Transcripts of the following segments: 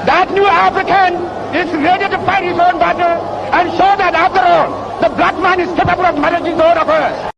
That new African is ready to fight his own battle and show that after all, the black man is capable of managing his own affairs.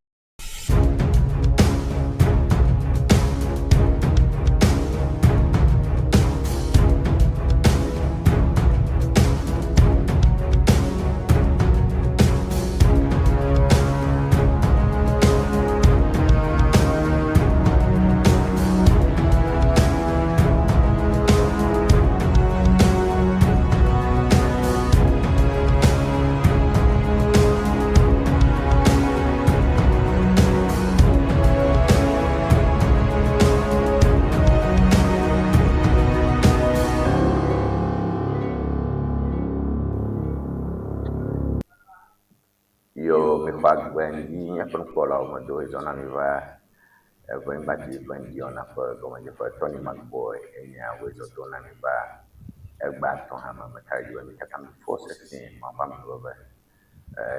Yo mixɔ agbe ŋdi míaƒe nukpɔlawo me do zɔ na mi va Eʋenyigba TV ƒe ŋdiwɔna ƒe gɔmedzeƒe Tony McBoy enye wòezɔ do na mi va egbea tɔ hã me meka ɖe edzi be mi katã mi fɔ sesĩe Mawu ƒe amenuveve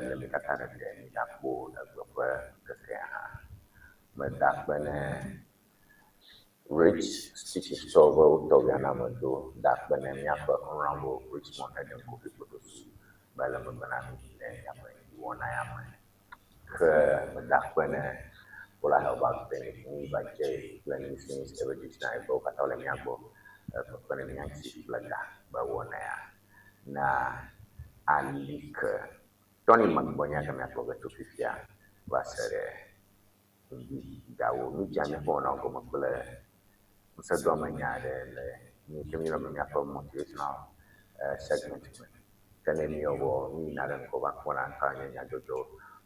le mi katã ɖeɖe migakpɔ egbe ƒe ŋkekea hã. Meda akpe ne Rich Stitches tɔwo be wotɔ via na ame do da akpe ne míaƒe Honorable Richmond Edem Kofi Kpotosu be le megbe na mí le míaƒe ŋdiwɔna ya me. Ke meda akpe ne Polar Herbal Clinic, Nyiva J kple Nisins Ebe Dictionary be wo katã wole mía gbɔ kpekpe ɖe mía ŋuti kple ga be wɔna ya na ali ke. Tony Magbɔnya ke míakpɔ ge tso fifia va se ɖe ŋdi gawo. Mídze míaƒe wɔnawo gɔme kple ŋusẽdoamenya aɖe le nu yi ke míeyɔna be míaƒe motivational segment me. Ke ne míewɔ míyina ɖe ŋgɔ va kpɔna nu ka nye nyadzɔdzɔ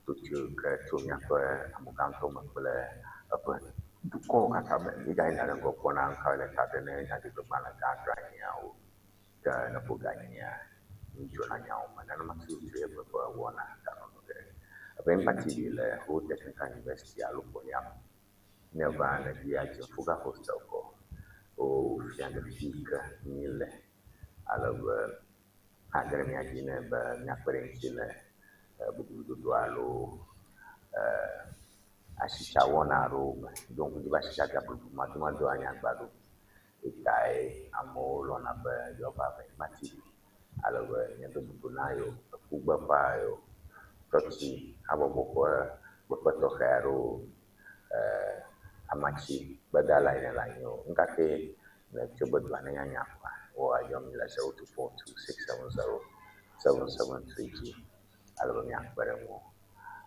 toto ke tso míaƒe amegãtɔ me kple eƒe dukɔwo katã me. Mígayina ɖe ŋgɔ kpɔna nu ka le ta ɖe ne nyadzɔdzɔgbalẽ gã dranyiawo ke ne ƒo ganyia mídzona nyawo me. Nenema tututu ye ƒe wɔna ganɔnɔ ge. Eʋenyigba TV le Ho Technical University alo Kpɔliame. Neva ne bia Dziŋfuga hostel kɔ wofia ɖe fi yi ke míle ale be age ɖe mía dzi ne be míakpe ɖe ŋuti le bubudodo alo asitsawɔna aɖewo me. Ɖo ŋku dzi be asitsatsa bubumadomado anye agba ɖo. Etae amewo lɔ̃na be yewoava Eʋenyigba TV ale be míado bubu na yewo, ekugbeƒã yewo, tsɔtsi habɔbɔ ƒe kpekpe tɔxɛ aɖewo, amatsi gbedala yi ne le anyi o. Nu ka kee nètso be dua ne nyanya kɔa, woayɔ mí le 0242 670 7732 ale be míakpe ɖe ŋuwò.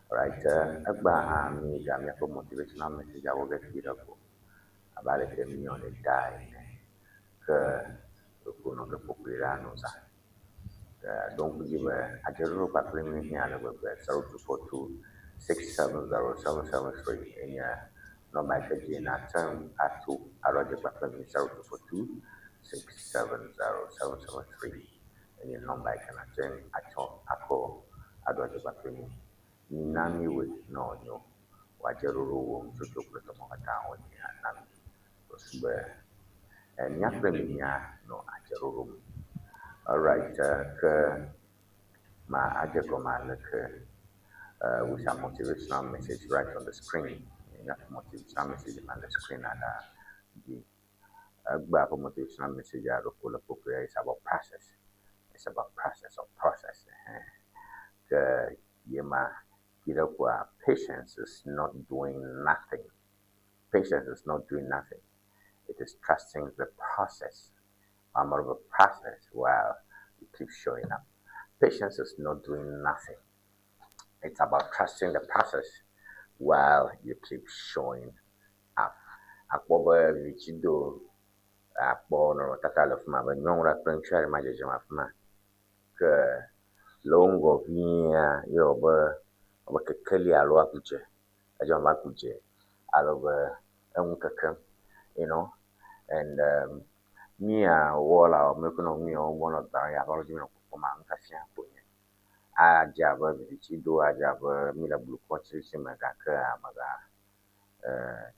Alright, egbea hã míega míaƒe motivational message awɔ ge kpui ɖe ko abe ale ke míeyɔnɛ ɖaa ene. Ke ɖeko nɔ ge ƒoƒoe ɖaa nɔ zã. Ɖo ŋku dzi be adzeɖoɖo kpakple mí hiã ale gbegbe. 0242 670 773 enye nɔmba yi ke dzi nàte ŋu ato aɖo adze kpakple mí. 0242 670 773 enye nɔmba yi ke nàte ŋu atsɔ akɔ aɖo adze kpakple mí. Mina míwɔe ne wòanyo. Wòadze ɖoɖo wɔm tsotso kple tɔmɔ katã wòhiã na mí. Wosu be mía kple mi míanɔ adzeɖoɖo me. Alright, ke ma adze gɔme aleke with some motivational message right on the screen. Míaƒe motivational message ma le screen aɖa dzi. Egbea ƒe motivational message aɖe ko le kpokpoe is about process. It's about process of process. Ke yema yi ɖe koa patience is not doing nothing. Patience is not doing nothing. It is trusting the process. I'm of a process while you keep showing up. Patience is not doing nothing. It's about trusting the process while you keep showing up. Akpɔ be vitsido akpɔ nɔnɔmetata le fi ma abe nyɔnu ɖe kple ŋutsu aɖe ma dzedzem afi ma. Ke le wo ŋgɔ viea ye wɔ be abe kekeli alo agudze. Edze abe agudze ale be enu kekem and mía wɔlawo ame yiwo ke nɔ nu ya wɔm wonɔ gbalẽ ya ƒe dzi nɔ kpɔkpɔm nufiafia ko nye. Adze abe vivitsido, adze abe míle blukɔ tsitsi me gake amega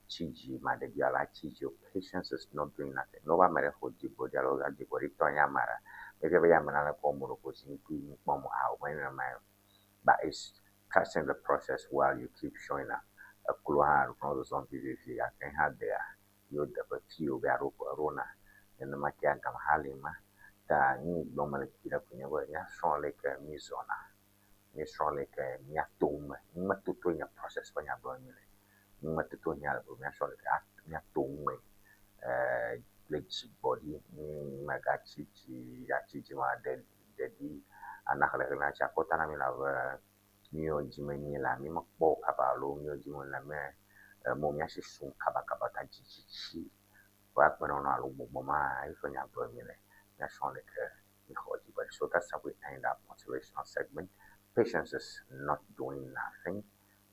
tsi dzi maɖeɖi alo atsi dzi o. Patience is not doing nothing. Ne wova ame ɖe xɔ dzigbɔɖi alo dzigbɔɖitɔ nye ame aɖe, mefia be ya ame nane kpɔm o ɖeko zikpui nu kpɔm o. Ao, menye nenema o. But it's trusting the process while you keep showing up. Eklo hã ɖeko nɔ zɔzɔm vivivi gake hã dea yewo deƒe fi wo be aɖo ɖona. Nenema ke agama hã li ma. Ta nu yi gblɔm mele kpui ɖe koe nye be míasrɔ̃ leke mízɔna, míesrɔ̃ leke míato nu me. Numetotoe nye process ƒe nya gblɔm míele. Numetoto hiã le be míasrɔ̃ leke míato nu me kple dzigbɔɖi. Mègatsi dzi atsi dzimaɖe ɖeɖi ana xexlẽxlẽ natsi akɔta na mí elabe míwo dzime míelea, mímekpɔ o kaba alo míwo dzime wole me emɔ míasi sum kabakaba ta dzitsitsi ƒe agbenɔnɔ alo gbɔgbɔ ma eƒe nya gblɔm míele. Míasrɔ̃ leke míxɔ dzigbɔɖi. So that's how we end our motivational segment. Patience is not doing nothing.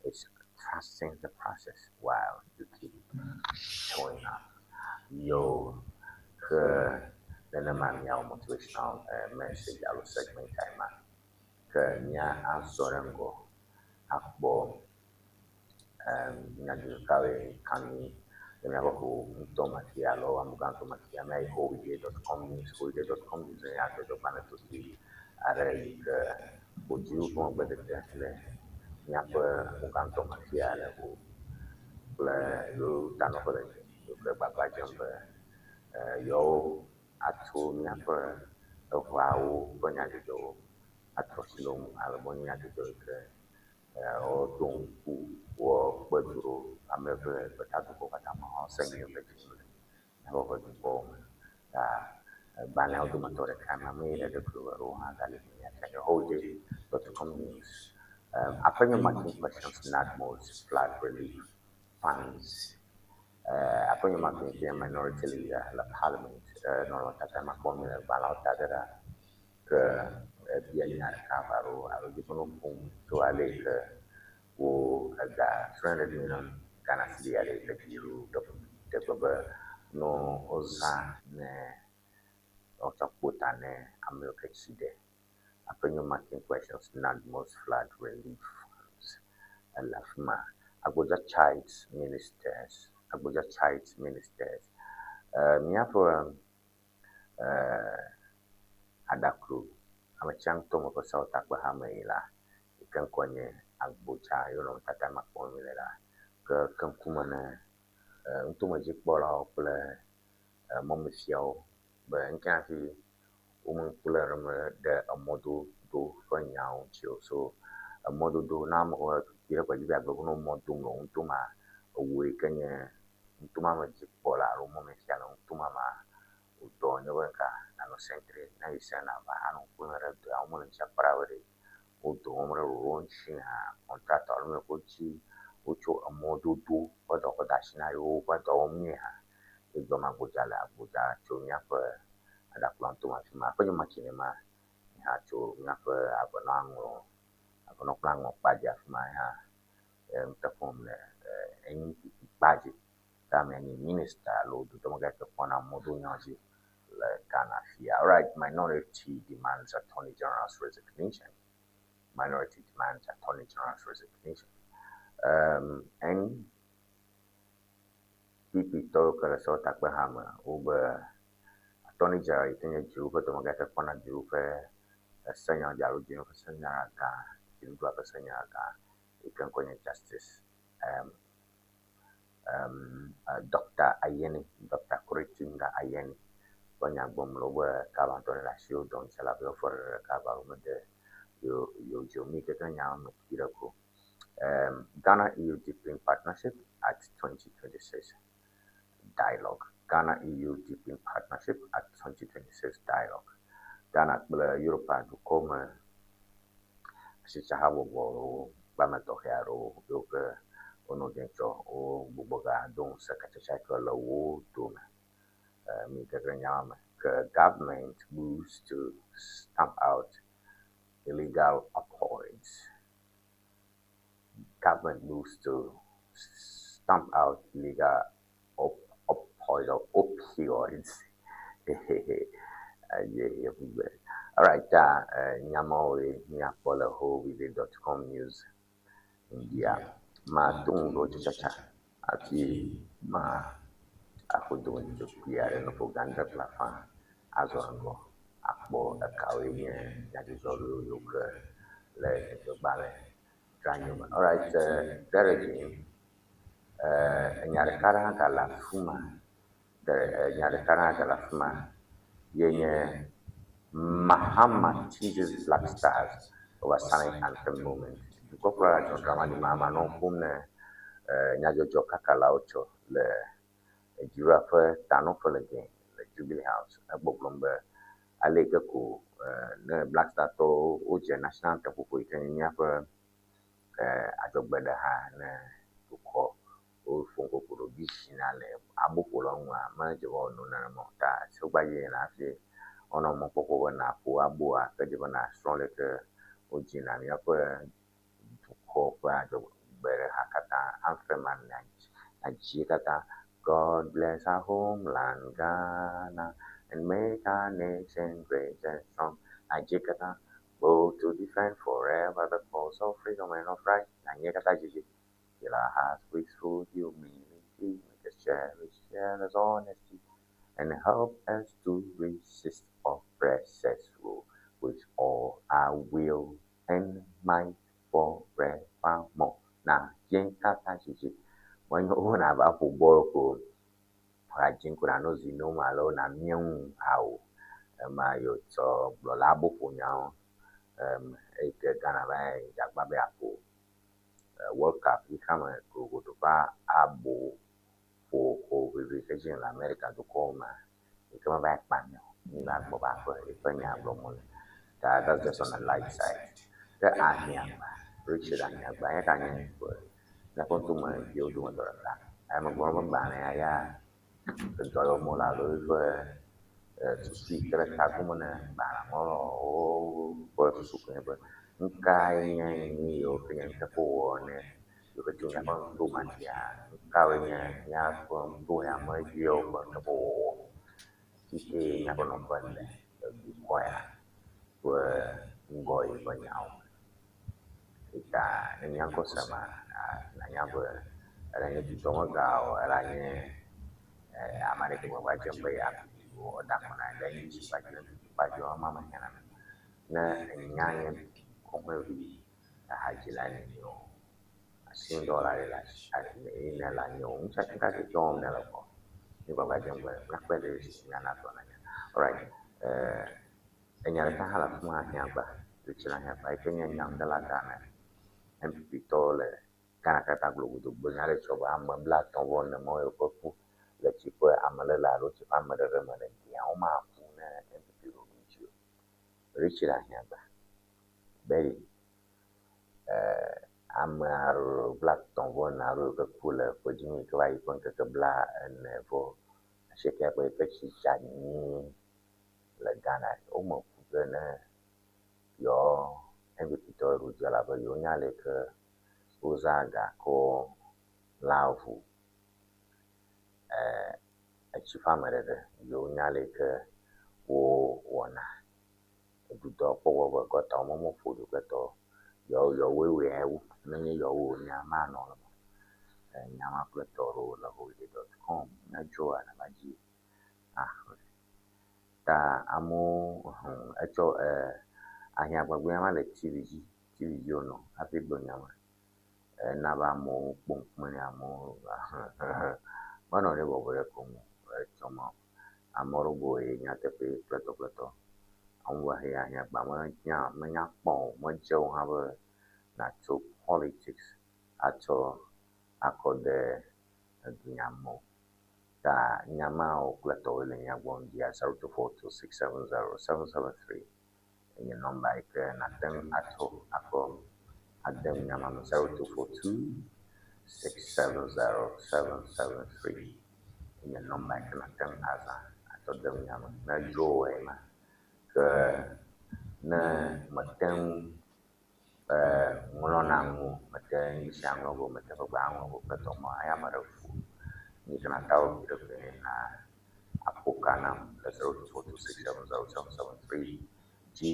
It's trusting the process while you keep showing up. Yo, ke nenema míawo motivational message alo segment time ma ke mía azɔ ɖe ŋgɔ akpɔ nyadzɔdzɔkawoe ka mí le míaƒe xɔ ŋutɔ me fia alo amegãtɔ me fia míayi howide.com news howide.com news nye nyadzɔdzɔgbalẽ totui aɖe yi ke ƒo dziwo ƒe megbedede le míaƒe xɔgãtɔ me fia le o kple yewo tanɔƒe le yewo gbagba dzem be yewo atso míaƒe eʋawo ƒe nyadzɔdzɔwo atrɔ asi le wo ŋu ale be wonye nyadzɔdzɔ yi ke woɖo ŋku wɔ kpe du ɖo ame eve gbetadukɔwo katã me hã se nyuie le dzi le míaƒe dukɔwo me. Ta gbalẽawo dometɔ ɖeka ma me ɖe ɖekui ɖewo hã gali míatsɔ nye howide.com news. Afenyo Martin questions NADMO's flood relief funds. Afenyo Martin nye minority leader le parliament nɔnɔmetata ma kpɔm le gbalẽawo ta ɖe ɖa ke ebia nya ɖeka va ɖo alo dzi be nu ƒom tso ale yi ke wo ega 300 million Ghana cedi aɖe yi ke dziɖuɖu teƒe be no wozã ne wotsɔ kpo ta ne amewo ke tsi ɖe. Afenyo Martin questions NADMO's flood relief funds ele afi ma. Agbodza chides ministers Agbodza chides ministers. Míaƒe aɖaklo ametsia ŋutɔ me ƒe sewɔtakpehame yi la yi ke ŋkɔe nye Agbodza ye nɔnɔmetata ma kpɔm míele la ke ke ŋkume ne ŋutomedzikpɔlawo kple mɔmefiawo be ŋke hafi womeŋku le ɖe me ɖe emɔdodo ƒe nyawo ŋuti o. So emɔdodo na amewo yi ɖe gbedzi be agbe ne mɔ dom le ŋutoma ewò yi ke nye ŋutoma me dzikpɔla alo mɔmefia le ŋutoma ma wòdɔ nye be nka nanɔ sentry ne yi se nava anɔ ŋku lém ɖe dɔa womele ŋuti akpra be ɖe wo dɔ wɔm ɖe ɖoɖo ŋuti hã contractor alo ame yiwo dzi wotso emɔdodo ƒe dɔ kɔ de asi na yewo woƒe dɔ wɔm nyuie hã. Ye gblɔm Agbodza le Agbodza tso míaƒe aɖakplɔ ŋutome afi ma. Aƒenye Makine ma hã tso míaƒe avenɔ aŋlɔ avenɔ kple aŋɔ kpadzi afi ma hã nuteƒe wɔm le NPP kpadzi. Ta amea nye minister alo dodɔmegã yi ke kpɔna mɔdonyawo dzi le Ghana fia. Alright, minority demands Attorney General's resignation. Minority demands Attorney General's resignation. NPP tɔwo ke le sewɔtakpeha me wobe Attorney General yi ke nye dziɖuɖu ƒe dɔmegã yi ke kpɔna dziɖuɖu ƒe senyawo dzi alo dziɖuɖu ƒe senyagã dziɖuɖua ƒe senyagã yi ke ŋkɔe nye Justice Dr. Ayeni, Dr. Koretinga Ayeni ƒe nya gblɔm le wobe kaba ŋutɔ ne le asi wo dɔ ŋuti elabe yewo fɔ ɖeɖe kaba womede yewo yewo dzi o. Mi keke nyawo me kpui ɖe ko. Ghana EU Deepening Partnership at 2026 Dialogue. Ghana EU Deepening Partnership at 2026 Dialogue. Ghana kple Europa dukɔ me asitsahabɔbɔwo gbame tɔxɛ aɖewo yiwo ke wonɔ dze tsɔ wo gbugbɔga do ŋusẽ katsatsa ke le wo dome. Mi keke nyawo me ke government moves to stamp out illegal opioids. Government moves to stamp out illegal opioids or opioids. Yeah. All right, nyamawo míakpɔ le howide.com news India. Ma to ŋgɔ tsatsa hafi ma aƒo dometɔ kpui aɖe nuƒo gã aɖe kple afã azɔ ŋgɔ akpɔ ekawoe nye nyadzɔdzɔ yiwo ke le nyadzɔdzɔgbalẽ dzranyo me. All right, there again, enya ɖeka ɖe hã gale afi ma. Enya ɖeka ɖe hã gale afi ma ye nye Mahama teases Black Stars over signing anthem moment. Dukɔkplɔla John Dramani Mahama nɔ nu ƒom ne nyadzɔdzɔ kakalawo tsɔ le dziɖuɖua ƒe tanɔƒe le gɛ le Jubilee House. Egbɔgblɔm be ale yi ke ko ne Black Star tɔwo wodze national anthem ƒoƒo yi ke nye míaƒe adzɔgbeɖeha ne dukɔ woƒo ŋkoko ɖo zina le aboƒolawo ŋua medze be woano nenema o. Ta sewogba dzi yina hafi woanɔ mɔkpɔkpɔ be nàƒo aboa ke dze be nàsrɔ̃ leke wodzina míaƒe dukɔ ƒe adzɔgbeɖeha katã anthem nàdzi katã. God bless our homeland Ghana and make our nation great and strong. Nàdzi katã. Bold to defend forever the cause of freedom and of right. Nànye katã dzidzi. Fill our hearts with true humility, make us cherish fearless honesty, and help us to resist oppressors' rule with all our will and might forevermore. Nàdzi katã dzidzi. Menye wo nava ƒo bɔl ko adzi ko nànɔ zi nom alo nàmia ŋu awo. Ema yi wotsɔ gblɔ le aboƒonyawo eyi ke Ghana va yi dze agbagba be yeaƒo World Cup xexeame gogodo ƒe abo ƒo hoʋiʋli ke dzi le Amerika dukɔwo mea yi ke meva yi kpa mi o. Mi va gbɔ va aƒe eƒe nya gblɔm wole. Ta that's just on the light side. Ke Ahiagba, Richard Ahiagba ya ganye míaƒe ŋkume viwo dometɔ ɖeka. Ame gblɔ be gbalẽa ya edɔyɔmɔ la alo eƒe susu yi ke le tagbɔme ne gbalẽ ŋlɔlawo ƒe susu koe nye be nu kae nye nu yiwo ke nye nuteƒewɔwɔ ne yiwo ke tso míaƒe ŋutome dzia, nu kawoe nye míaƒe ŋutoyame viwo ƒe nuteƒewɔwɔ. Fi ke míaƒe nɔƒe le le dukɔ ya ƒe ŋgɔyiyi ƒe nyawo me. Ta ne mía ŋkɔ sema, nànya be eɖanye dudɔmegã o, eɖanye ame aɖeke me va dze be yeaku da akɔ na ɖe ŋuti kpa dzi kpa dzi ema mehiãna o. Ne enya nye kɔƒevi ehadzila nènye o, asinudɔwɔla ɖe le asi ne le anyi o, ŋutsu ka ke wɔm nele kpɔ. Mi gbagba dzem be míakpe ɖe esi míana dɔ nanya. Alright, enya ɖeka hã le afi ma Ahiagba, Richard Ahiagba yi ke nye nyanuɖela gã ne NPP tɔwo le Ghana katã globodo gblɔ nya ɖe tsɔ be ame 35 mawo yiwo ke ku le tsi ƒe ameléle alo tsi ƒe ameɖeɖe me le gea womaku ne NPP ɖo nu dzi o. Richard Ahiagba, Berry, ame 34 aɖewo yiwo ke ku le ƒedzinu yi ke va yi ƒe ŋkeke 48 ƒe yi ke tsi dza nyuie le Ghana. Wome ku ge ne yewo NPP tɔwo ɖu dzi elabe yewonya ale yi ke wozã ga kɔ lã ʋu etsi ƒe ameɖeɖe. Yewonya ale yi ke wowɔna. Dudɔ kpɔ gbɔ be gɔtawo meƒo ɖi kple tɔwo. Yewo yewoe wɔe wu. Nenye yewo nya manɔ eme. Nya ma kple tɔ ɖewo le holiday.com ne edzroa nava dzi axlẽ. Ta amewo etsɔ Ahiagbagbe ma le TV dzi, TV dzi wònɔ hafi gblɔ nya ma. Ena be amewo kpɔ ŋkume nɛ amewo menɔ ɖe bɔbɔe ɖe ko ŋu etsɔ ma o. Ame aɖewo gblɔ ye nyateƒe kple tɔ kple tɔ. Amewo be Ahiagba menya menya kpɔ o, medze o hã be nàtso politics atsɔ akɔ de edunya me o. Ta nya mawo kple tɔwoe le mía gbɔ ŋdia 0242670773 enye nɔmba yi ke nàte ŋu atsɔ akɔ ade nya ma me 0242670773 enye nɔmba yi ke nàte ŋu azã atsɔ de nya me ne edzro wò ma. Ke ne mète ŋu ŋlɔna nu o, mète ŋu sia ŋlɔ ge o, mète ƒe gbe aŋlɔ ge o kple tɔ ma eya meɖe fu o. Nu yi ke nàte awɔ vi ɖe koe nye na aƒo ka nam le 0242670773 dzi.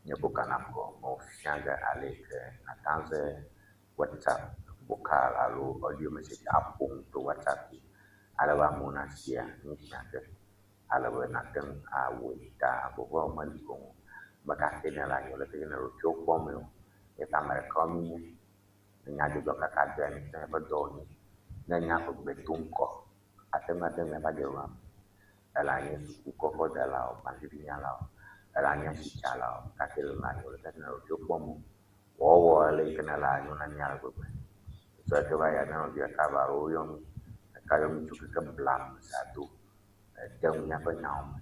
Nye ƒo ka nam ko mefia ge ale yi ke nàte ŋu aze WhatsApp vocal alo audio message aƒo nu to WhatsApp dzi ale be amewo nasia nu sia ke ale be nàte ŋu awɔe. Ta vɔvɔ meli ko ŋu o. Ame ka ke nele anyi o, leke ke nele ɖokuiwò kpɔm o, míaƒe ame ɖekawo míenye. Nyadzɔdzɔ kaka dea míaƒe dɔ wònye. Ne nya ƒe gbe to ŋkɔ ate ŋu ade míaƒe adzeɖoɖoa me. Ele anyi suku kɔkɔdelawo, gbalẽvivinyalawo, Eɖanye asitsala o, gake le lãnyo le gake ne ɖokuiwò kpɔm o. Wɔwɔ ale yi ke ne le anyo na mí ale gbegbe. Tsɔ eke va yia mía nɔvi ɖeka va alo woyɔ mí. Ɖeka yɔ mí tso keke blam zado ede nu míaƒe nyawo me.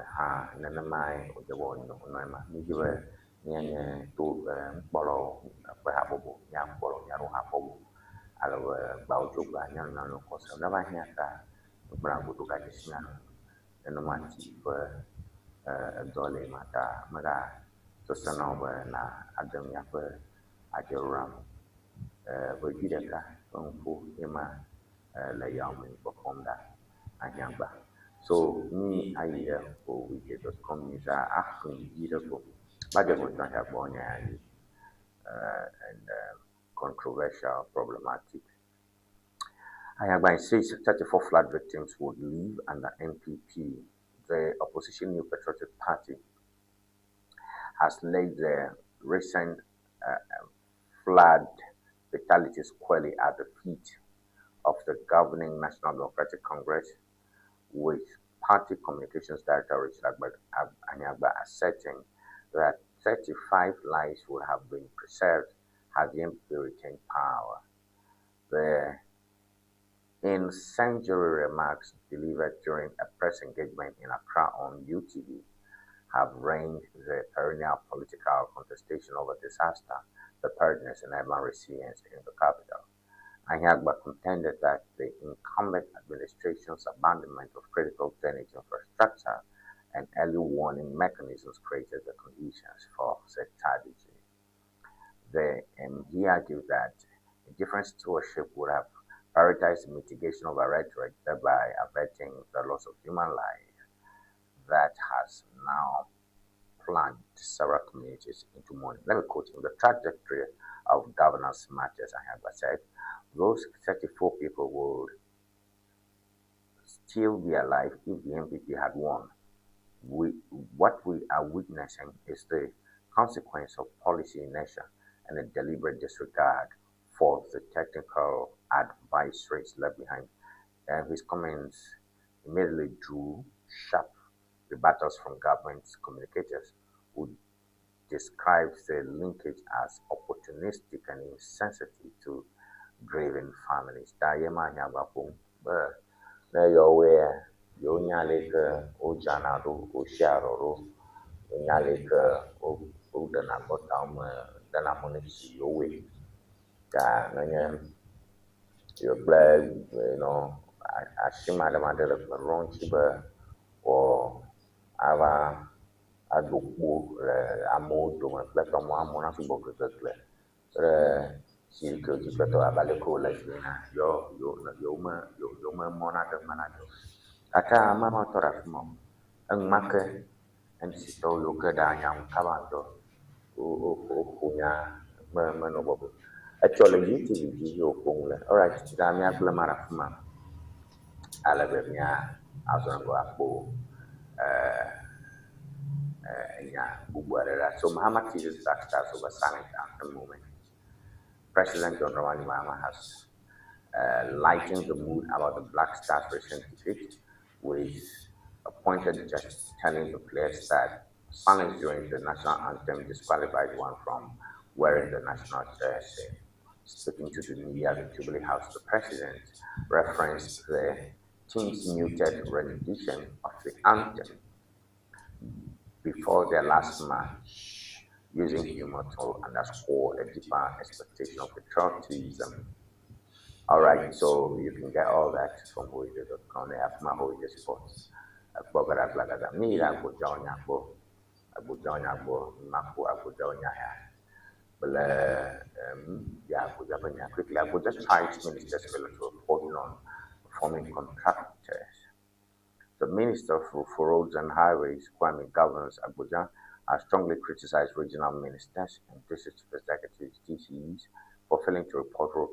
Ehã nenemae wòdze be wòanɔ ema. Mídi be míanye to nukpɔlawo ƒe habɔbɔ, míakplɔ míaɖo habɔbɔ ale be gbawo tso gbea míanɔ mía nɔewo kɔ sem. Ne eva hiã ta míekplɔna godo gadze si mía nɔewo. Nenema tsi ƒe edɔ le ema ta mega sesẽ na wò be na ade míaƒe adzeɖoɖoa me. Ʋevi ɖeka ƒe nuƒo ye ma le yame kpɔkpɔm ɖa ahiã gbã. So mi ayi ɖe owike.com news axlẽ vi ɖe ko. Badze gɔme tso gbɔ nya ya dzi and controversial, problematic. Ahiagbah says 34 flood victims would live under NPP. The opposition New Patriotic Party has laid the recent flood fatalities squarely at the feet of the governing National Democratic Congress, with party communications director Richard Ahiagbah asserting that 35 lives would have been preserved had the NPP retained power. The incendiary remarks delivered during a press engagement in Accra on UTV have reigned the perennial political contestation over disaster preparedness and urban resilience in the capital. Ahiagbah contended that the incumbent administration's abandonment of critical drainage infrastructure and early warning mechanisms created the conditions for said tragedy. He argued that a different stewardship would have prioritized mitigation over rhetoric, thereby averting the loss of human life that has now plunged several communities into mourning. Let me quote him. The trajectory of governance matters, Ahiagbah said, those 34 people would still be alive if the NPP had won. What we are witnessing is the consequence of policy inertia and a deliberate disregard for the technical advisories left behind. And his comments immediately drew sharp rebuttals from government communicators who described the linkage as opportunistic and insensitive to grieving families. Ta ye ma nya ba ƒom be ne yewoe yewonya ale yi ke wodzrana ɖo, wosia ɖɔ ɖo, wonya ale yi ke woɖena gɔtawo me dena mɔ ne tsi yewoe. Ta nenye yewo kple asi maɖemaɖe le gbeɖuɖɔ ŋuti be wɔ ava ado kpo le amewo dome kple tɔmɔ amewo nasugbɔ gegegle ɖe si ke dzi kple tɔ abe ale ke wòle dzi ena yewo yewo me yewo me mɔ na ɖe me na o. Gake ame ma tɔ ɖe afi ma o. Enumake NDC tɔwo yiwo ke ɖea nya ŋu kaba ŋutɔ woƒo nya me menɔ bɔbɔe. Etsɔ le UTV dzi ye wòƒo nu le. Alright, ɖa míagblẽ ma ɖe afi ma ale be mía azɔ ŋgɔ akpɔ nya bubu aɖe ɖa. So Mahama teases Black Stars over silent anthem moment. President John Dramani Mahama has lightened the mood about the Black Stars' recent defeat with a pointed gesture telling the players that silence during the national anthem disqualified one from wearing the national jersey. Speaking to the media at the Jubilee House, the president referenced the team's muted rendition of the anthem before their last match, using humor to underscore a deeper expectation of patriotism. All right, so you can get all that from hoje.com. They have my Hoje Sports. Agbogada blagada. Mi agboja onyagbo. Agboja onyagbo. Maku agboja onyaya. But yeah, Agboja nya quickly. Agbodza chides ministers failure to report non-performing contractors. The Minister for Roads and Highways, Kwame Governs Agbodza, has strongly criticized regional ministers and district executives, DCEs, for failing to report road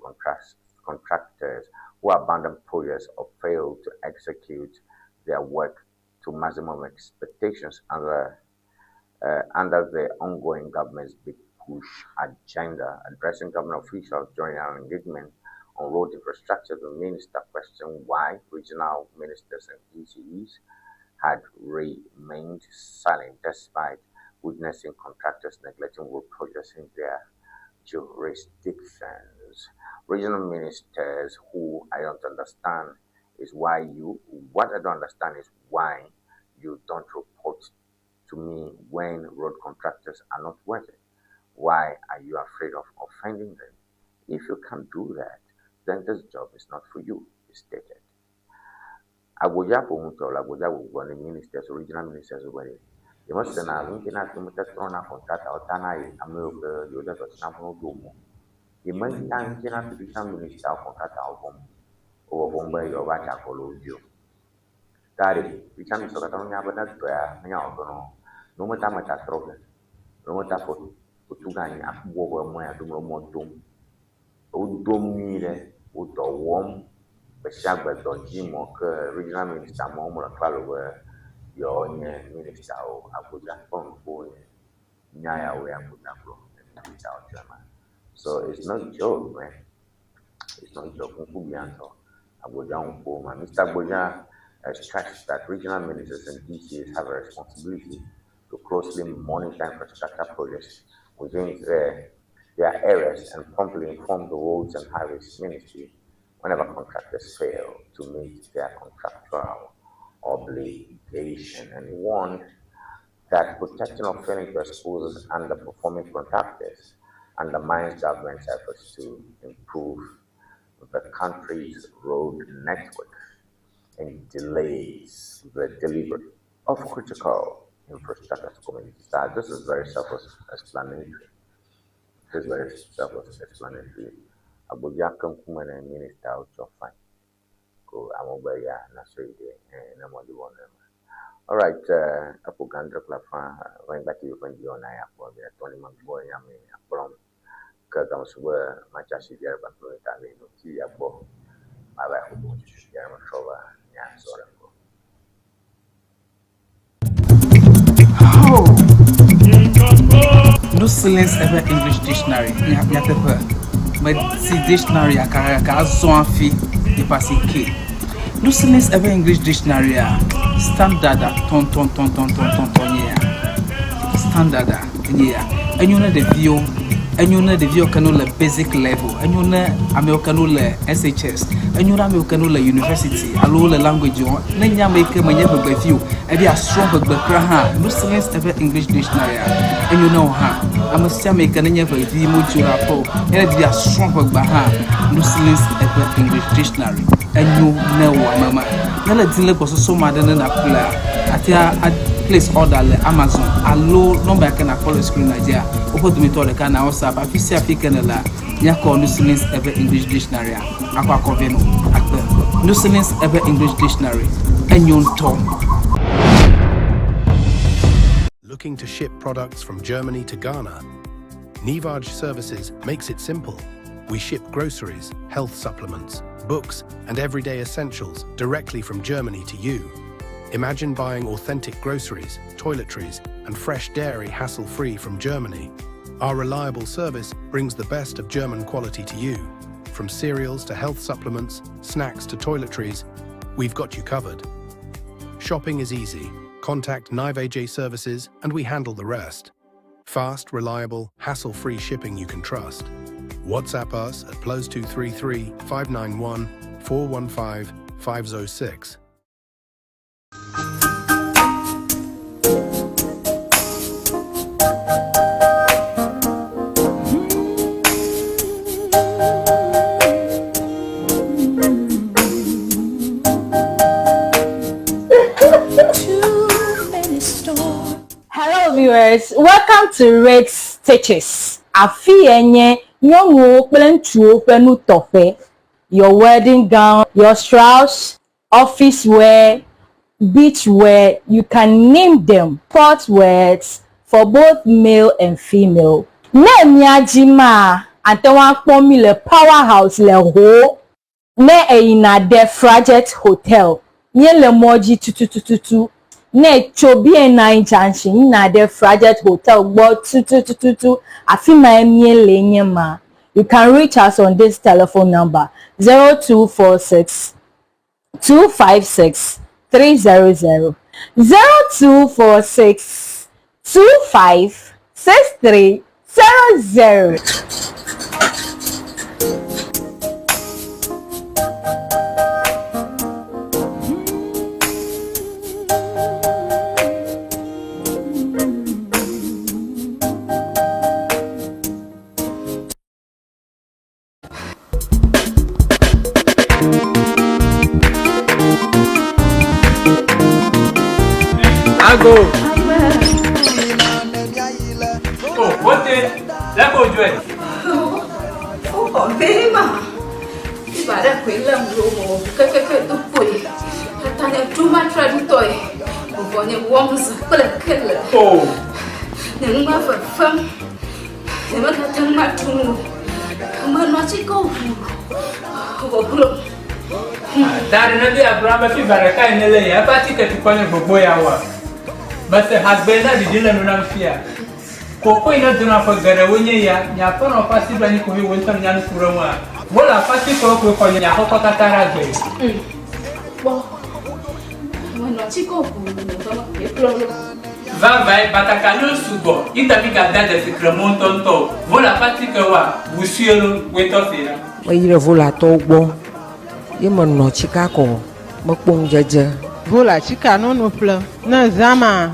contractors who abandoned projects or failed to execute their work to maximum expectations under the ongoing government's Big Push agenda. Addressing government officials during an engagement on road infrastructure, the minister questioned why regional ministers and DCEs had remained silent despite witnessing contractors neglecting road projects in their jurisdictions. Regional ministers who I don't understand is why you, what I don't understand is why you don't report to me when road contractors are not working. Why are you afraid of offending them? If you can't do that, then this job is not for you, he stated. Agbodza ƒo nu tɔ le Agbodza gbugbɔ ne ministers, regional ministers wo be yemesena ŋuti na mete trɔna contractor tana yi ame yiwo ke yewo de dɔ asi na wo ɖo mɔ. Yemenya ŋuti na regional minister contractor vɔm. Wowɔ vɔm be yewoava tsa akɔ le wo dzi o. Ta ɖe regional minister katã wonya be ne dɔ ya menya wɔ dɔ nɔ ne wometa me tatrɔ ge, ne wometa fɔ wotu gã anyi akpɔ be mɔ ya dom le mɔ dom. Wodom nyui ɖe, wo dɔ wɔm gbe sia gbe dɔ dzi mɔ ke regional minister mɔ womele klalo be yewoanye minister o. Agbodza ƒe ŋkuwo nye nya yawoe Agbodza gblɔ le Twitter wo ma. So it's not joke, man. It's not joke. Ŋkubiã ŋutɔ. Agbodza ŋkuwo ma. Mr. Agbodza stressed that regional ministers and DCs have a responsibility to closely monitor infrastructure projects within their areas and promptly inform the Roads and Highways Ministry whenever contractors fail to meet their contractual obligation, and warned that protecting or failing to expose underperforming contractors undermines government's efforts to improve the country's road network and delays the delivery of critical infrastructure to communities. This is very self-explanatory. This is very self-explanatory. Agbodza ke ŋkume ne minister wotsɔ fine ko amewo be ya nasɔ yi ɖe ne mɔdi wɔ ne ma. Alright, eƒo gã kple afã va TV ƒe ŋdi wɔna ya kpɔ be tɔ ne ma gbɔ ya me akplɔm ke game su be matsa asi via ɖe kpakple ta ne no TV gbɔ mava yi ƒo via me trɔ va nya sɔ ɖe ŋgɔ. Oh. No Silence Ever English Dictionary. Nyateƒe. Meti dictionary akakaka azɔ hafi nipa si ke. No Silence Ever English Dictionary a standard a tɔntɔntɔntɔntɔntɔn nye ya. Standard a nye ya. Enyo ne ɖeviwo, enyo ne ɖeviwo ke no le basic level, enyo ne amewo ke no le SHS, enyo ne amewo ke no le university alo le language wɔm. Ne nye ame yi ke menye ʋegbevi o, ebi asrɔ̃ ʋegbe kura hã, No Silence Ever English Dictionary a enyo ne wo hã. Ame sia ame yi ke nenye ʋevi modzo ɖe aƒe o, ne ɖevi asrɔ̃ ʋegbe hã, No Silence Ever English Dictionary enyo ne wò ame ma. Ne le di le gbɔsɔsɔ ma ɖe ne nàƒlea, ate a place order le Amazon alo nɔmba yi ke nàkpɔ le screen dzia, woƒe dometɔ ɖeka na WhatsApp afi sia afi ke nèlea, míakɔ No Silence Ever English Dictionary a akɔ akɔ vɛ nɔ akpe. No Silence Ever English Dictionary enyo ŋutɔ. Looking to ship products from Germany to Ghana? Nivaj Services makes it simple. We ship groceries, health supplements, books, and everyday essentials directly from Germany to you. Imagine buying authentic groceries, toiletries, and fresh dairy hassle-free from Germany. Our reliable service brings the best of German quality to you. From cereals to health supplements, snacks to toiletries, we've got you covered. Shopping is easy. Contact Nivaj Services and we handle the rest. Fast, reliable, hassle-free shipping you can trust. WhatsApp us at +233 591 415 506. Too many storms. Hello viewers, welcome to Red Stitches. Afi ye nye nyɔnuwo kple ŋutsuwo ƒe nutɔƒe. Your wedding gown, your strauss, office wear, beach wear, you can name them. Sport wears for both male and female. Ne mia dzi ma, ate ŋu akpɔ mi le Powerhouse le Ho. Ne eyina ɖe Frajet Hotel, míele mɔ dzi tututututu. Ne tso BNI Junction yina ɖe Frajet Hotel gbɔ tututututu, afi mae míele nye ma. You can reach us on this telephone number 0246 256 300 0246 25 63 00. Ago. Oh, wote, lẹ́kọ̀ọ́ ojú ẹ̀. Ó bema. Ibara kwela mlomo kekeke tukoi. Atane tuma tradutoi. Ubonye womza kule kele. Oh. Ne ngwa fam. Ne maka tang matunu. Ma no chiko. Obulo. Dari na bí Abraham fi baraka yi nílẹ̀ yẹn, ẹ bá ti kẹ̀tù kọ́ ní gbogbo ya wa. Bẹ́sẹ̀ àgbẹ̀ náà dìde lẹ́nu náà fi à. Koko ina dona fɔ gɛrɛ wo nye ya, nya fɔ na fa si bɛ ni kohi wo ntɔn nya nukure wa. Wo la fa si kɔ ko kɔ nya kɔkɔ kata ra gbɛ. Bo. Ma no chiko. Vavae batakaliwo sugbɔ itabi ga da dzesi kremo ŋutɔŋutɔ o. Wo le aƒe atike wa wusue lo woetɔ si la. Meyi ɖe Volatɔwo gbɔ ye menɔ tsika kɔ mekpɔ ŋudzedze. Vola tsika nono ƒlem. Ne zã ma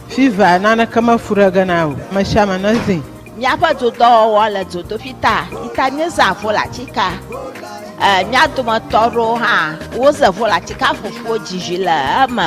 fiva naneke mefu ɖe ge na o. Ame sia ame ne zĩ. Míaƒe dodɔwɔwɔ le dzodoƒi ta ita míezã volatsika. Mía dometɔ aɖewo hã woze volatsika fufuwo dzizi le eme.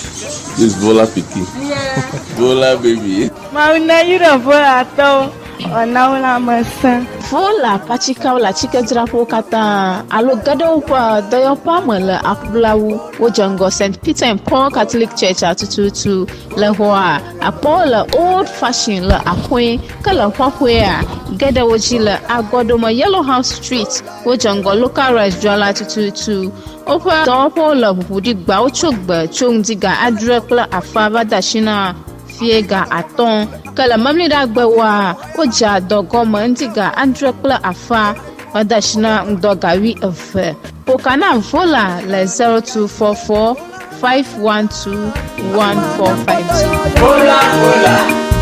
This Vola pikin. Yeah. Vola baby. Mawu ne yra Volatɔwo, wòana wo lãmesẽ. Vola ƒe atsikewo le atsikedzraƒewo katã alo ge ɖe woƒe dɔyɔƒea me le aƒlawu. Wodze ŋgɔ St. Peter and Paul Catholic Church atututu le xɔa akpɔwo le Old Fashion le Akoe ke le Ƒaƒoea ge ɖe wo dzi le Agɔdome Yellow House Street. Wodze ŋgɔ Local Rice dzrala tututu. Woƒe dɔwɔƒewo le ʋuʋu ɖi gba wotso gbe tso ŋdi ga adre kple afa va de asi na fie ga atɔ̃ ke le memleɖagbewoa wodzea dɔ gɔme ŋdi ga adre kple afa va de asi na ŋdɔ ga wuieve. Ƒoka na Vola le 0244 512 1452. Vola, vola,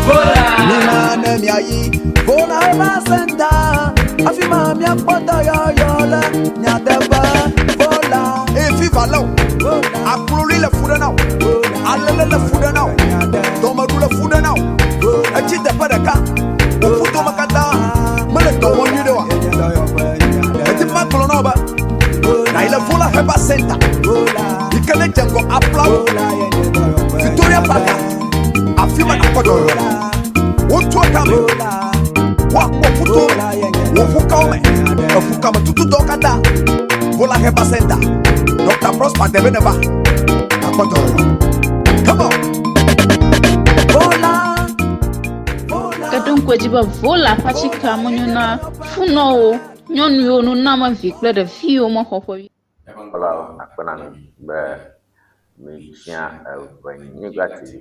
vola. Nina ne miayi Vola eva senta Afi ma miakpɔ dɔyɔyɔ le nyateƒe Vola. Eye fifa lé o akloli le fu ɖe na o alele le fu ɖe na o dɔmeɖu le fu ɖe na o etsi teƒe ɖeka wò ƒutome katã mele dɔ wɔm nyuie ɖe oa eti ma gblɔ na wo be na yi le Vola Herbal Center yi ke ne dze ŋgɔ aplawo Victoria Park afi ma nakpɔ dɔyɔyɔ le wotu kame woakpɔ ƒuto me wò ƒukawo me eƒukame tututɔwo katã Vola Herbal Center Dr. Prosper Debe ne va nakpɔ dɔyɔyɔ come on. Ke ɖo ŋku edzi be Vola ƒe atsike menyo na funɔwo, nyɔnu yiwo noname vi kple ɖevi yiwo mexɔ ƒe wi. Kplɔlawo akpe na mi be mitia Eʋenyigba TV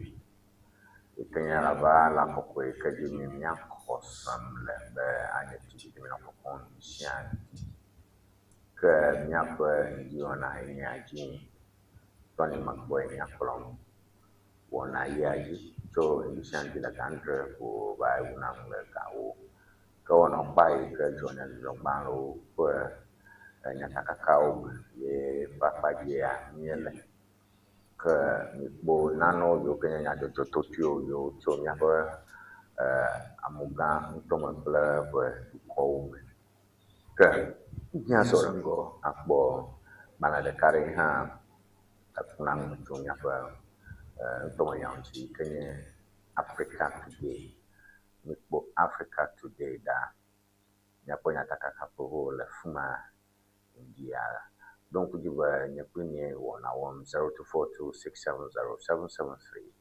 yi ke nye lava le afɔkɔe yi ke dzi mi míaxɔ sem le be anye TV yi minɔ kpɔkpɔm sia ŋdi. Ke míaƒe ŋdiwɔna ye nye dzi Tony Magbɔe míakplɔm wɔna yia dzi tso ŋdi sia ŋdi le ga adre ko va wuna nu le gawo. Ke wɔna kpa yi ke dzɔ nyadzɔdzɔgbalẽwo ƒe nyatakakawo me ye ƒe akpadzia míele. Ke mikpɔ nanewo yiwo ke nye nyadzɔdzɔ totoewo yiwo tso míaƒe amugã ŋutɔme kple eƒe dukɔwo me. Ke míazɔ ɖe ŋgɔ akpɔ gbalẽ ɖeka ɖe hã efuna nu tso míaƒe ŋutɔmenyawo ŋuti yi ke nye Africa Today. Mikpɔ Africa Today ɖa. Míakpɔ nyatakaka vovovowo le fi ma ŋdia. Ɖo ŋku dzi be nye kpli mie wɔna wɔm 0242 670 773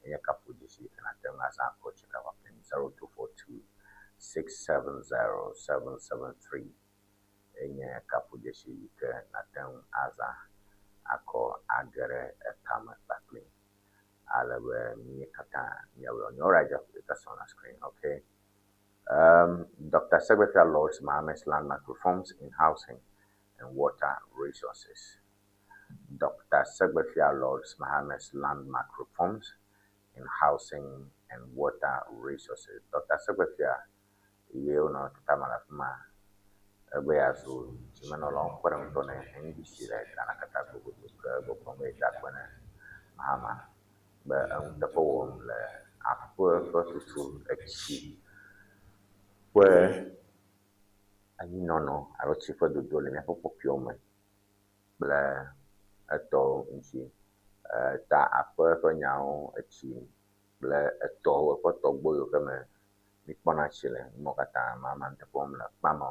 enye kaƒodzesi yi ke nate ŋu azã akɔ tsika vapim 0242 670 773 enye kaƒodzesi yi ke nate ŋu azã akɔ age ɖe etame kpakpli ale be mí katã míawɔ. All right, that's on our screen, okay. Dr. Segbefia lauds Mahama's landmark reforms in housing and water resources. Dr. Segbefia lauds Mahama's landmark reforms in housing and water resources. Dr. Segbefia ye wonɔ tata me le afi ma ebe yeazu dzimenɔlawo kpeɖeŋutɔ ne NDC le Ghana katã gogodo ke gbɔgblɔm be yeda akpe ne Mahama be enuteƒe wɔm le aƒe ƒe tutu etsi ƒe anyinɔnɔ alo tsi ƒe dodo le míaƒe kpɔkpuiwo me kple etɔwo ŋuti. Ta aƒe ƒe nyawo, etsi kple etɔwo eƒe tɔgbo yiwo ke me míkpɔna tsi le numawo katã Mahama nuteƒe wɔm le kpame.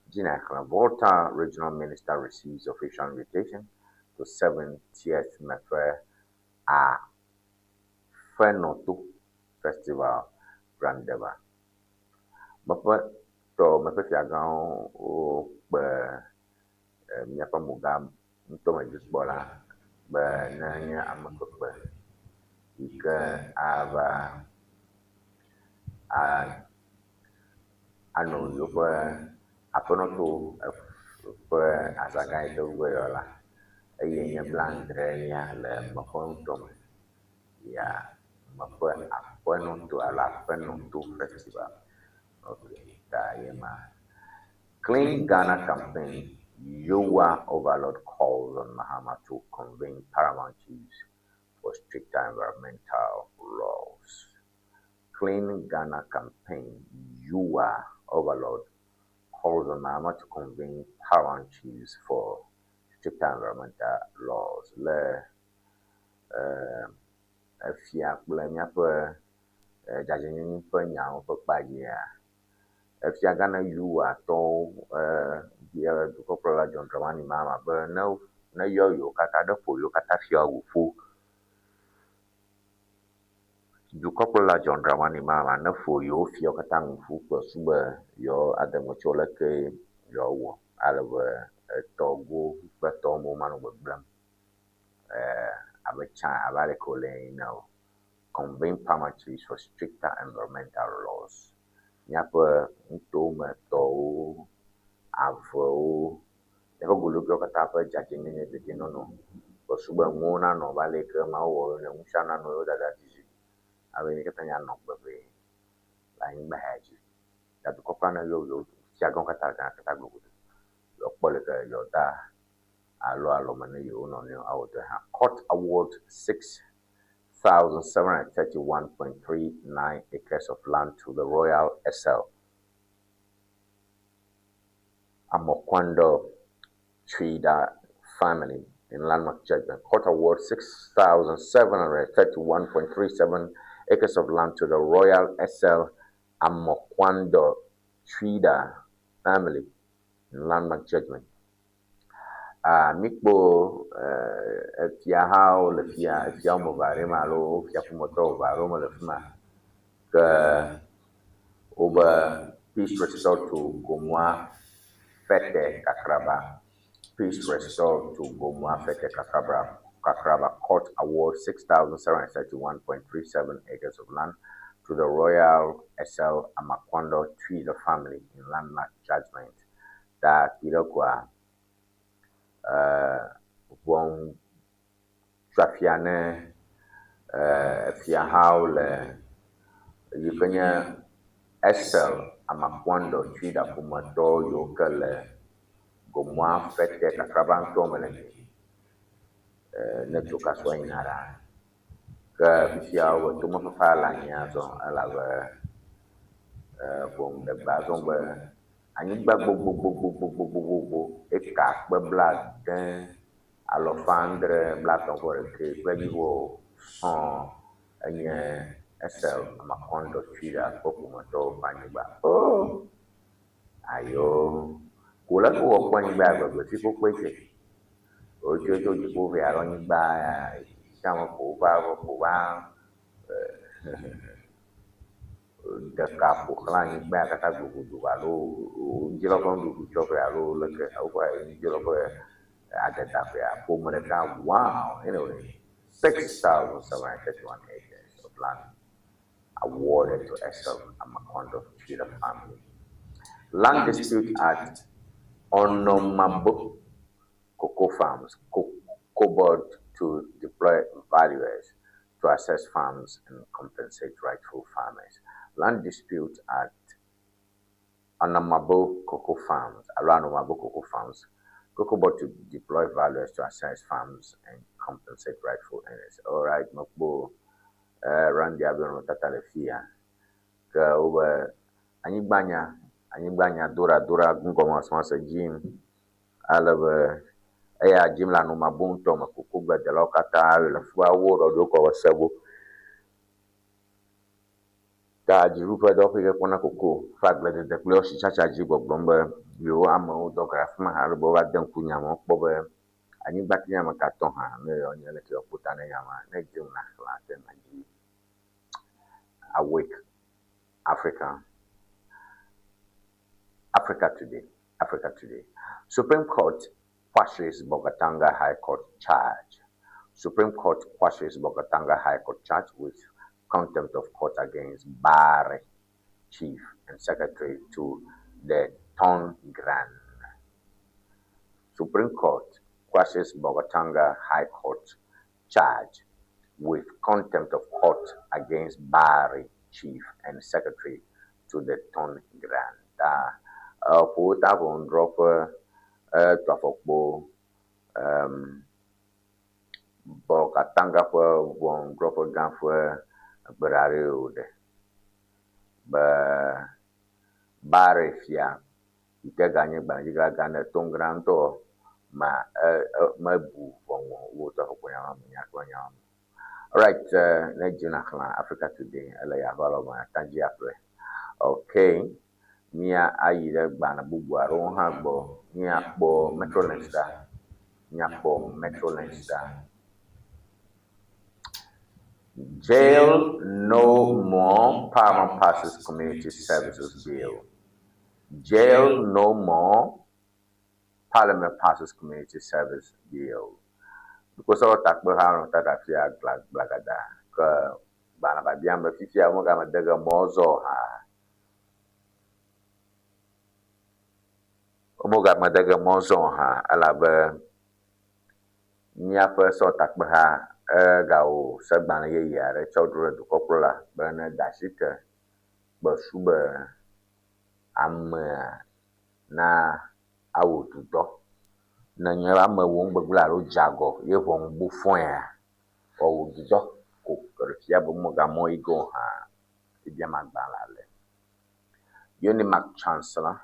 Gina Volta Regional Minister receives official invitation to 70th Mefe Afenoto Festival Grand Durbar. Meƒe tɔ meƒe fiagãwo wokpe míaƒe Muga nutomedzikpɔla be ne nye amekpekpe yi ke ava anɔ yewoƒe aƒenɔto ƒe azãgã yi ke ɖu ge yewoala eye nye blaadrelia le meƒe nutome ya meƒe aƒenɔto alo aƒenɔto festival. Okay, ta ye ma. Clean Ghana campaign, Yowa Overlord calls on Mahama to convene paramount chiefs for stricter environmental laws. Clean Ghana campaign, Yowa Overlord calls on Mahama to convene paramount chiefs for stricter environmental laws. Le efia kple míaƒe dzadzɛnyenye ƒe nyawo ƒe kpa dzia, efia gã Yowa tɔwo bia dukɔkplɔla John Dramani Mahama be ne neyɔ yewo katã ɖe ƒo yewo katã fiawo ƒu. Dukɔkplɔla John Dramani Mahama neƒo yewo fiawo katã nu ƒu kple su be yewo ade ŋgɔ tso leke yewoawɔ ale be etɔgo kple tɔwo manɔ gbegblẽm abe tsã abe aleke wòle ene o. Convene paramount chiefs for stricter environmental laws. Míaƒe nutometɔwo, avewo, míaƒe goloƒewo katã ƒe dzadzɛnyenye dedienɔnɔ kple su be nuwo nanɔ abe ale yi ke Mawu wɔ ene, ŋusẽ nanɔ yewo dada dzi abe mí katã míanɔ gbe ʋee le anyigba ya dzi. Ya dukɔkplɔla neyɔ yewo fiagãwo katã le Ghana katã gogodo. Yewoakpɔ leke yewoada alo alɔme ne yewo nɔnɔewo awɔ dɔe hã. Court award 6,731.39 acres of land to the Royal SL Amokwando Trida family in landmark judgment. Court award 6,731.37 acres of land to the Royal SL Amokwando Trida family in landmark judgment. Mikpo efiahawo le fia efia woame eve aɖe me alo fiaƒometɔ eve aɖewo me le fi ma ke wobe peace restored to Gomoa Fete Kakraba. Peace restored to Gomoa Fete Kakraba. Kakraba Court award 6,731.37 acres of land to the Royal SL Amakwando Trida family in landmark judgment. Ta kpi ʋɔnu tso afia ne efiahawo le yi ke nye SL Amakwando Trida ƒometɔ yiwo ke le Gomoa Fete Kakraba ŋutɔ me le ne tso kasua yina ɖa. Ke fifia wobe tomefafa le anyi azɔ elabe ʋɔnuɖegbe azɔ be anyigba gbogbogbogbogbogbogbogbo eka akpe blaade alɔfa adre blaetɔ̃ vɔ ɖekɛ kple dzivɔ sɔŋ enye SL Amakwando Trida ƒe ƒometɔwo ƒe anyigba. Oh! Ayo! Ko leke wowɔ kpɔ anyigba ya gbegbe fiƒokpe tse. Wotso tso dziƒo vɛ alo anyigba sia me ƒo va ƒo va ɖeka ƒo xlã anyigba ya katã gogodo alo ŋdzilɔ ƒe nuɖuɖu tsɔ vɛ alo leke woƒe ŋdzilɔ ƒe adedaƒea ƒome ɖeka. Wow! Anyway, 6,731 acres of land awarded to SL Amakondo Trida family. Land dispute at Onomabo Cocoa Farms. Cobalt to deploy valuers to assess farms and compensate rightful farmers. Land dispute at Anamabo Cocoa Farms, alo Anomabo Cocoa Farms, Cocoa Board to deploy valuers to assess farms and compensate rightful owners. Alright, mekpɔ eh, Randy abe tata le fia. Ke wobe anyigbanya, anyigbanya dora dora ŋgɔmasɔmasɔ dzim ale be eya dzim le Anomabo ŋutɔ me koko gbedelawo katã le fua wo ɖɔɖo kɔ sebo. Ta dziɖuƒe dɔwɔƒe yi ke kpɔna koko ƒe agbledede kple asitsatsa dzi gbɔgblɔm be yewo amewo dɔ ge ɖe afi ma ale be woava de ŋku nya me kpɔ be anyigba ti ame ka tɔ hã ne yewoanye leke yewoakpɔ ta ne nya ma ne dzem na xlã te na dzi. Awake Africa. Africa Today. Africa Today. Supreme Court quashes Bolgatanga High Court charge. Supreme Court quashes Bolgatanga High Court charge with contempt of court against Barre Chief and Secretary to the Tongran. Supreme Court quashes Bolgatanga High Court charge with contempt of court against Barre Chief and Secretary to the Tongran. Ta ƒo ta ʋɔnudrɔ̃ƒe etu afɔkpo Bolgatanga ƒe ʋɔnudrɔ̃ƒe gã ƒe gbe ɖe wòɖe be Barre fia yi ke ganye gbalẽdzigã ne Tongran ŋutɔ ma mebu ʋɔnu wotu afɔkpo nya ma me nya kple nya ma me. Alright, ne dzi na xlẽ Africa Today ele yava lɔ me atadzi aƒle. Okay, mía ayi ɖe gbalẽ bubu aɖewo hã gbɔ. Míakpɔ Metrolinx ɖa. Míakpɔ Metrolinx ɖa. Jail no more Parliament passes community services bill. Jail no more Parliament passes community service bill. Dukɔsɔwɔ takpeha nɔ tata fia gblagada ke gbalẽ biabiam be fifia womegame de ge mɔ zɔ hã. Womegame de ge mɔ zɔ hã elabe míaƒe sɔtakpeha egawo segbalẽ yeye aɖe tsɔ ɖo ɖe dukɔkplɔla be ne da asi te kpe su be amea na awɔ dudɔ. Ne nye be ame wɔ nugbegblẽ alo dze agɔ ye ʋɔnu bu fɔea, wòawɔ dudɔ ko ke ɖe fia be megamɔ yi ge o hã ebia ma gbalẽa le. UNIMAK Chancellor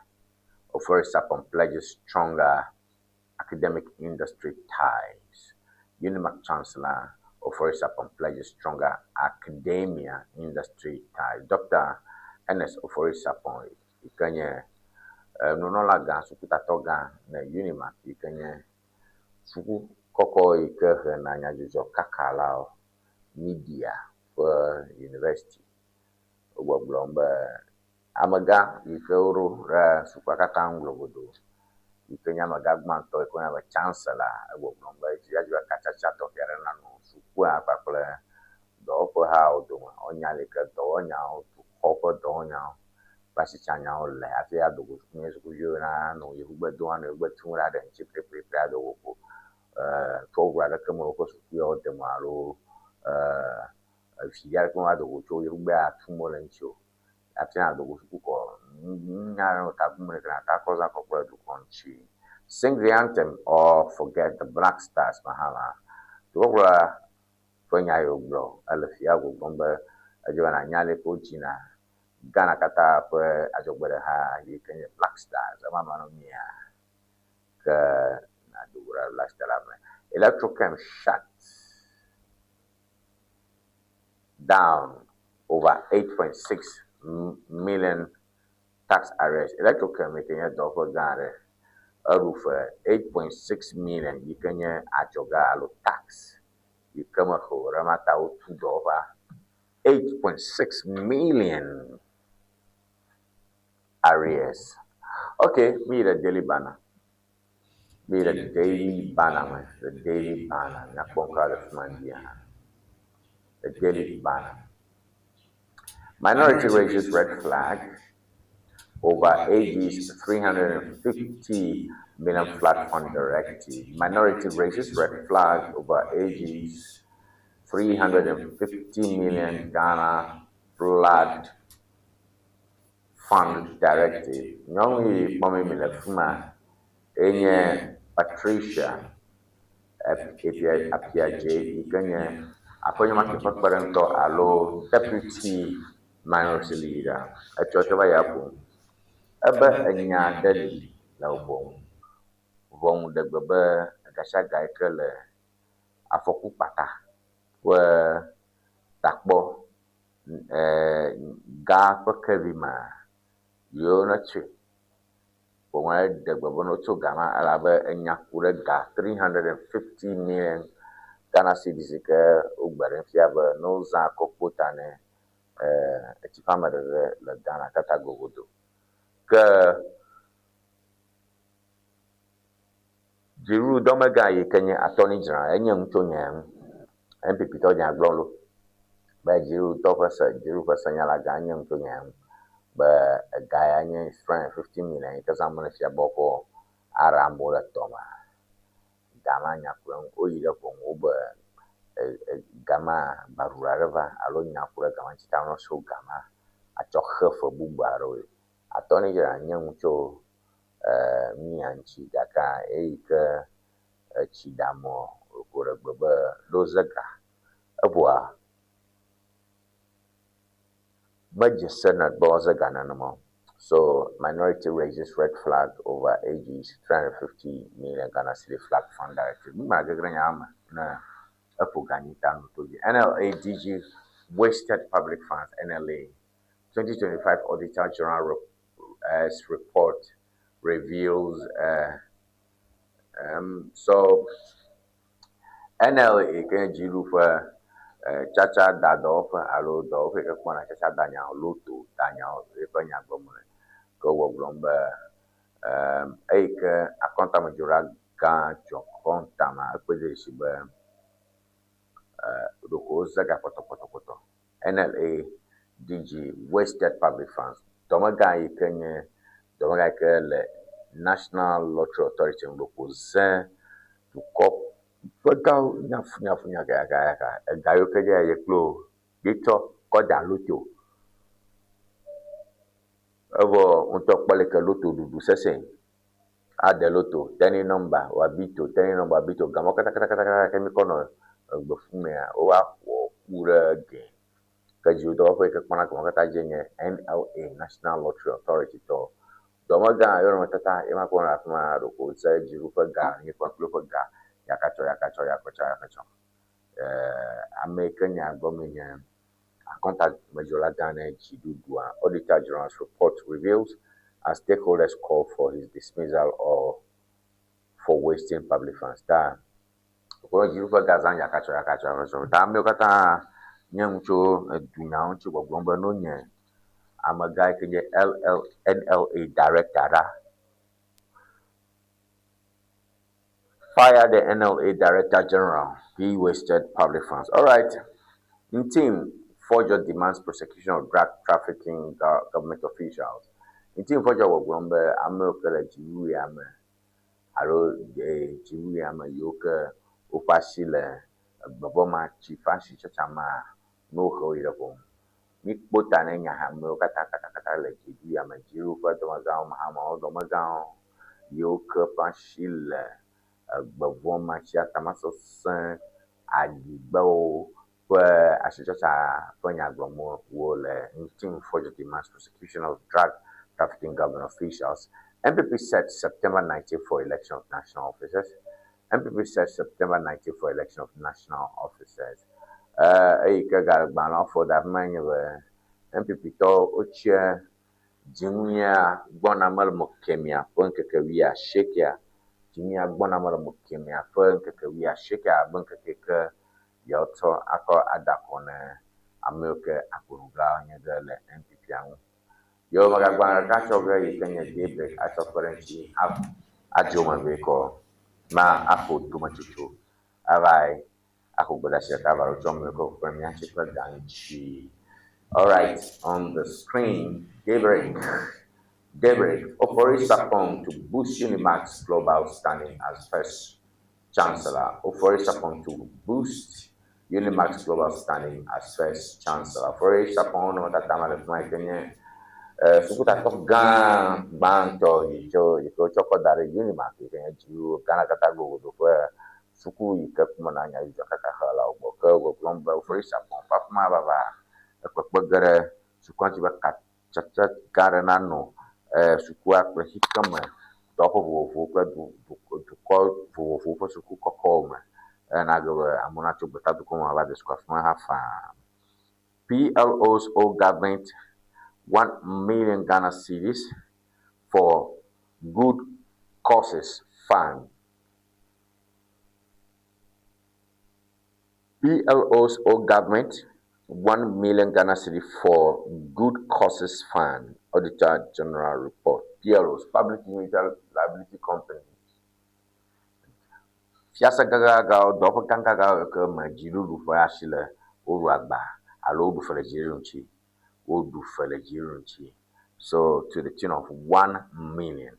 Ofori Sarpong pledges stronger academic industry ties. UNIMAK Chancellor Ofori Sarpong pledges stronger academia industry ties. Dr. Ernest Ofori Sarpong yi ke nye nunɔlagã sukutatɔ gã ne UNIMAK yi ke nye suku kɔkɔ yi ke hena nyadzɔdzɔ kakalawo media ƒe university. Wogbɔgblɔm be amegã yi ke woɖo ɖe sukua katã ŋu globodo yi ke nye amegã gbãtɔ yi ke woyɔna be chancellor egbɔgblɔm be dzidzadzra katsatsa tɔxɛ aɖe nanɔ sukua kpakple dɔwɔƒehawo dome. Wonya le ke dɔwɔnyawo, dukɔ ƒe dɔwɔnyawo kple asitsanyawo le hafi ado go nye sukuviwo nanɔ yevugbe dom anɔ yevugbe tum ɖe aɖe ŋuti pliplipli ado go ko trɔʋu aɖeke mele woƒe sukuawo dome alo vi aɖeke meva do go tso yevugbea tum wole ŋuti o. Hafi ado go suku kɔ nunya ɖe ta gum ɖe ta kɔ zã kɔ kple dukɔ ŋuti. Sing the anthem or forget the Black Stars Mahama. Dukɔkplɔla ƒe nya yi wògblɔ ele fia gbɔgblɔm be edze be nànya ale ke wodzina Ghana katã ƒe adzɔgbeɖeha yi ke nye Black Stars ema manɔ mia ke nàdo go ɖe Black Star la me. Electrochem shut down over 8.6 million tax arrears. Electrochem yi ke nye dɔwɔƒe gã aɖe eɖu fe 8.6 million yi ke nye adzɔga alo tax yi ke mexe o ɖe ma ta wotu dɔwɔƒea 8.6 million arrears. Okay, me the Daily Banner. Me the Daily Banner, man. The Daily Banner. The Daily Banner. Minority raises red flag. over AG's 350 million flood fund directive. Minority raises red flag over AG's 350 million Ghana flood fund directive. Nyɔnu yi kpɔm mi le fi ma enye Patricia Appiagyei yi ke nye aƒenyɔmake ƒe kpeɖeŋutɔ alo deputy minority leader. Etsɔ te va ya ƒom. Ebe enya aɖe li le ʋɔnu. Ʋɔnu ɖe gbe be gasiaga yi ke le afɔku kpata ƒe takpɔ ga ƒe kevi mea, yewo netsɔe. Ʋɔnua ɖe gbe be ne wotso ga ma elabe enya ku ɖe ga 350 million Ghana cedis yi ke wogbe ɖem fia be ne wozã kɔ kpo ta ne etsi ƒe ameɖeɖe le Ghana katã gogodo. Ke dziɖuɖudɔmegã yi ke nye Attorney General enye nu tso nya ya ŋu. NPP tɔ nya gblɔm ɖo be dziɖuɖutɔ ƒe se dziɖuɖu ƒe senyalagã enye nu tso nya ya ŋu be ega ya nye 350 million yi ke zãm wole fia be woakɔ aɖe amewo le tɔme. Ga ma nya ku ɖe eŋu. Woyi ɖe ʋɔnu wobe ga ma gbaɖuɖu aɖe va alo nya ku ɖe ga ma ŋuti ta wonɔ ga ma atsɔ xe fe bubu aɖewoe. Attorney General nye nu tso nu ya ŋuti gake eyi ke etsi ɖamɔ wòƒo ɖe gbe be ɖo ze ga. Evoa medze Senate be woaze ga nenema o. So minority raises red flag over AG's 350 million Ghana cedi flood fund directive. Nu ma gege ɖe nya me ne eƒo ga nyi ta nu to dzi. NLA DG wasted public funds. NLA 2025 Auditor General report reveals. So NLA ke nye dziɖuɖu ƒe tsatsa da dɔwɔƒe alo dɔwɔƒe yi ke kpɔna tsatsa da nyawo, loto da nyawo eƒe nya gblɔm wole. Ke wo gbɔgblɔm be eyi ke akɔntamedzrola gã dzɔ kɔnta ma ekpe de dzesi be ɖeko woze ga pɔtɔpɔtɔpɔtɔ. NLA DG wasted public funds. Dɔmegã yi ke nye dɔmegã yi ke le National Lottery Authority ŋu ɖeko ze dukɔ ƒe gawo nyafunyafunya gayagayaka. Ega yiwo ke dze ye kplo yetsɔ kɔ da loto. Evɔ ŋutɔ kpɔ leke loto ɖuɖu sesẽ. Ade loto, teni nɔmba wòabito, teni nɔmba wòabito. Gamɔwo katã ke mi kɔ nɔ egbe ƒu mea, wova ƒo ƒu ɖe ge. Ke dziɖuɖudɔwɔƒe yi ke kpɔna gamɔwo katã dzi nye NLA, National Lottery Authority tɔ. Dɔmegã yewo nɔnɔmetata ye ma kpɔ le afi ma ɖeko ze dziɖuɖu ƒe ga, nyikɔ kple woƒe ga yakatsɔ yakatsɔ yakatsɔ yakatsɔ. Ame yi ke nya gɔme nye akɔntamedzrola gã ne dziɖuɖua. Auditor General's report reveals as stakeholders call for his dismissal or for wasting public funds. Ta wokɔ dziɖuɖu ƒe ga zã yakatsɔ yakatsɔ yakatsɔ. Ta amewo katã nye nu tso edunyawo ŋuti gbɔgblɔm be no nye amegã yi ke nye LL NLA director ɖa. Fire the NLA Director General. He wasted public funds. All right. Ntim Fordjour demands prosecution of drug trafficking government officials. Ntim Fordjour gbɔgblɔm be amewo ke le dziɖuɖu ya me alo dziɖuɖu ya me yiwo ke woƒe asi le gbevɔ ma tsi ƒe asi tsatsa ma ne wohe wo yi ɖe ʋɔnu. Mikpɔ ta ne nya amewo katã katakata le dziɖuɖu ya me. Dziɖuɖu ƒe dɔmegãwo, mahamawo dɔmegãwo yiwo ke ƒe asi le egbevɔ ma tsi atamasesẽ aɖigbewo ƒe asitsatsa ƒe nya gblɔm wole. Ntim Fordjour demands prosecution of drug trafficking government officials. NPP set September 19 for election of national officers. NPP set September 19 for election of national officers. Eyi ke gagbalẽwo fɔ da afi ma nye be NPP tɔwo wotsia dziŋuia gbɔna mele mo kemia ƒe ŋkeke wuiasiekɛa. Dziŋuia gbɔna mele mo kemia ƒe ŋkeke wuiasiekɛa abe ŋkeke ke yewotsɔ akɔ ada akɔ ne amewo ke agbonugã nye ge le NPP ŋu. Yewo megagbalẽ ɖeka tsɔ ge yi ke nye Daybreak atsɔ kpe ɖe ŋuti adzo megbe kɔ ma aƒo dometsotso ava aƒo gbedeasi ɖeka ava ɖo tsɔ amewo ke kpe mía ŋuti kple ga ŋuti. All right, on the screen, Daybreak. Gabriel Ofori Sarpong to boost Unimax global standing as first chancellor. Ofori Sarpong to boost Unimax global standing as first chancellor. Ofori Sarpong no tata ma le fi ma yi ke nye sukutatɔ gã gbãtɔ yi tso yi ke wotsɔ kɔ da ɖe Unimax yi ke nye dziwò Ghana katã gogodo ƒe suku yi ke kumena nyadzidzɔ kaka xelawo gbɔ. Ke gbɔgblɔm be Ofori Sarpong ƒe afi ma vava ekpekpe ge ɖe sukua ŋuti be katsatsa gã aɖe nanɔ sukua kple xixeme dɔwɔƒe vovovowo kple du du dukɔ vovovowo ƒe suku kɔkɔwo me. Ena ge be amewo natso gbetadukɔ me ava de suku afi ma hã faa. PLO's owe government 1 million Ghana cedis for good causes fund. PLO's owe government 1 million Ghana cedi for good causes fund. Auditor General report. PLOs, Public Limited Liability Company. Fiase gãgãgãwo, dɔwɔƒe gãgãgãwo yi ke me dziɖuɖu ƒe asi le woɖu agba alo woɖu fe le dziɖuɖu ŋuti. Woɖu fe le dziɖuɖu ŋuti. So to the tune of 1 million.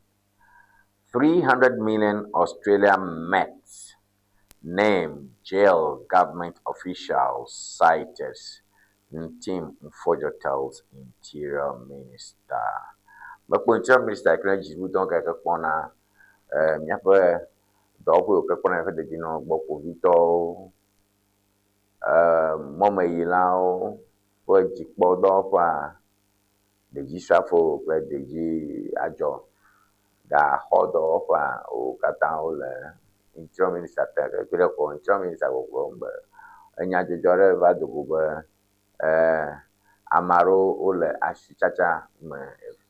300 million Australia met name jail government officials cited Ntim Mfodwo tells Interior Minister. Mekpɔ Interior Minister yi ke nye dziɖuɖudɔ gã yi ke kpɔna míaƒe dɔwɔƒe yiwo ke kpɔna míaƒe dedienɔnɔ gbɔ, kpovitɔwo, mɔmeyilawo ƒe dzikpɔdɔwɔƒea, ɖedzisrafowo kple ɖedzi adzɔ gaxɔdɔwɔƒea wo katã wole Interior Minister te. Ke ɖe ko Interior Minister gbɔgblɔm be enyadzɔdzɔ ɖe va do go be ame aɖewo wole asitsatsa me,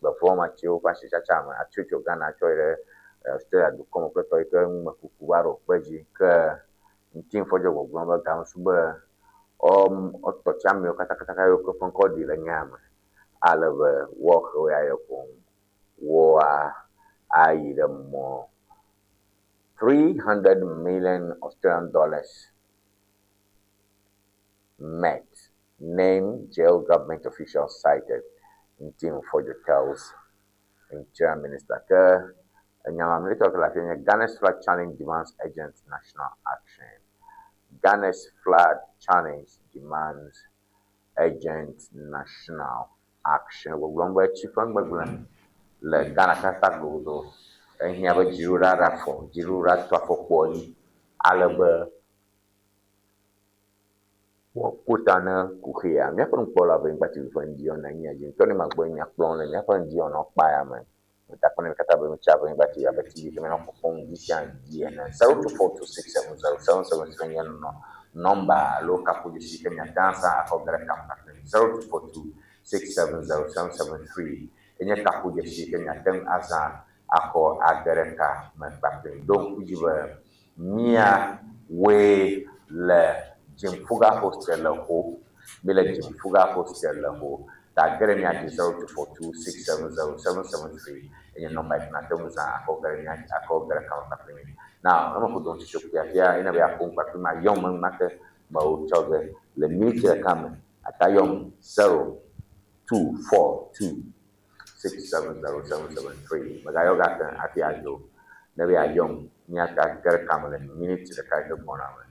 gbevuwɔmetsiwo ƒe asitsatsa me atso tso Ghana tsɔ yi ɖe Australia dukɔ me kple tɔ yi ke numekuku va ɖo kpe dzi. Ke Ntim Fodjo gbɔgblɔm be gamesu be woatɔ tsi amewo katakata yiwo ke ƒe ŋkɔ ɖi le nyaa me ale be woahe wo ya ye koŋ woa ayi ɖe mɔ. 300 million Australian dollars met name jail government officials cited Ntim Fodjo tells Interior Minister. Ke enya mamlɛtɔ ke le afi nye Ghana's flood challenge demands urgent national action. Ghana's flood challenge demands urgent national action. Gbɔgblɔm be tsi ƒe gbegblẽ le Ghana katã godo ehiã be dziɖuɖu aɖe afɔ, dziɖuɖu ato afɔkpo anyi ale be woaƒo ta ne kuxia. Míaƒe nukpɔla be ŋgba TV ƒe ŋdi wɔna nye dzi ŋutɔ ne magblɔ nya kplɔm le míaƒe ŋdi wɔna kpa ya me. Metakpɔ ne mi katã be mitsi Aʋenyigba TV abe TV ke míanɔ kpɔkpɔm ŋdi sia ŋdi ene. 0242670773 nye nɔ nɔmba alo kaƒodzesi ke miate ŋu azã axɔ ge ɖe kame kpakple mi. 0242670773 enye kaƒodzesi ke miate ŋu azã axɔ age ɖe ka me kpakple mi. Ɖo ŋku dzi be míawoe le Jimfuga hostel le Ho. Míle Jimfuga hostel le Ho. Ta ge ɖe mía dzi 0242670773 enye nɔmba yi ke nàte ŋu zã axɔ ge ɖe mía axɔ ge ɖe kame kpakple mi. Now, eme ƒo do ŋuti tso kpuia ene be yeaƒo nu kpakple mi ayɔm enumake mewo tsɔ ge le miniti ɖeka me. Ata yɔm 0242670773. Megayɔ gake hafi adzo. Ne be yeayɔm míata ge ɖe kame le miniti ɖeka yi ke gbɔna me.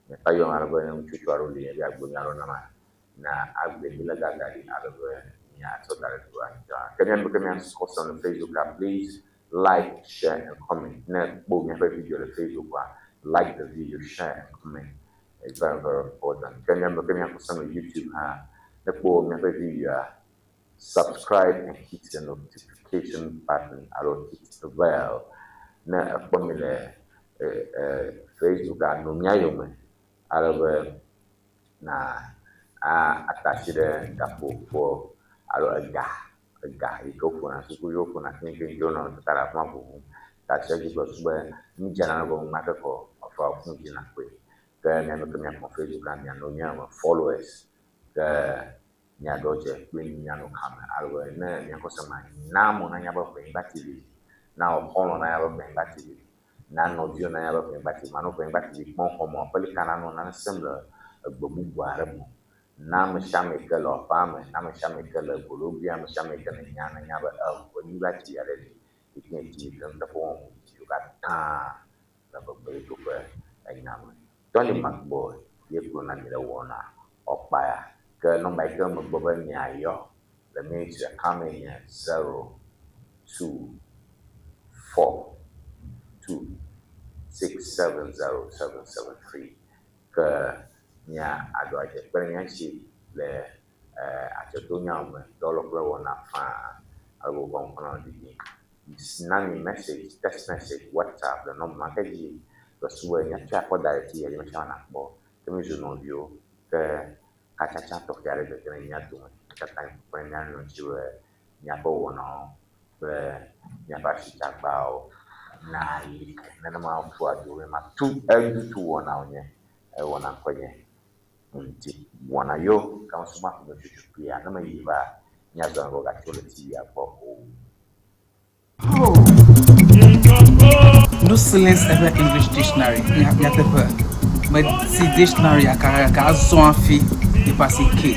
Miata yɔm ale be ne nutsotso aɖewo li be yeagblɔ nya aɖewo nam na agble mi le gaga ɖi ale be miatsɔ da ɖe doa dza. Ke míabe ke míakɔ sɔ le Facebook a, please like, share and comment. Ne kpɔ míaƒe video le Facebook a, like the video, share and comment. It's very very important. Ke míabe ke míakɔ sɔ le YouTube hã, ne kpɔ míaƒe video a, subscribe and hit the notification button alo hit the bell. Ne ekpɔ mi le Facebook a, nɔ mía yome ale be na atasi ɖe gaƒoƒo alo ega ega yi ke woƒona sukuviwo ƒona keŋkeŋ wonɔ tata ɖe afi ma ʋuʋum. Tasi edzi gblɔ be nu dzena na gɔme enumake kɔ efɔ ŋku dzi nakpɔe. Ke míabe ke míakpɔ Facebook a mianɔ mía me followers ke míaɖo dze kpli míanɔ kame ale be ne míakɔ se ma na amewo nanya be Ʋenyigba TV na wò xɔlɔ̃ nanya be Ʋenyigba TV na nɔviwo nanya be Ʋenyigba TV manɔ Ʋenyigba TV kpɔm xɔme aƒelika nanɔ nane sem le egbe bubu aɖe me. Na ame sia ame yi ke le aƒea me, na ame sia ame yi ke le gologbea, ame sia ame yi ke nènya nenya be eo enyigba tsi aɖe li yi ke nye tsi yi ke nuteƒewɔwɔ ŋutiwo katã le ʋegbelitoƒe enya me. Tony McBoy ye gblɔ na mi le wɔna ɔkpa ya. Ke nɔmba yi ke megblɔ be miayɔ le miniti ɖeka mee nye 0, 2, 4, 2, 6, 7, 0, 7, 7, 3. Ke mia aɖo adze kpe ɖe mía ŋuti le adzɔdonyawo me, dɔwɔlɔ kple wɔna faa ale be woƒe ŋkɔ nanɔ ɖiɖim. Na mi message, text message, WhatsApp le nɔmba ma ke dzi le subɔe míatsɔe akɔ da ɖe TV dzi ame sia ame nakpɔ. Ke mízu nɔviwo ke katsatsa tɔxɛ aɖe gege ɖe mía dome. Mí katã míekpe ɖe mía nɔewo ŋuti be míaƒe wɔnawo kple míaƒe asitsagbawo nali ke. Nenema wotua du be matu edu wɔnawo nye ewɔna ŋkɔe nye ŋuti wɔna yo ke mesubɔ aƒe me tsotso kpuia ne meyi va míazɔ ŋgɔ gatso le TV-a gbɔ o. No silence eƒe English dictionary nyateƒe meti dictionary gake azɔ hafi eƒe asi ke.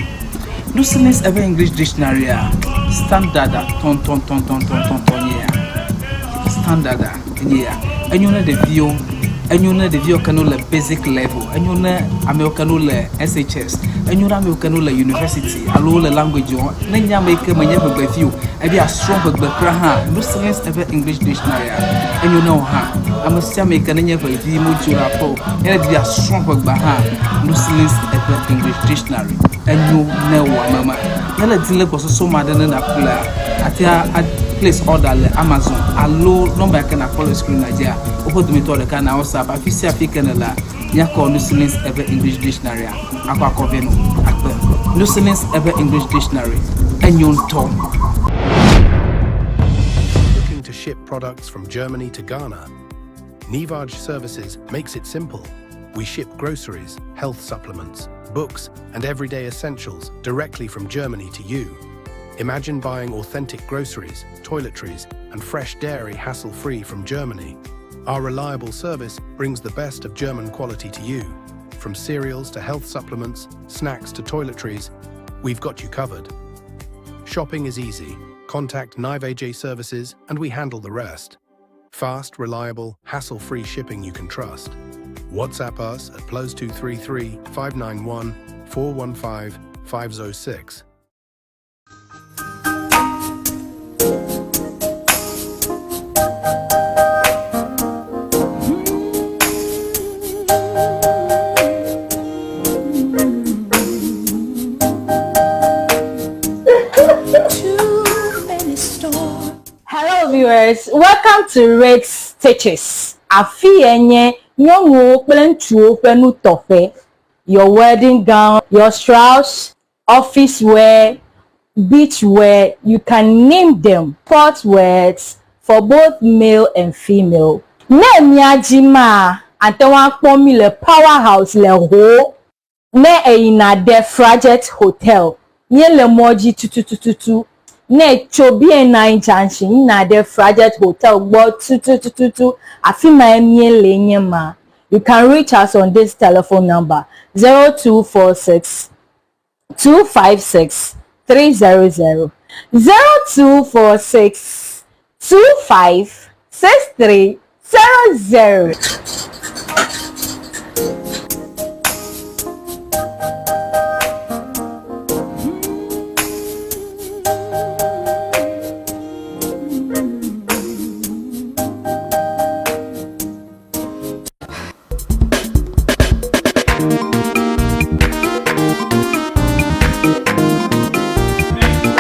No silence eƒe English dictionary a standard a tɔntɔntɔntɔntɔntɔn nye ya. Standard a enye ya. Enyo ne ɖeviwo, enyo ne ɖeviwo ke no le basic level, enyo ne amewo ke no le SHS, enyo ne amewo ke no le university alo wole language wɔm. Ne nye ame yi ke menye ʋegbevi o, ebe yeasrɔ̃ ʋegbe kura hã, no silence eƒe English dictionary a, enyo ne wò hã. Ame sia ame yi ke nenye ʋevi modzo le aƒe o, ne edi be yeasrɔ̃ ʋegbea hã, no silence eƒe English dictionary enyo ne wò ame ma. Ne le di le gbɔsɔsɔ ma ɖe ne nàƒlea, àte a place order le Amazon alo nɔmba yi ke nàkpɔ le screen dzia, woƒe dometɔ ɖeka na WhatsApp. Afi sia afi ke nèlea, míakɔ Nusilis eƒe English Dictionary akɔ akɔ vɛ nɔ akpe. Nusilis eƒe English Dictionary enyo ŋutɔ. Looking to ship products from Germany to Ghana? Nivaj Services makes it simple. We ship groceries, health supplements, books, and everyday essentials directly from Germany to you. Imagine buying authentic groceries, toiletries, and fresh dairy hassle free from Germany. Our reliable service brings the best of German quality to you. From cereals to health supplements, snacks to toiletries, we've got you covered. Shopping is easy. Contact Nive AJ Services and we handle the rest. Fast, reliable, hassle-free shipping you can trust. WhatsApp us at +233 591 415 506. Hello viewers, welcome to Red Stitches. Afi ye nye nyɔnuwo kple ŋutsuwo ƒe nutɔƒe. Your wedding gown, your shrouds, office wear, beach wear, you can name them. Sport wears for both male and female. Ne mía dzi maa, ate ŋu akpɔ mí le Power House le Ho. Ne èyina ɖe Frajet Hotel, míele mɔ dzi tutututu. Ne ètso BNI Junction yina ɖe Frajet Hotel gbɔ tutututu, afi mae míele nye ma. You can reach us on this telephone number 0246 256 300 0246 25 63 00.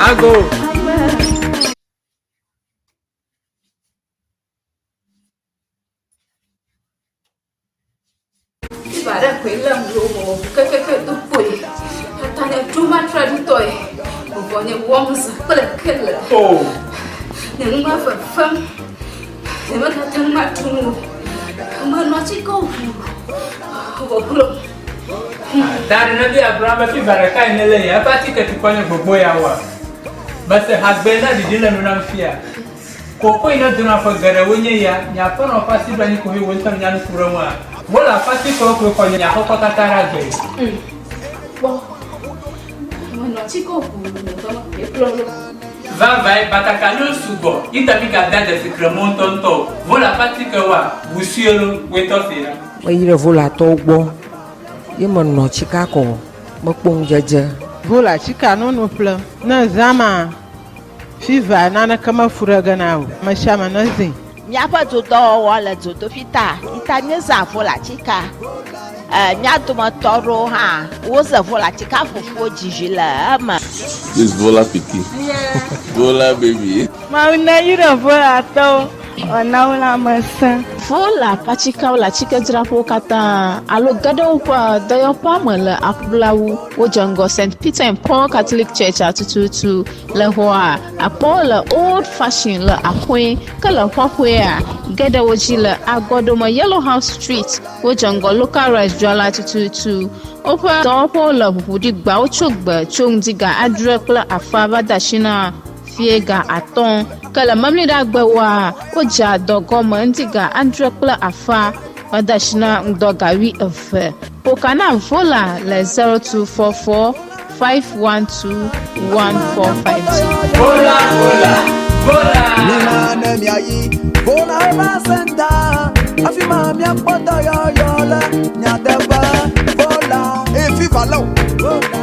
Ago. Fiva ɖe koe lém ɖo wɔ kekeke do kpoe. Tata nye ɖo matra ɖutɔe. Vɔvɔ nye wɔm zã kple kele. Oh. Nye nu ma fefem. Nye megate ŋu aɖu nu o. Menɔ atike ʋu. Vɔ klo. Da ɖe ne bi Abraham be fiva ɖeka yi ne lé ya eƒe atike tukɔ nye gbogbo ya wa. Mese hagbe na ɖiɖi le nu nam fia. Koko yi ne dona ƒe geɖewoe nye ya, nye aƒenɔ ƒe asi ɖo anyi koe wò ŋutɔ nènya nu ku ɖe eŋua? Wole aƒe atikewo koe xɔ nye aƒekɔ katã ɖe agbe. Kpɔ. Menɔ atikewo ʋuu le ƒe me ye kplɔ ɖo. Vavãe, batakaliwo sugbɔ yi ta migade dzesi kremɔ ŋutɔŋutɔ o. Vola ƒe atikewoa, ʋu sue lo, woe tɔ see ɖa. Meyi ɖe Volatɔwo gbɔ ye menɔ tsika kɔ mekpɔ ŋudzedze. Vola tsika nono ƒle ne zã ma fiva naneke mefu ɖe ge na o. Amesiame ne zĩ. Míaƒe dodɔwɔwɔ le dzodoƒi ta yi ta míezã volatika. E, mía dometɔ aɖewo hã woze volatika fufuwo dzizi le eme. This Vola pikin. Vola baby. Mawu neyra Volatɔwo wòana wo lãmesẽ. Vola ƒe atikeawo le atikedzraƒewo katã alo ge ɖe woƒe dɔyɔƒea me le aƒlawu. Wodze ŋgɔ St. Peter and Paul Catholic Church tututu le xɔa akpɔ le Old Fashion le axɔe ke le xɔxɔea ge ɖe wo dzi le agɔɖome Yellow House Street. Wodze ŋgɔ Local Rice dzrala tututu. Woƒe dɔwɔƒewo le ʋuʋu ɖi gbawo tso gbe tso ŋdi ga adre kple afa va de asi na fie ga atɔ̃ ke le memleɖagbewoa wodzea dɔ gɔme ŋdi ga adre kple afa va de asi na ŋdɔ ga wuieve. Ƒoka na Vola le 0244 512 1452. Vola, vola, vola. Mina ne miayi Vola Herbal Center afi ma miakpɔ dɔyɔyɔ le nyateƒe Vola. Eye fiva lé o,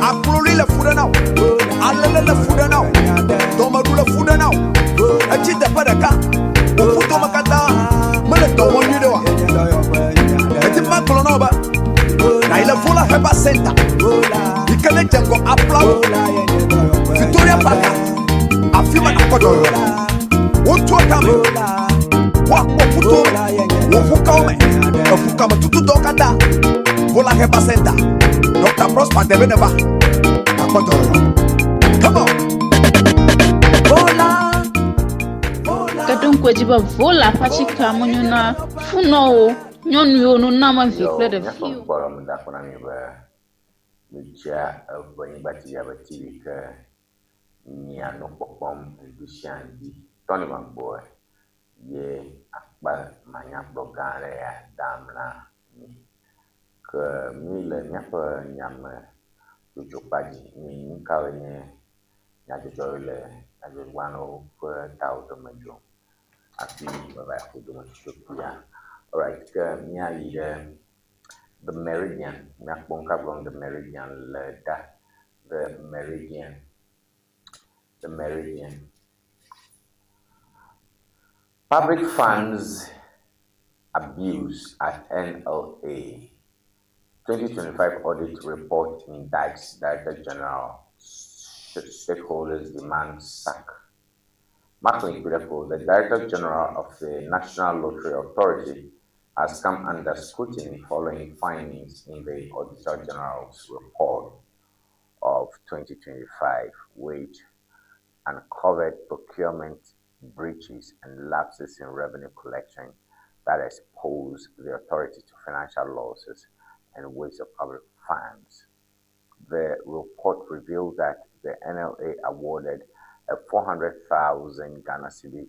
akloli le fu ɖe na o, alele le fu ɖe na o, dɔmeɖu le fu ɖe na o, etsi teƒe ɖeka, wò ƒudome katã mele dɔ wɔm nyuie ɖe oa? Eti magblɔ na wò be nàyi le Vola Herbal Center yi ke ne dze ŋgɔ aƒlawo Victoria Park afi ma nàkpɔ dɔyɔyɔ le. Wotua tame, woakpɔ ƒuto me, wò ƒukawo me, eƒukame tututɔwo katã. Vola Herbal Center, Dr. Prosper Debe neva, nàkpɔ dɔyɔyɔ. Come on. Vola. Ke ɖo ŋku edzi be Vola ƒe atikea menyo na funɔwo, nyɔnuwo, noname vi kple Yo, míaƒe ɖeviwo. ŋkpɔɖɔ me da kpɔ na mi be midzea eƒe anyigba TV abe TV ke mia nu kpɔkpɔm ŋdi sia ŋdi. Tɔni Magboe ye akpa manyagblɔ gã aɖe ya dam na mi. Ke mi le míaƒe nyame dzodzokpa dzi. Mi nu kawoe nye nyadzɔdzɔwo le nyadzɔdzɔgbalẽwo ƒe tawo dome dzrom hafi meva yi ƒo dome tsotso Alright, ke míayi ɖe The Meridian. Míakpɔ nu ka gblɔm The Meridian le ɖa. The Meridian. The Meridian. Public funds abuse at NLA. 2025 audit report indicts Director General. Stakeholders demand sack. Macklin Kudeko, the Director General of the National Lottery Authority, has come under scrutiny following findings in the Auditor General's report of 2025, which uncovered procurement breaches and lapses in revenue collection that exposed the authority to financial losses and waste of public funds. The report revealed that the NLA awarded a 400,000 Ghana cedi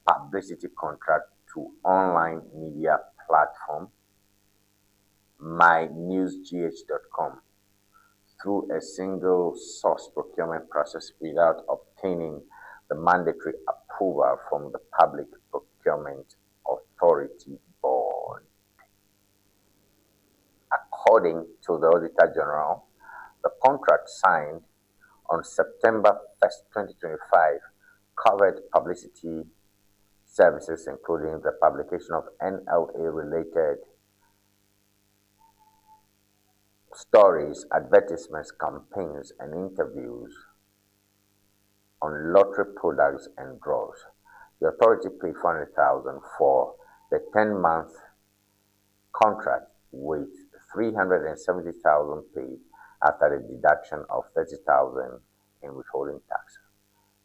publicity contract to online media platform mynewsgh.com through a single source procurement process without obtaining the mandatory approval from the Public Procurement Authority Board. According to the Auditor General, the contract signed on September 1st, 2025, covered publicity services, including the publication of NLA related stories, advertisements, campaigns, and interviews on lottery products and draws. The authority paid 400,000 for the 10-month contract with 370,000 paid after the deduction of 30,000 in withholding tax.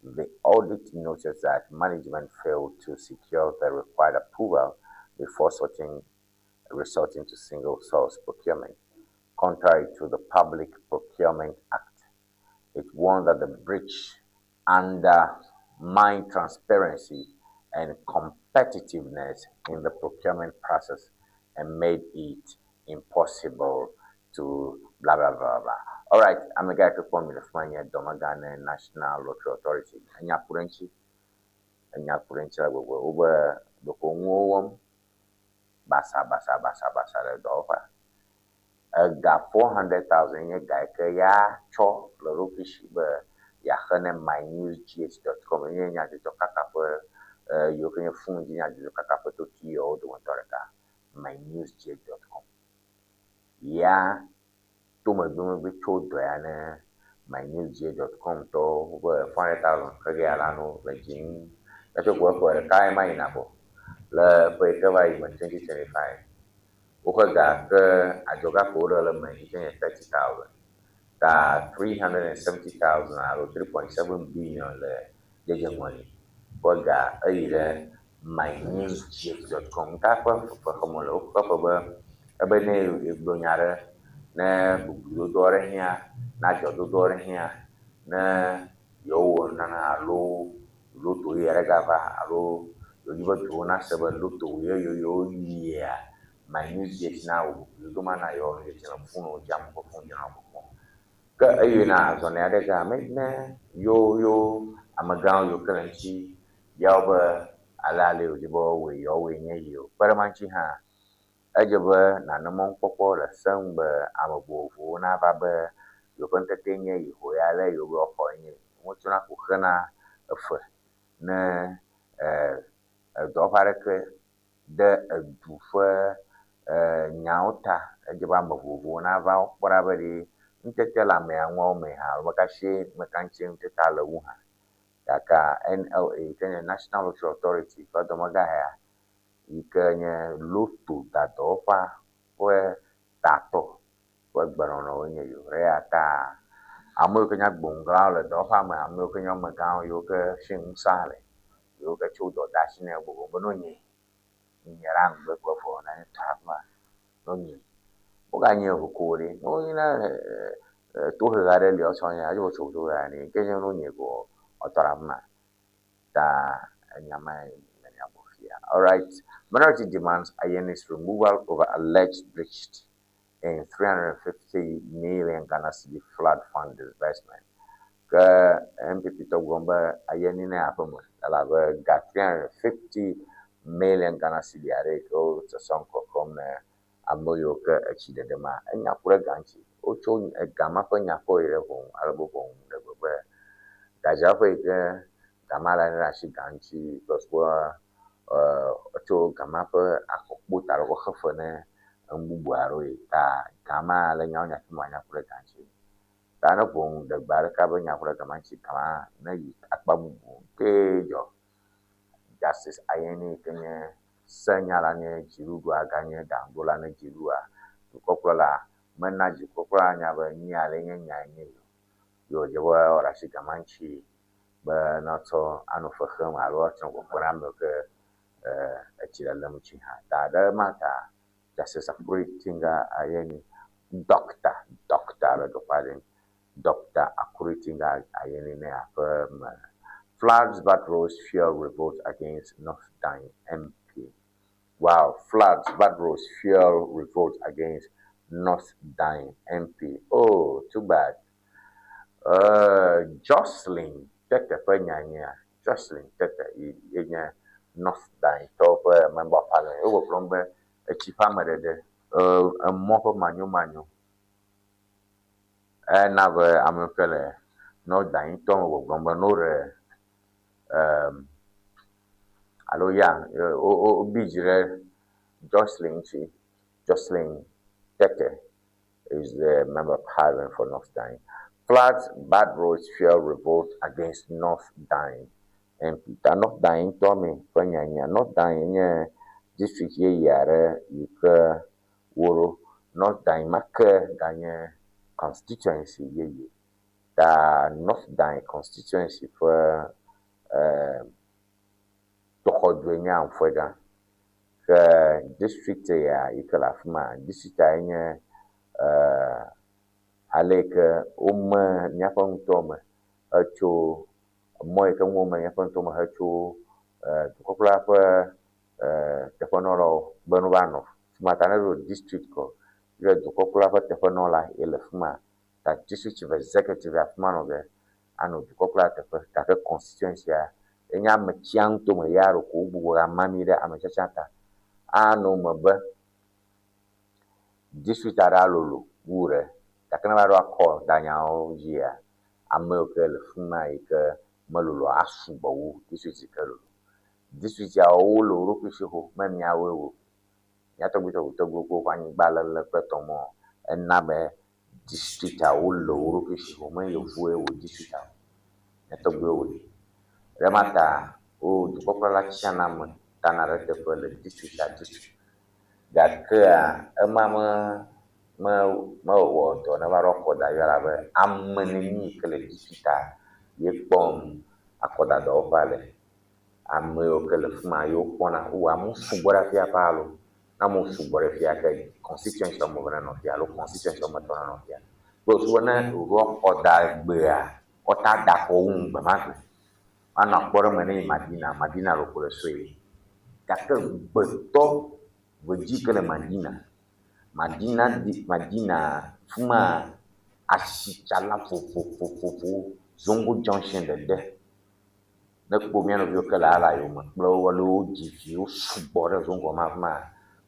The audit noted that management failed to secure the required approval before resorting to single source procurement. Contrary to the Public Procurement Act, it warned that the breach undermined transparency and competitiveness in the procurement process and made it impossible to blah, blah, blah, blah. Alright, amegã yi ke kpɔm mi le fi ma nye dɔmegã ne National Lottery Authority. Enya ku ɖe eŋuti, enya ku ɖe eŋuti ale gbegbe. Wobe ɖeko nuwo wɔm basa basa basa basa le dɔwɔƒea. Ega 400,000 nye ga yi ke ya tsɔ le eɖokui si be yeaxe ne mynewsgh.com ye nye nyadzɔdzɔkaka ƒe yiwo ke nye fon dzi nyadzɔdzɔkaka ƒe totuiwo dometɔ ɖeka. mynewsgh.com. Ya to megbemegbe tso dɔ ya ne mynewsgh.com tɔwo be 400,000 xe ge yeala no le dzi ŋu. Etsɔ ko eƒe ɖeka ye ma yina vɔ le ƒe yi ke va yi me 2025. Woƒe ga ke adzɔgaƒo ɖe le eme yi ke nye 30,000 ta 370,000 alo 3.7 billion le dzedze ŋɔli ƒe ga eyi ɖe mynewsgh.com. Ta ƒe fefe xɔm wole. Woxe fe be ebe ne egblɔ nya ɖe, ne boblododo aɖe hiã, ne adzɔdodo aɖe hiã, ne yewowɔ nane alo loto ye aɖe gava alo yewodi be duwo nase be loto ye yewo yia, mynewsgh na wò boblododo ma na yewoa nu le fonu dzi ame ƒe fonu dzi na kpɔkpɔm. Ke eyina azɔli aɖe ga me ne yewo yewo amegãwo yiwo ke le ŋuti yawo be ale ale wòdzi be woawɔe yewoawɔe nye yi o. Kpe ɖe ema ŋuti hã, edze be nane mɔnukpɔkpɔ le se ŋu be ame vovovowo nava be yewoƒe ŋutete nye yi ho ya ale yewo be woaxɔ nye yi. Wotsɔna ko xena efe ne edɔwɔƒe aɖeke ɖe edu ƒe nyawo ta. Edze be ame vovovowo nava wokpɔ ɖa be ɖe ŋutete le amea ŋua me hã alo meka meka ŋuti ŋutetea le wu hã. Gake NLA yi ke nye National Lottery Authority ƒe dɔmegã ya yi ke nye loto dadɔwɔƒea ƒe tatɔ ƒe gbenɔnɔwoe nye yiwo. Eya ta ame yiwo ke nye agboŋgãwo le dɔwɔƒea me, ame yiwo ke nye amegãwo yiwo ke si ŋusẽ le, yiwo ke tso dɔ de asi nɛ gbɔgblɔm be no nyi nye ɖe aŋgbe kple vɔ ne tɔ afi ma no nyi. Woganye ʋuko ɖe. Ne wonyi na tohehe aɖe li wotsɔ nye hafi wotso tohehe nɛ. Ke nye no nyi ko wotɔ ɖe afi ma. Ta enya mae le míagbɔ fia. Alright. Minority demands Ayeni's removal over alleged breach in 350 million Ghana cedi flood fund disbursement. Ke NPP tɔ gblɔm be Ayeni ne aƒe me elabe ga 350 million Ghana cedi aɖe yi ke wotsɔtsɔm kɔkɔm ne ame yiwo ke etsi ɖeɖe ma enya ku ɖe ga ŋuti. Wotso ega ma ƒe nya kɔ yi ɖe ʋɔnu ale be ʋɔnu ɖe gbe be gadzraƒe yi ke ga ma le ɖe asi ga ŋuti plus be etso ga ma ƒe akɔkpo ta alo xe fe ne enu bubu aɖewo yi ta ga ma le nyawo nya ma nya ku ɖe ga ŋuti. Ta ne ʋɔnu ɖe gbe aɖeke be nya ku ɖe ga ma ŋuti ga ma ne yi akpa bubu kee dzɔ. Justice Ayeni yi ke nye senyala nye dziɖuɖua ganye ɖaŋuɖola ne dziɖuɖua dukɔkplɔla mena dukɔkplɔla nya be nu ya le nye nya nye yi o. Ye wòdze be woaɖe asi ga ma ŋuti be ne woatsɔ anɔ fe xem alo woatsɔ kpekpem ɖe amewo ke etsi lelem ŋuti hã. Ta ɖe ema ta Justice Akuritinga Ayeni, Doctor, Doctor le dɔƒe aɖe, Doctor Akuritinga Ayeni ne aƒe me. Floods bad roads fuel revolt against North Dayi MP. Wow, floods, bad roads fuel revolt against North Dayi MP. Oh, too bad. Jocelyn Tete ƒe nya nyea, Jocelyn Tete ye nye North Dayi tɔwo ƒe member of parliament. Wo gbɔgblɔm be etsi ƒe ameɖeɖe, emɔ ƒe manyomanyo ena be ame ke le North Dayi tɔwo me gbɔgblɔm be ne woɖe alo ya wobi dzi ɖe Jocelyn ŋuti. Jocelyn Tete is the member of parliament for North Dayi. Floods, bad roads fuel revolt against North Dayi MP. Ta North Dayi ŋutɔ me ƒe nya nyea, North Dayi nye district yeye aɖe yi ke woɖo. North Dayi ma ke ganye constituency yeye. Ta North Dayi constituency ƒe tɔxɔdue nye Anfoega. Ke district ya yi ke le afi ma, district ya nye ale yi ke wome míaƒe ŋutɔ me hetso mɔ yi ke ŋu wome míaƒe ŋutɔ me hetso dukɔkplɔla ƒe teƒenɔlawo be ne wova nɔ fi ma ta ne ɖo district kɔ ye dukɔkplɔla ƒe teƒenɔla ye le fi ma. Ta District Chief Executive afi ma nɔ ge anɔ dukɔkplɔla teƒe gake constituency-a enye ame tsia ŋutome ya ɖeko wogbugbɔ ama mí ɖe ame tiatia ta. Anɔ eme be district aɖe alolo wu ɖe gake ne va ɖo akɔdanyawo dzia, ame yiwo ke le fi ma yi ke melolo asugbɔ wu district yi ke lolo. District yawo wole wo ɖokui si xoxo me míawoe o. Mía tɔgbuitɔgbuitɔgbuiwo kple woƒe anyigba lele kple tɔmɔ ena be districtawo le wo ɖokui si xoxo me yevuwoe wɔ districtawo. Mía tɔgbuiwoe wɔe. Le ema ta wo dukɔkplɔla tsiana ame tana ɖe eteƒe le district sia district. Gakea ema me me mewɔ dɔ ne va ɖo akɔdayɔ elabe ame neni yi ke le districta ye kpɔm akɔdadɔwɔƒea le. Ame yiwo ke le fi ma ye wokpɔna. Wowɔ amewo sugbɔ ɖe afia paa loo. Ne amewo sugbɔ ɖe fia ke constituency woame eve nenɔ fia alo constituency woame etɔ̃ nenɔ fia. Kple susu be ne woɖo akɔdagbea, woate ŋu ada akɔ wu gbe ma gbe. Woanɔ akpɔ ɖe eme ne yi Madina, Madina ɖeko le sue. Gake gbetɔ ʋedzi yi ke le Madina, Madina di Madina fi ma asitsala vovovovowo, Zongo junction ɖeɖe. Ne ekpɔ mía nɔviwo ke le ala yome kple wo alo wodzi vi wo sugbɔ ɖe zongoa me afi ma,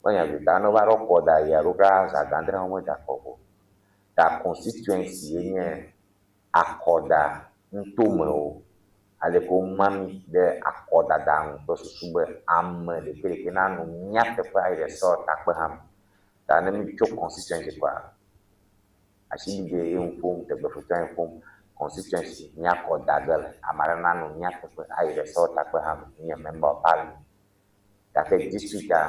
woanya vi ta ne wova ɖo kɔ da yi alo kura zã gã adre womeda kɔ o. Ta constituency ye nye akɔda nutomewo. Ale ke woma mí ɖe akɔdada ŋu kple susu be ame ɖekɛɖekɛ nanɔ mía teƒe ayi ɖe sewɔtakpeha me. Ta ne mí tso constituency kɔa, Asiɖiɖe ye ŋu ƒom, tegbefetɔ ye ŋu ƒom, constituency míakɔ da ge le, ame aɖe nanɔ mía teƒe ayi ɖe sewɔtakpeha me, nye member of parliament. Gake districta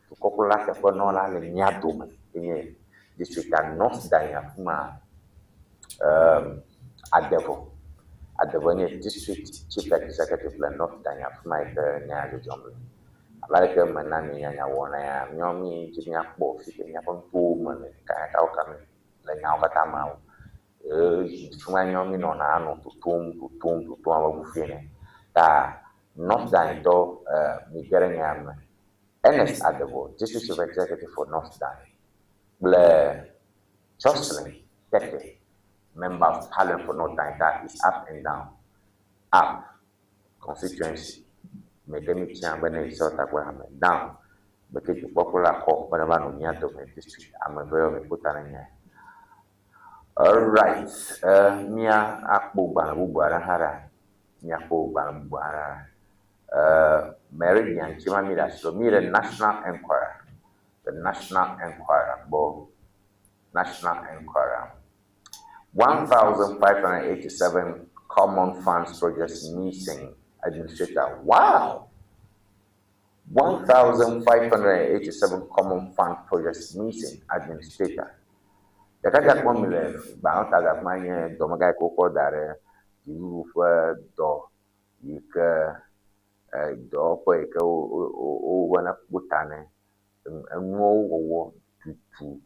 dukɔkplɔla teƒenɔla le mía dome ye nye districta North Dayi afi ma um, Adevɔ. Adevɔ nye district chief executive le North Dayi afi ma yi ke nya dzɔdzɔm le. Abe aleke mena mi nyanya wɔna ya, míawo míedzi míakpɔ fi ke míaƒe ŋkuwo me le kakakawo kame le nyawo katã mea o. Eye fi ma míawo míenɔna anɔ totom, totom, totom abe ʋufi ene. Ta North Daintɔ eh, mige ɖe nya me. Ernest Adebo, District Chief Executive for North Dain kple Jocelyn Tete, Member of Parliament for North Dain ta is up and down. Up. Constituency me ke mi tia be ne yi sewɔtakpe hame down me ke dukpɔkplɔ la xɔ be ne va nɔ mia dome district ame eve yɔ mi kpɔ ta ne nya. Alright, eh, mia akpɔ gbalẽ bubu aɖe hã ɖa. Mia kpɔ gbalẽ bubu aɖe ɖa. Eh, Meridian ŋuti ma mi ɖe asi mi ɖe National Enquirer. The National Enquirer gbɔ. National Enquirer. 1,587 Common Funds Projects Missing Administrator. Wow! 1,587 Common Fund Projects Missing Administrator. Ɖekadze kpɔm mi le gbalẽ ta gake ma nye dɔmegã yi ke wokɔ da ɖe dziɖuɖu ƒe dɔ yi ke dɔwɔƒe yi ke wowɔna kpɔ ta ne enuwo wɔwɔ tutu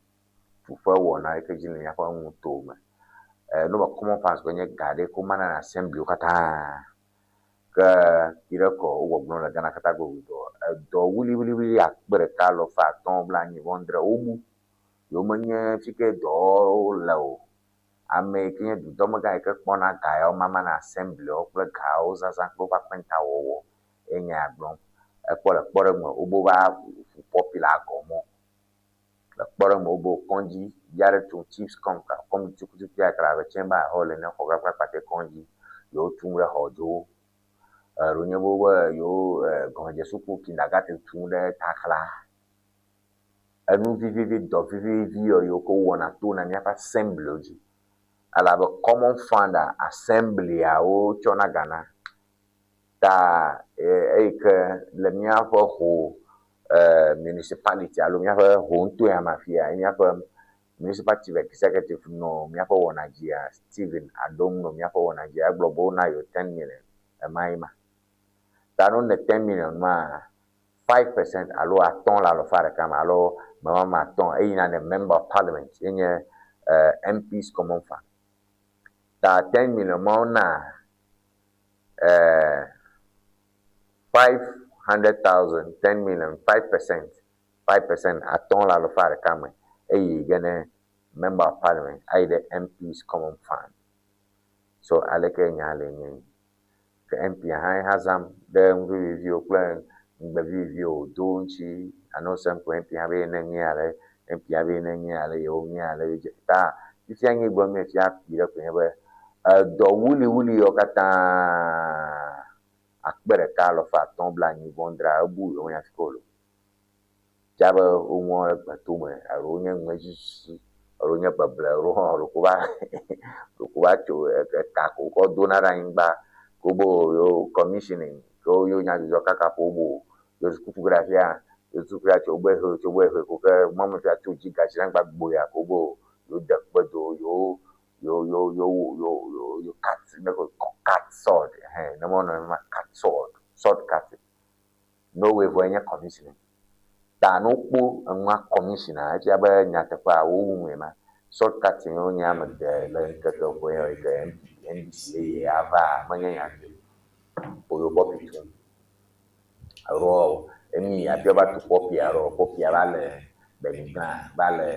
tuƒe wɔna yi ke dzi le míaƒe nuto me. Nu be common funds nye ga ɖe ko mana na assemblywo katã. Ke yi ɖe kɔ wogbɔgblɔm le Ghana katã gbɔ edɔ wuliwuliwuli akpe ɖeka alafa atɔ̃ blanyi vɔ adre wobu. Yewo menye fi ke dɔwo le o. Ame yi ke nye dudɔmegã yi ke kpɔna ga yawo mama na assemblywo kple gawo zazã kple woƒe akɔntawɔwɔ ye nye ya gblɔm. Ekpɔ le kpɔɖeŋu me wobe wova ƒu pɔpi le agɔmɔ. Le kpɔɖeŋu me wobe kɔdzi vi aɖe tum chiefs compound kɔdzi tukutuku ya ke le abe chamber hall ene xɔ kpakple kpatɛ kɔdzi yewo tum ɖe xɔdzo. Eɖewo nye be wobe yewo gɔmedzesuku kindergarten tum ɖe taxla. Enu vivivi dɔ vivivi yiwo ke wowɔna tona míaƒe assemblywo dzi elabe common fund assemblyawo tsɔna ga na. Ta eyi ke le míaƒe ho municipality alo míaƒe ho ŋutɔ ya me afia míaƒe municipal chief executive nɔ míaƒe wɔna dzia Stephen Adom nɔ míaƒe wɔna dzia egblɔ be wona yewo 10 million ema yi ma. Ta ne wone 10 million ma 5% alo atɔ̃ le alafa ɖeka me alo memama atɔ̃ eyina ne member of parliament ye nye MPs common fund. Ta 10 million ma wona 500,000, 10 million, 5%, 5% atɔ̃ le alafa ɖeka me eye ge ne Member of Parliament ayi ɖe MPs Common Fund. So aleke nya le nye yi. Ke MP hã hã zãm ɖe nu viviviwo kple ŋugbe viviviwo wòdo ŋuti anɔ sem ko MP hã be ne nye ale, MP hã be ne nye ale, yewo nye ale ta fifia nye gblɔm nye fia kpui ɖe koe nye be edɔ wuliwuli yawo katã akpe ɖeka alafa atɔ̃ blaenyi vɔ adrea ebu yewo nya fi ke wole o. Fia be woŋlɔ ɖe gbetome alo wonye ŋumezizi alo wonye beble alo hã ɖeko va ɖeko va tso eka ko wokɔ dona ɖe anyigba ko be yewo commissioning ke wo yewo nyadzɔdzɔ kaka ƒo wo be yewo kuku ɖe afia yewo tutu ɖe tso gbɔe tso gbɔe ko ke mɔmefia tso dzi gatsi ɖe anyigba gboya ko be yewo de kpe do yewo yewo yewo yewo yewo yewo cut ne ko cut sword hɛn ne mɔ nɔ ma cut sword sword cut. Norway vɔe nye commissioning. Ta ne wokpɔ enua commissioner efia be nyateƒea wowu nue ma. Sword cutting wo nye ame de le ŋkeke ʋe yi ke NDC yeye ava menye nya nyui o. Woyo pɔpi tum. Alo emi hafi woava tu pɔpia alo pɔpia va le Benigba va le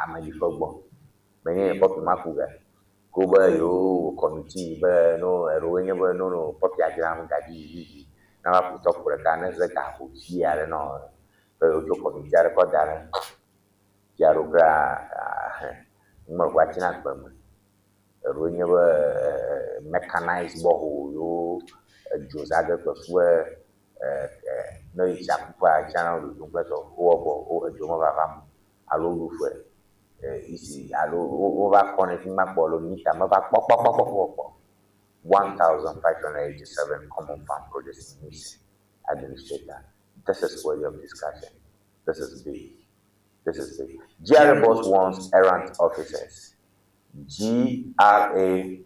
ameɖiƒe gbɔ. Menye pɔpi ma ku ge. Ko be yewo wɔ committee be no eɖewoe nye be no no pɔpia dzram gadzi vivivi ne va ƒo tɔkpo ɖeka ne ze gaƒo vi aɖe nɔ be yewotsɔ committee aɖe kɔ da ɖe fiaɖuƒea numeʋua tsina gbe me. Eɖewoe nye be mechanized borehole yewo edzo za ge kple fu be ne yi tsia kuƒea tsia nɔ dodom kple tɔ wowɔ vɔ wo edzo meva vam alo woɖu fe isi alo wova kɔ ne fi ma kpɔ alo mita meva kpɔkpɔkpɔkpɔkpɔ. 1,587 common fund projects missing. Administrator. This is worthy of discussion. This is big. This is big. GRA boss wants errant officers. GRA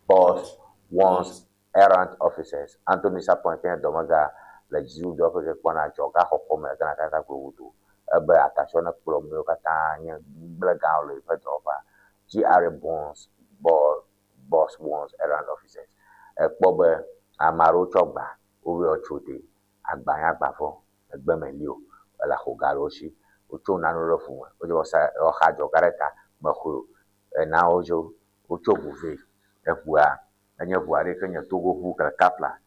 boss wants errant officers. Anthony Sapon ke dɔmega le dziɖuɖu ƒe ke kpɔna adzɔgaxɔxɔ me le Ghana katã kple wodo. Ebe atasɔ ne kplɔ amewo katã nye gblẽ gãwo le eƒe dɔwɔƒea. GRA boss, boss wants errant officers. Ekpɔ be ame aɖewo tsɔ gba wobe tso te agba nye agbavɔ egbe meli o ele xɔ ga le wo si wotso nanewo ɖe ƒu me wodze woxa adzɔga ɖe ta mexɔe o ena wodzo wotso ʋu vɛ eʋua enye ʋu aɖe ke nye Togo ʋu ke kapla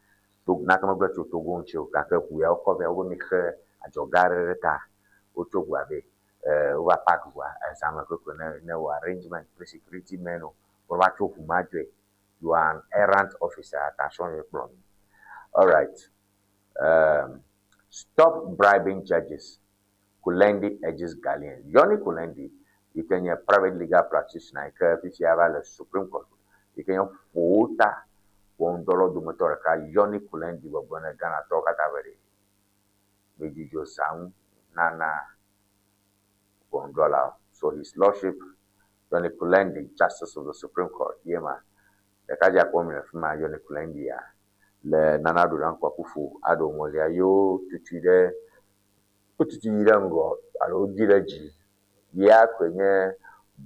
to nake megblɔ tso Togo ŋuti o gake ʋu ya wokɔ vɛ wobe mixe adzɔga aɖe ɖe ta wotso ʋua vɛ wova park ʋua ezã me koko ne ne wɔ arrangement kple security men o wova tso ʋu ma dzoe. You are an errant officer. Attention, you kplɔ mi. All right. Stop bribing judges. Kulendi urges Ghanaians. Yonny Kulendi, yi ke nye private legal practitioner yi ke fifia va le Supreme Court yi ke nye ƒo ta ʋɔnudrɔ̃lawo dometɔ ɖeka Yonny Kulendi gbɔgblɔ ne Ghanatɔwo katã be ɖe medzudzɔ zãnu nana ʋɔnudrɔ̃lawo. So his lordship Yonny Kulendi, Justice of the Supreme Court, ye ma ɖekadze akpɔ mi le fi ma Yonny Kulendi ya le Nana Addo Dankwa Akufo Addo ŋɔlia yewo tutui ɖe wotutui yi ɖe ŋgɔ alo wodui ɖe dzi. Ya koe nye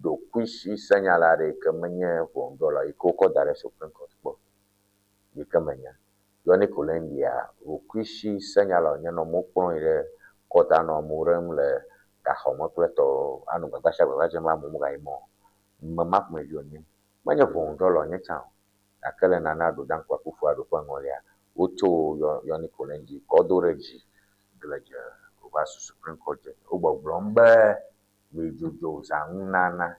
ɖokuisi senyala aɖe yi ke menye ʋɔnudrɔ̃la yi ke wokɔ da ɖe Supreme Court kpɔ yi ke menya. Yonny Kulendi ya ɖokuisi senyala wònye nɔ amewo kplɔm yi ɖe court anɔ amewo ɖem le gaxɔme kple tɔwo anɔ gbagba sia gbagba dzem be amewo megayi mɔ o. Ame ma ƒomevi wònye. Menye ʋɔnudrɔ̃la wònye tsã o gake le Nana Addo Dankwa Akufo Addo ƒe ŋɔlia wotso Yonny Kulendi kɔ do ɖe dzi gledze wòva su Supreme Court judge. Wogbɔgblɔm be midzudzɔ zãnunana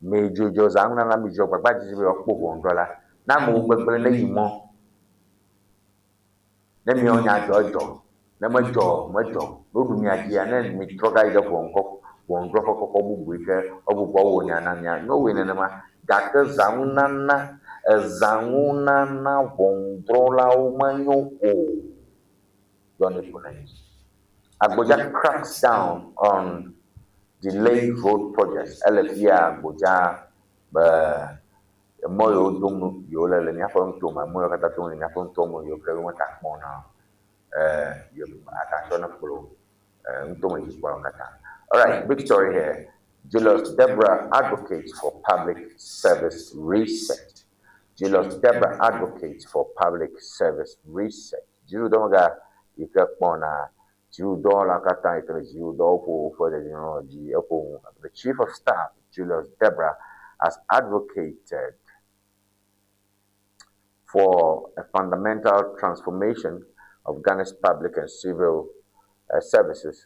midzudzɔ zãnunana midzudzɔ gbagba dzedze be yewoakpɔ ʋɔnudrɔ̃la ne amewo gbegblẽ ne yi mɔ ne miawo nya dzɔ edzɔ ne medzɔ medzɔ ne woɖu mia dzia ne mitrɔ gayi ɖe ʋɔnudrɔ̃ƒe kɔkɔ bubu yi ke egbugbɔ wɔ nya na mia ne wowɔe nenema gake zãnunana ezãnunana ʋɔnudrɔ̃lawo menyo o. Yonny Kulendi. Agbodza cracks down on delayed road projects. Ele fia Agbodza be emɔ yiwo dom yewo le le míaƒe nutome, emɔ yiwo katã tom le míaƒe nutome yiwo ke wometa kpɔna atasɔ ne kplɔ nutome dzikpɔlawo katã. All right, big story here. Julius Debrah advocates for public service reset. Julius Debrah advocates for public service reset. Dziɖuɖudɔmegã yi ke kpɔna Dziɖuɖudɔwɔla katã yi ke le dziɖuɖudɔwo ƒo woƒe dedienɔnɔ dzi eƒo nu. The Chief of Staff, Julius Debra, has advocated for a fundamental transformation of Ghana's public and civil services,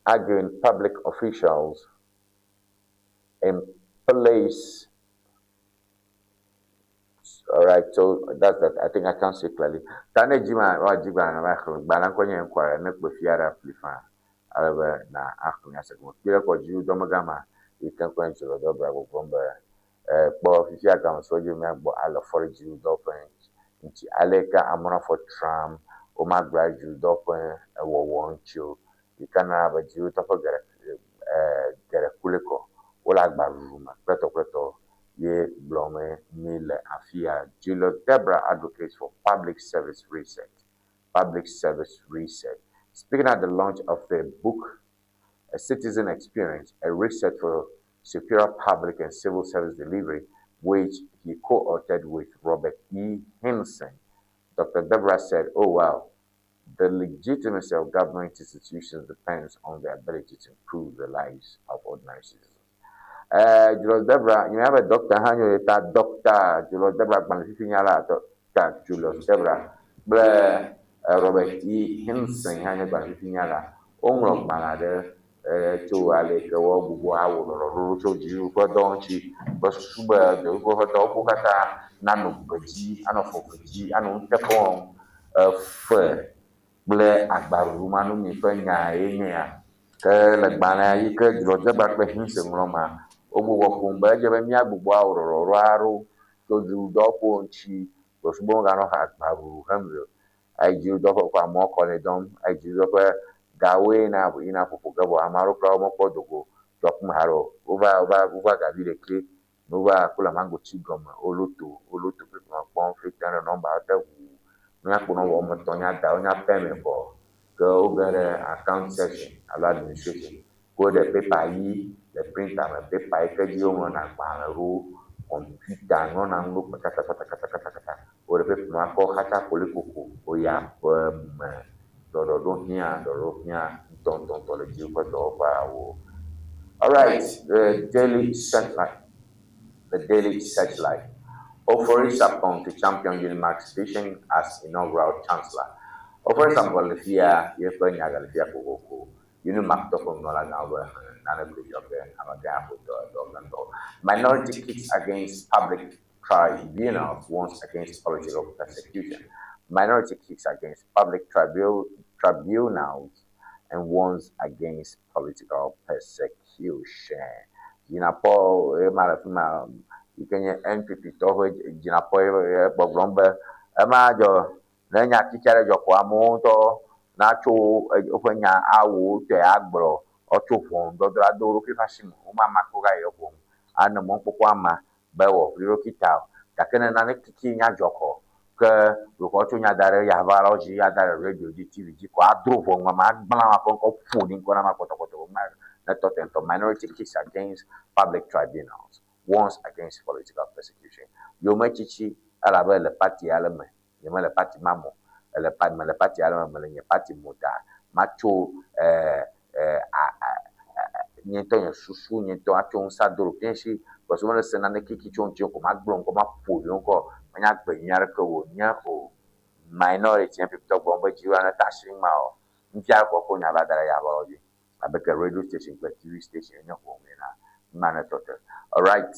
arguing public officials in place. All right, so that's that. I think I can see clearly. Tane jima wa jigba na ma xlẽ gbalẽ ŋkɔ nye ŋkɔa ne kpe fia ɖe fli faa ale be na axlẽ ase gɔme. Kpi ɖe kɔ dziɖuɖudɔmegã ma yi ke ŋkɔe nye Julius Debra gbɔgblɔm be kpɔ fifia game sɔ dzi míagbɔ ale fɔ ɖe dziɖuɖudɔ ƒe ŋuti. Ale yi ke amewo nɔ afɔ tram womagblɔ dziɖuɖudɔ ƒe ewɔwɔ ŋuti o yi ke na be dziɖuɖutɔ ƒe geɖe geɖe kloe kɔ wole agba ɖuɖu me kple tɔ kple tɔ ye gblɔm mi le afia. Julius Debra advocates for public service reset. Public service reset. Speaking at the launch of the book, A Citizen Experience, a reset for superior public and civil service delivery, which he co-authored with Robert E. Hinson. Dr. Debra said, oh wow, the legitimacy of government institutions depends on their ability to improve the lives of ordinary citizens. Julius Debra, you have a doctor, hã nyo ta Dr. Julius Debra gbalẽ fifi nya la Dr. Julius Debra kple Robert E. Hinson hã nye gbalẽ fifi nya la. Woŋlɔ gbalẽ aɖe tso ale yi ke woagbugbɔ awɔ ɖɔɖɔɖo tso dziɖuɖu ƒe dɔ ŋuti kple susu be dziɖuɖu ƒe dɔwɔƒewo katã nanɔ gbe dzi, anɔ fɔgbe dzi, anɔ nuteƒe wɔm efe kple agbaɖuɖu manɔmee ƒe nya ye nye ya. Ke le gbalẽa yi ke Julius Debra kple Hinson ŋlɔ ma, wogbugbɔ ƒom be edze be míagbugbɔ awɔ ɖɔɖɔɖo aɖewo tso dziɖuɖudɔwɔƒewo ŋuti kple susu be womeganɔ agbaɖuɖu hem o. Eyi dziɖuɖudɔwɔƒe kɔ amewo kɔ nɛ dɔm, eyi dziɖuɖudɔwɔƒe gawoe yina yina ƒoƒo ge vɔ ame aɖewo kura womekpɔ do go tso aƒeme haɖe o. Wova wova wova gavi ɖekɛ ne wova ku le magotsi gɔme woloto woloto kple me kpɔm fi te ɖe nɔmba te ʋu míakpɔ nɔmba wɔme etɔ̃ nya da wonya payment vɔ ke woge ɖe account section alo administration ko ɖe paper ɣi le printer me paper yi ke dzi woŋlɔna agbalẽ ɖo kɔmpita ŋlɔna nu ɖo kpatakpatakatakata woɖe paper ma kɔ xatsa kolikoko woyi aƒe me ɖɔɖɔɖo hiã ɖɔɖɔɖo hiã ŋutɔŋutɔŋutɔ le dziɖuɖu ƒe dɔwɔƒeawo. All right, the Daily Searchlight. The Daily Searchlight. Ofori Sarpong to champion UNIMAG's vision as inaugural chancellor. Ofori Sarpong le fia yeƒe nya gale fia kokoko. UNIMAG tɔ ƒe nunɔlagãwo be nane ko dzɔ ge amegã ƒo dɔ dɔ gãtɔ. Minority kicks against public tribunals warns against political persecution. Minority kicks against public tribunals and warns against political persecution. Jinapɔ ema le fi ma yi ke nye NPP tɔwo ƒe Jinapɔ ye gbɔgblɔm be ema dzɔ ne nya tsitsi aɖe dzɔ ko amewo ŋutɔ natso woƒe nya awo wotɔe agblɔ woatso ʋɔnudɔdrɔ̃ ado wo ɖokui ƒe asi me. Womama kpɔ va yi ʋɔnu anɔ mɔkpɔkpɔ ama be wɔ ʋli ɖokui ta o. Gake ne nane kiki nya dzɔ kɔ ke ɖeko woatso nya da ɖe yaʋalawo dzi ada ɖe radio dzi, TV dzi ko adro ʋɔnu ame agblẽ ame ƒe ŋkɔ ƒo ɖi ŋkɔ na ame kpɔtɔkpɔtɔ. Ne tɔ te ŋutɔ. Minority kicks against public tribunals, warns against political persecution. Yometsitsi elabe le party aɖe me, nyemele party ma me o. Ele pa mele party aɖe me, mele nye party me o ta matso a a nye ŋutɔ nye susu nye ŋutɔ atso ŋusẽ ado ɖokuinye si because womele se nane kiki tso ŋuti o ko magblɔ ŋkɔ maƒo ɖi ŋkɔ menye agbe nyui aɖeke wònye o. Minority NPP tɔ gblɔm be dziɖuɖua neta asi ŋma o. Ŋutia kɔ kɔ nya va da ɖe yaʋalawo dzi abe ke radio station kple TV station nye ƒom na ŋma ne tɔ te. All right,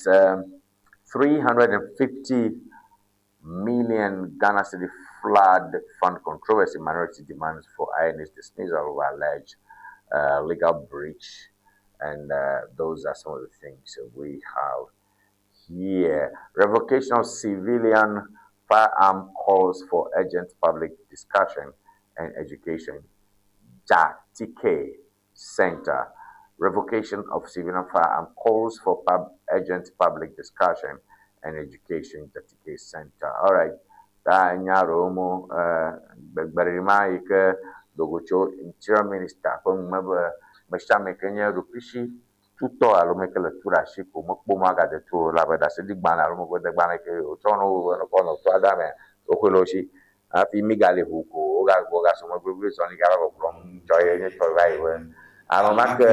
350 million Ghana cedi flood fund controversy. Minority demands for INEC's dismissal over alleged legal breach. And those are some of the things that we have here. Revocation of civilian firearm calls for urgent public discussion and education. Jatikay Center. Revocation of civilian firearm calls for urgent public discussion and education. Jatikay Center. All right. Ta nya romo gbegbere yi ke dogo tso interior minister ƒe nume be me sia ame ke nye ɖokuisi tutɔ alo me ke le tu ɖe asi ko mekpɔ mɔ agade tu o elabe ɖaseɖigbalẽ alo megbedegbalẽ ke wotsɔ no wo kɔ nɔ toa da mea woxɔe le wo si hafi mi gali ʋu ko Wogagbɔ gasɔ me gblogblɔe zɔli gava gbɔgblɔm tsɔ ye nye tsɔ va yi be ame ma ke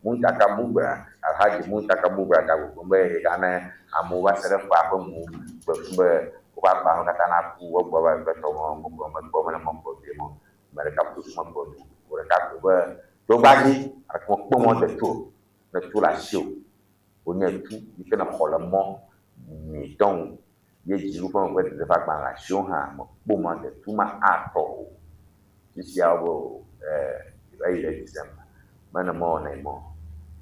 Muntaka Bugra, Alhaji Muntaka Bugra ga gbɔgblɔm be yega ne amewo va se ɖe ƒea ƒe nu gbe fũ be woƒe agbawo katã naku egbɔ va yi kple tɔwo mekpɔ mekpɔ mele mɔ kpɔ vie mɔ ame ɖeka ƒoƒu mekpɔ nu wò ɖeka ko be togbadzi aleke mekpɔ mɔ de tu o ne tu le asiwò wonye tu yi ke nexɔ le mɔ nyuitɔ nu ye dziɖuƒe me ƒe dede ƒe agbalẽ le asiwò hã mekpɔ mɔ de tu ma atɔ o. Fifia wobe o eyi ɖe December mene mɔ wɔnɛ mɔ.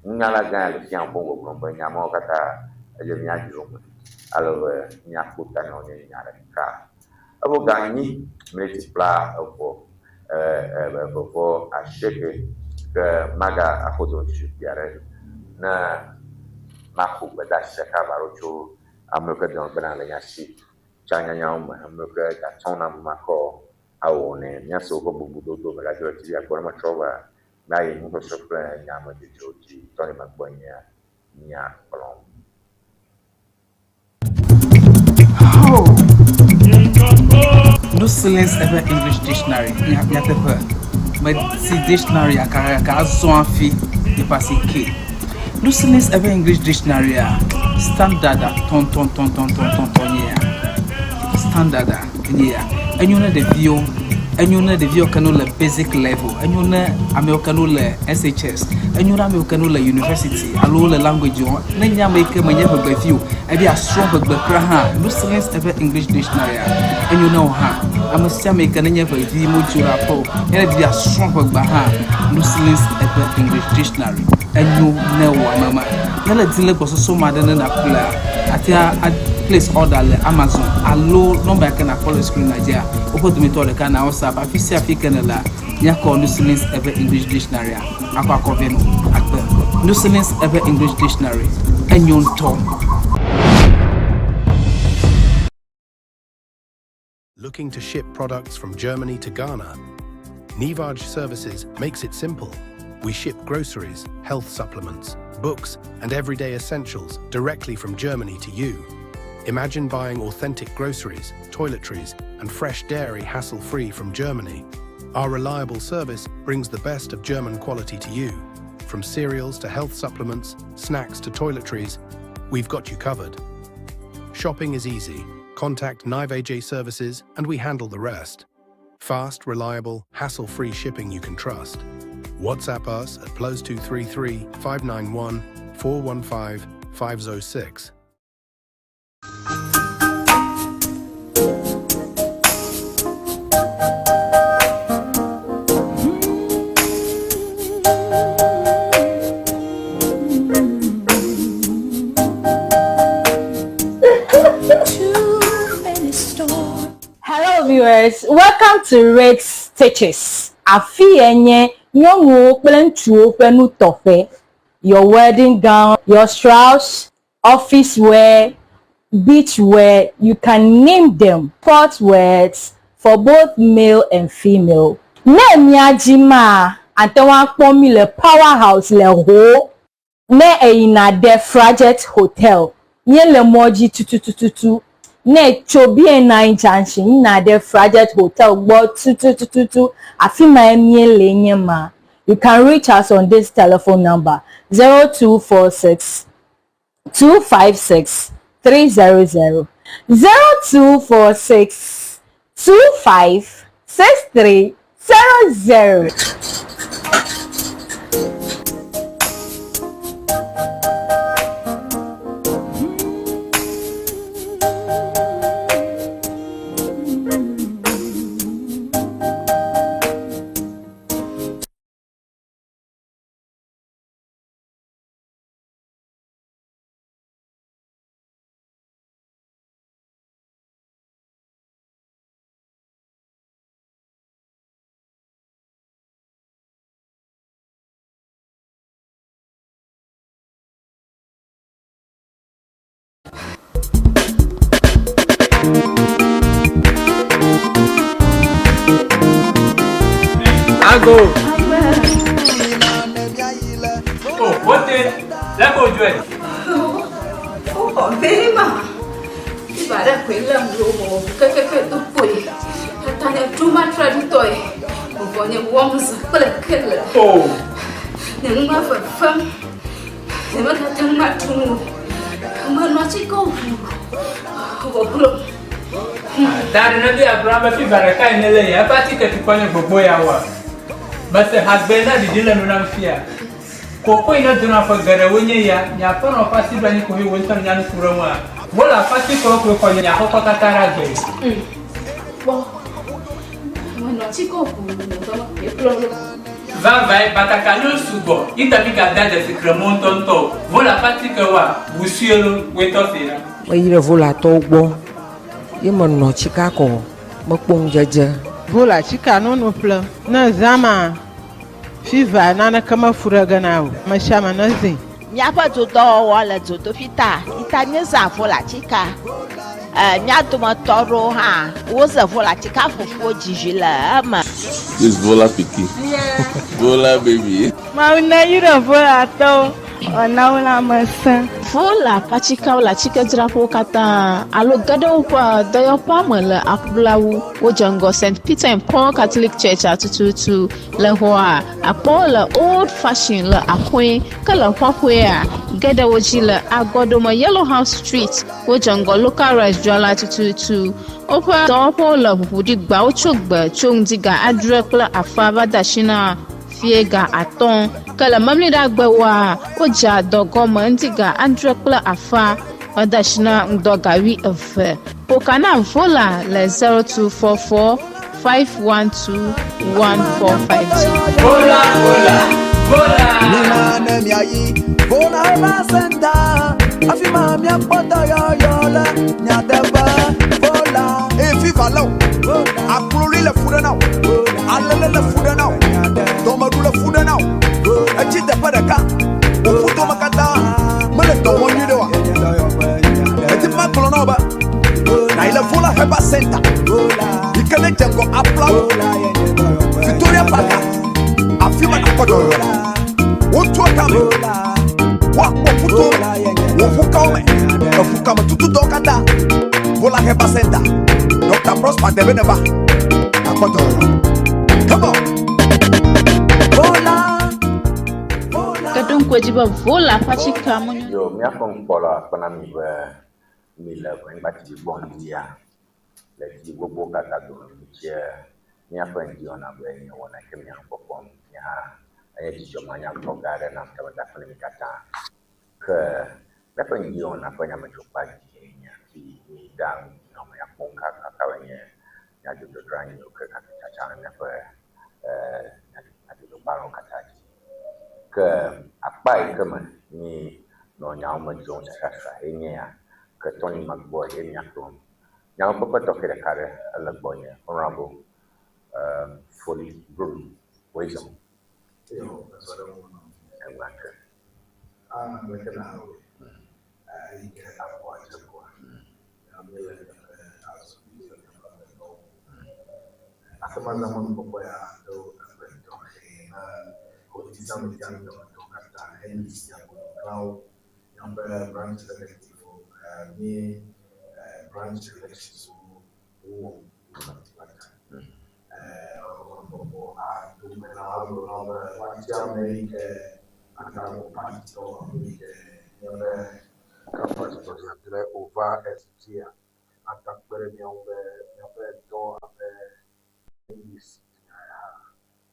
Nunyala gã le fia ƒom gbɔgblɔm be nya mawo katã edze míadzro me ale be míakpɔ ta ne wònye nya ɖeka. Eƒe ga nyi miniti bla evɔ eve vɔ asieke ke maga aƒo dometɔ kpui aɖe ne maƒo gbedeasi ɖeka ava ɖo tso ame yiwo ke dɔ bena le nya si tsa nyanyawo me, ame yiwo ke gatsɔm na makɔ awɔ nɛ míase woƒe bubudodo me le adzɔ TV gbɔ ne metrɔ va míayi nusɔsrɔ̃ kple nyamedzodzro dzi tɔnye megbɔ nyea míakplɔm. Oh. No silence ever English dictionary. Nyateƒe. Meti dictionary akakaka azɔ hafi yeƒe asi ke. No silence ever English dictionary a standard a tɔntɔntɔntɔntɔntɔntɔ nye ya. Standard a enye ya. Enyo ne ɖeviwo, enyo ne ɖeviwo ke ne wole basic level, enyo ne amewo ke ne wole SHS, enyo ne amewo ke ne wole university alo wole language wɔm. Ne nye ame yi ke menye ʋegbevi o, ebe yeasrɔ̃ ʋegbe kura hã, Lucilins eƒe English Dictionary enyo ne wò hã. Ame sia ame yi ke nenye ʋevi modzo le aƒe o, ye ne di be yeasrɔ̃ ʋegbea hã, Lucilins eƒe English Dictionary enyo ne wò ame ma. Ne le di le gbɔsɔsɔ me aɖe ne nàƒlea, àte ŋu a place order le Amazon alo nɔmba yi ke nàkpɔ le screen-a dzia, woƒe dometɔ ɖeka na WhatsApp. Afi sia afi ke nèlea, míakɔ Lucilins eƒe English Dictionary-a akɔ akɔ vɛ nɔ akpe. Lucilins eƒe English Dictionary enyo ŋutɔ. Looking to ship products from Germany to Ghana? Nivaj Services makes it simple. We ship groceries, health supplements, books, and everyday essentials directly from Germany to you. Imagine buying authentic groceries, toiletries, and fresh dairy hassle-free from Germany. Our reliable service brings the best of German quality to you. From cereals to health supplements, snacks to toiletries, we've got you covered. Shopping is easy. Contact Nive AJ Services and we handle the rest. Fast, reliable, hassle-free shipping you can trust. WhatsApp us at +233 591 415 506. Hello viewers, welcome to Red Stitches. Afi ye nye nyɔnuwo kple ŋutsuwo ƒe nutɔƒe. Your wedding gown, your shrouds, office wear, beach wear, you can name them. Sport wears for both male and female. Ne mía dzi maa, ate ŋu akpɔ mí le Power House le Ho. Ne èyina ɖe Frajet Hotel, míele mɔ dzi tutututu. Ne ètso BNI Junction yina ɖe Frajet Hotel gbɔ tutututu, afi mae míele nye ma. You can reach us on this telephone number 0246 256 300 0246 25 63 00. Ago. Oh, wote. Leko jwe. Wokɔ vɛ ma. Iba ɖe koe lém ɖo wɔ kekeke do kpoe. Eta nye ɖo matrɔe ɖutɔe. Vɔvɔ nye wɔm zã kple kele. Nye nu ma fefem. Nye megate ŋu aɖu nu o. Menɔ atikewo ʋu vɔ glo. Da ɖe ne bi Abraham be fiva ɖeka yi ne le ya eƒe atike tukɔ nye gbogbo ya wa. Mese hagbe na ɖiɖi le nu nam fia. Koko yi ne dona ƒe geɖewo nye ya, nye aƒenɔ ƒe asi ɖo anyi ko he wò ŋutɔ nya nu ku ɖe ŋua. Wole aƒe atikewo koe xɔ nye aƒekɔ katã ɖe agbe. Kpɔ. Menɔ atikewo ʋu nye dɔme koe kplɔ ɖo. Vavae, batakaliwo sugbɔ, yi ta mi gada dzesi kremɔ ŋutɔŋutɔ o. Vole aƒe atikewoa, ʋu sue lo, woe tɔ se ɖa. Meyi ɖe Volatɔwo gbɔ ye menɔ tsika kɔ mekpɔ ŋudzedze. Vola tsika nono ƒle. Ne zã ma fiva naneke mefu ɖe ge na o. Ame sia ame ne zĩ. Míaƒe dodɔwɔwɔ le dzodoƒi ta yi ta míezã volatika. Mía dometɔ aɖewo hã woze volatika fufuwo dzizi le eme. This Vola pikin. Vola baby. Mawu ne yi ɖe Volatɔwo ɔna wo lãmesẽ. Vola ƒe atikewo le atikedzraƒewo katã alo ge ɖe woƒe dɔyɔƒea me le aƒulawu. Wodze ŋgɔ St. Peter and Paul Catholic Church atututu le xɔa akpɔwo le Old Fashion le Akoe ke le xɔxɔea ge ɖe wo dzi le Agɔdome Yellow House Street. Wodze ŋgɔ Local Rice dzrala tututu. Woƒe dɔwɔƒewo le ʋuʋu ɖi gbawo tso gbe tso ŋdi ga adre kple afa va de asi na fie ga atɔ̃. Ke le memleɖagbewoa, wodzea dɔ gɔme ŋdi ga adre kple afa va de asi na ŋdɔ ga wuieve. Ƒo na Vola le 0244 512 1452. Vola, vola, vola. Mina ne miayi Vola Herbal Center. Afi ma miakpɔ dɔyɔyɔ le nyateƒe. Vola. Eye fiva lé o. Akloli le fu ɖe na o. Alele le fu ɖe na o. Dɔmeɖu le fu ɖe na o. Etsi teƒe ɖeka. Wò ƒutome katã mele dɔ wɔm nyuie ɖe oa. Eti ma gblɔ na wo be na yi le Vola Herbal Center. Yi ke ne dze ŋgɔ Aplawo. Victoria Park. Afi ma nakpɔ dɔyɔyɔ le. Wotua kame. Woakpɔ ƒuto me. Wò ƒukawo me. Eƒukame tututɔwo katã. Vola Herbal Center. Dr. Prosper Debe neva. Nakpɔ dɔyɔyɔ. Come on. Vola. Ke ɖo ŋku edzi be Vola ƒe atikea menyo. Yo, míaƒe ŋkpɔla akpena mi be mi le anyigba didi gbɔ ŋdia le didi gbogbo katã dome mi tse míaƒe ŋdi wɔna be nye wɔna ke mia kpɔkpɔm nye hã enye dzidzɔ manyagblɔ gã aɖe nam ta meda akpe na mi katã. Ke míaƒe ŋdi wɔna ƒe nyametsokpa dzi nye fi mi da nɔnɔme nyakpɔ kakakawoe nye nyadzɔdzɔdzranyiwo ke tsatsa le míaƒe nyadzɔdzɔgbalẽwo katã dzi. Ke akpa yi ke me mi nɔ nyawo me dzrom sasasra ye nye ya. Ke Tony Magboy ye míakplɔm. Nyawo kpekpe tɔxɛ ɖeka ɖe ele gbɔnye Honorable Foli Bruni Wisdom. Yo, that's what I want. Egba ke. Ah, like an hour. I get up quite a Branch executive me branch elections wo wòva esia atakpe ɖe mía ŋu be míaƒe dɔ abe NDC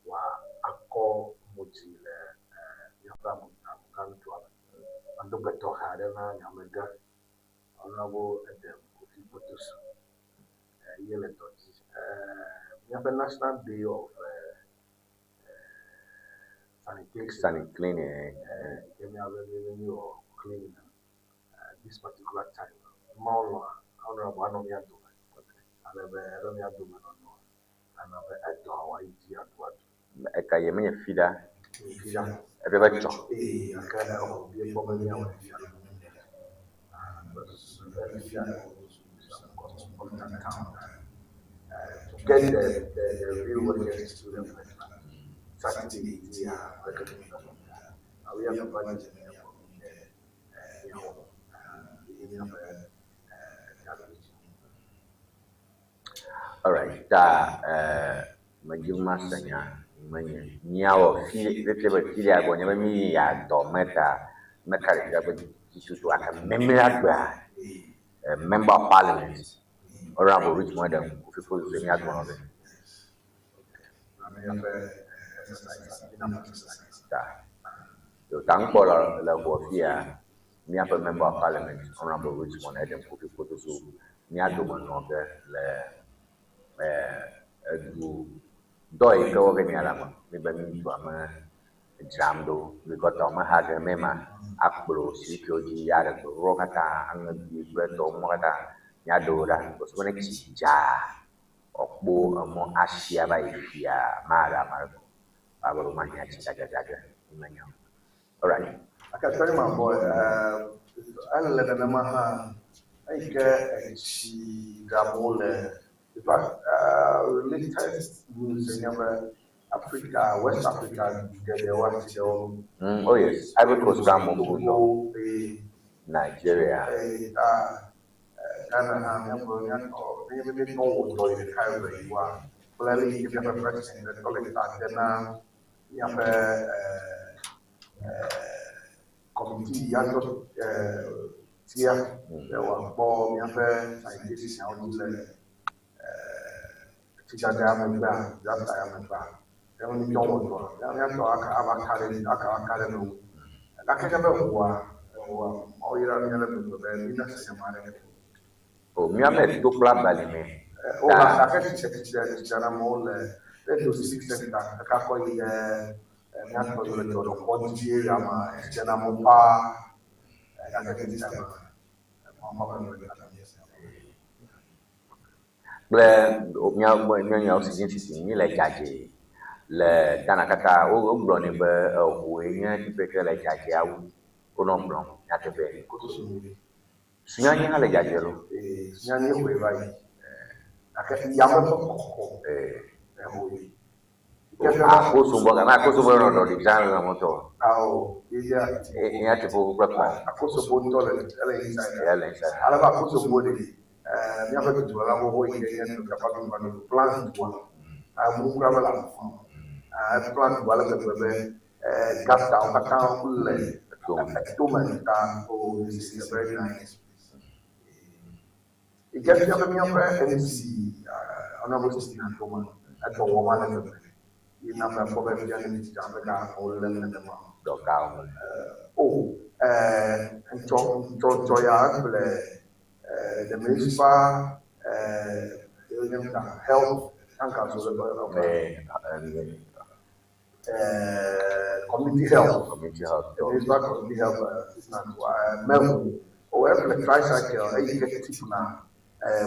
wa akɔ mo dzi le míaƒe amegãnutoa me. Mado gbe tɔxɛ aɖe na nyamegã Honorable Edem Kofi Kpotosu ye le dɔ dzi. Míaƒe National Day of Sanitation. Sanit cleaning. Ke míabe míewɔ clean this particular time. Mawu lɔ̃a Honorable anɔ mía dome. Ale be ebe mía dome nɔnɔ ana be edɔa wòayi dzi aduadu. Eka ye menye fi ɖa. Fi ɖa. Ebe be tsɔ. Ee, gake exɔ míekpɔ be míawɔ fia ɖe. Fifia cosmopolitan town. To get the real workers to the Saturday, yeah, like we have a budget Alright, ta eh, medzi be mase nya menye míawɔ fi fifia be filia gbɔ nye be mi ya dɔ me ta meka ɖe fia be dzitutu ake memlea gbea eh, member of parliament Honorable Richmond Edem Kofi Fosu mía gbɔ nɔ be. Ta yo ta ŋkpɔ le le ʋɔ fia míaƒe member of parliament Honorable Richmond Edem Kofi Fosu mía dome nɔ ge le eh, edu dɔ yi ke wɔ ge mía le me mi be mi dua me dzram ɖo mi gɔtɔ me ha ge me ma akplɔ sirikewo dzi ya ɖe gbeɖuɖɔ katã aŋegui kple tɔwo mɔ katã míaɖe wo ɖa kpɔsɔ be ne tsi dza ɔkpo emɔ asia va yi fia ma ɖe ame aɖe ko abe be mahiã tsi dzadzadza ge menya o. Alright. Okay, sorry, my boy. Ele nenema hã eyi ke etsi ɖamewo le. In fact, latest news nye be Africa, West Africa geɖewo asi ɖe wo ŋu. Oh yes, Ivory Coast kura mo ŋutɔ. Togo, ee, Nigeria. Ee, ta Ghana hã míaƒe míatɔ nenye be míetɔ wɔ dɔ yi ɖeka eve yiwoa kple ale yi ke míaƒe president tɔ le ta de na míaƒe committee ya tɔ tia be wòakpɔ míaƒe sanitation yawo dzi le tsidzadza megbea, disaster ya megbea, ne míetɔ wɔ dɔa, míatɔ aka ava ka ɖe aka aka ɖe eme wu. Gake nye be ʋua, ʋua Mawu yra mí ale gbegbe be mína se nya ma aɖeke. O míame to kple abalime. O gake tsi tsi tsidzanamewo le ɖe do civic center kaka kɔ yi ɖe míatɔ yi le dɔnɔkɔdzi area me tsidzanamewo paa gake tsi me kple míawo míanyawo si dzi mi le dzadzɛ le Ghana katã wogblɔ nɛ be eʋue nye teƒe ke le dzadzɛa wu wonɔ gblɔm nyateƒe. Sunyani hã le dzadzɛ lo. Sunyani xɔe va yi gake yame ƒe kɔkɔ exɔe. Akosombo gama Akosombo nɔ ɖɔ ɖi dzã le mɔtɔ. Awo ye Nye atiƒo kple kpɔn. Akosombo ŋutɔ le ele inside. Ele inside. Ale be Akosombo ɖe míaƒe dukplɔla xoxo yi ke nye Dr. Kwame Nkrumah plan dua. Amewo kura mele afi ma. Plan dua ale gbegbe be gatawo katã le tome ta oh this is a very nice place. Yi ke fia be míaƒe MC Honorable Stephen Atoma edɔ wɔm ale gbegbe. Yi na be kpɔ be fia ne tsi dza be ga wòle nenema. Dɔkawo. Oh ŋtsɔ ŋtsɔ ŋtsɔ ya eƒle the municipal health tankers community health. Community health. The municipal community health assistant mehu o eƒle tricycle eyi ke tip na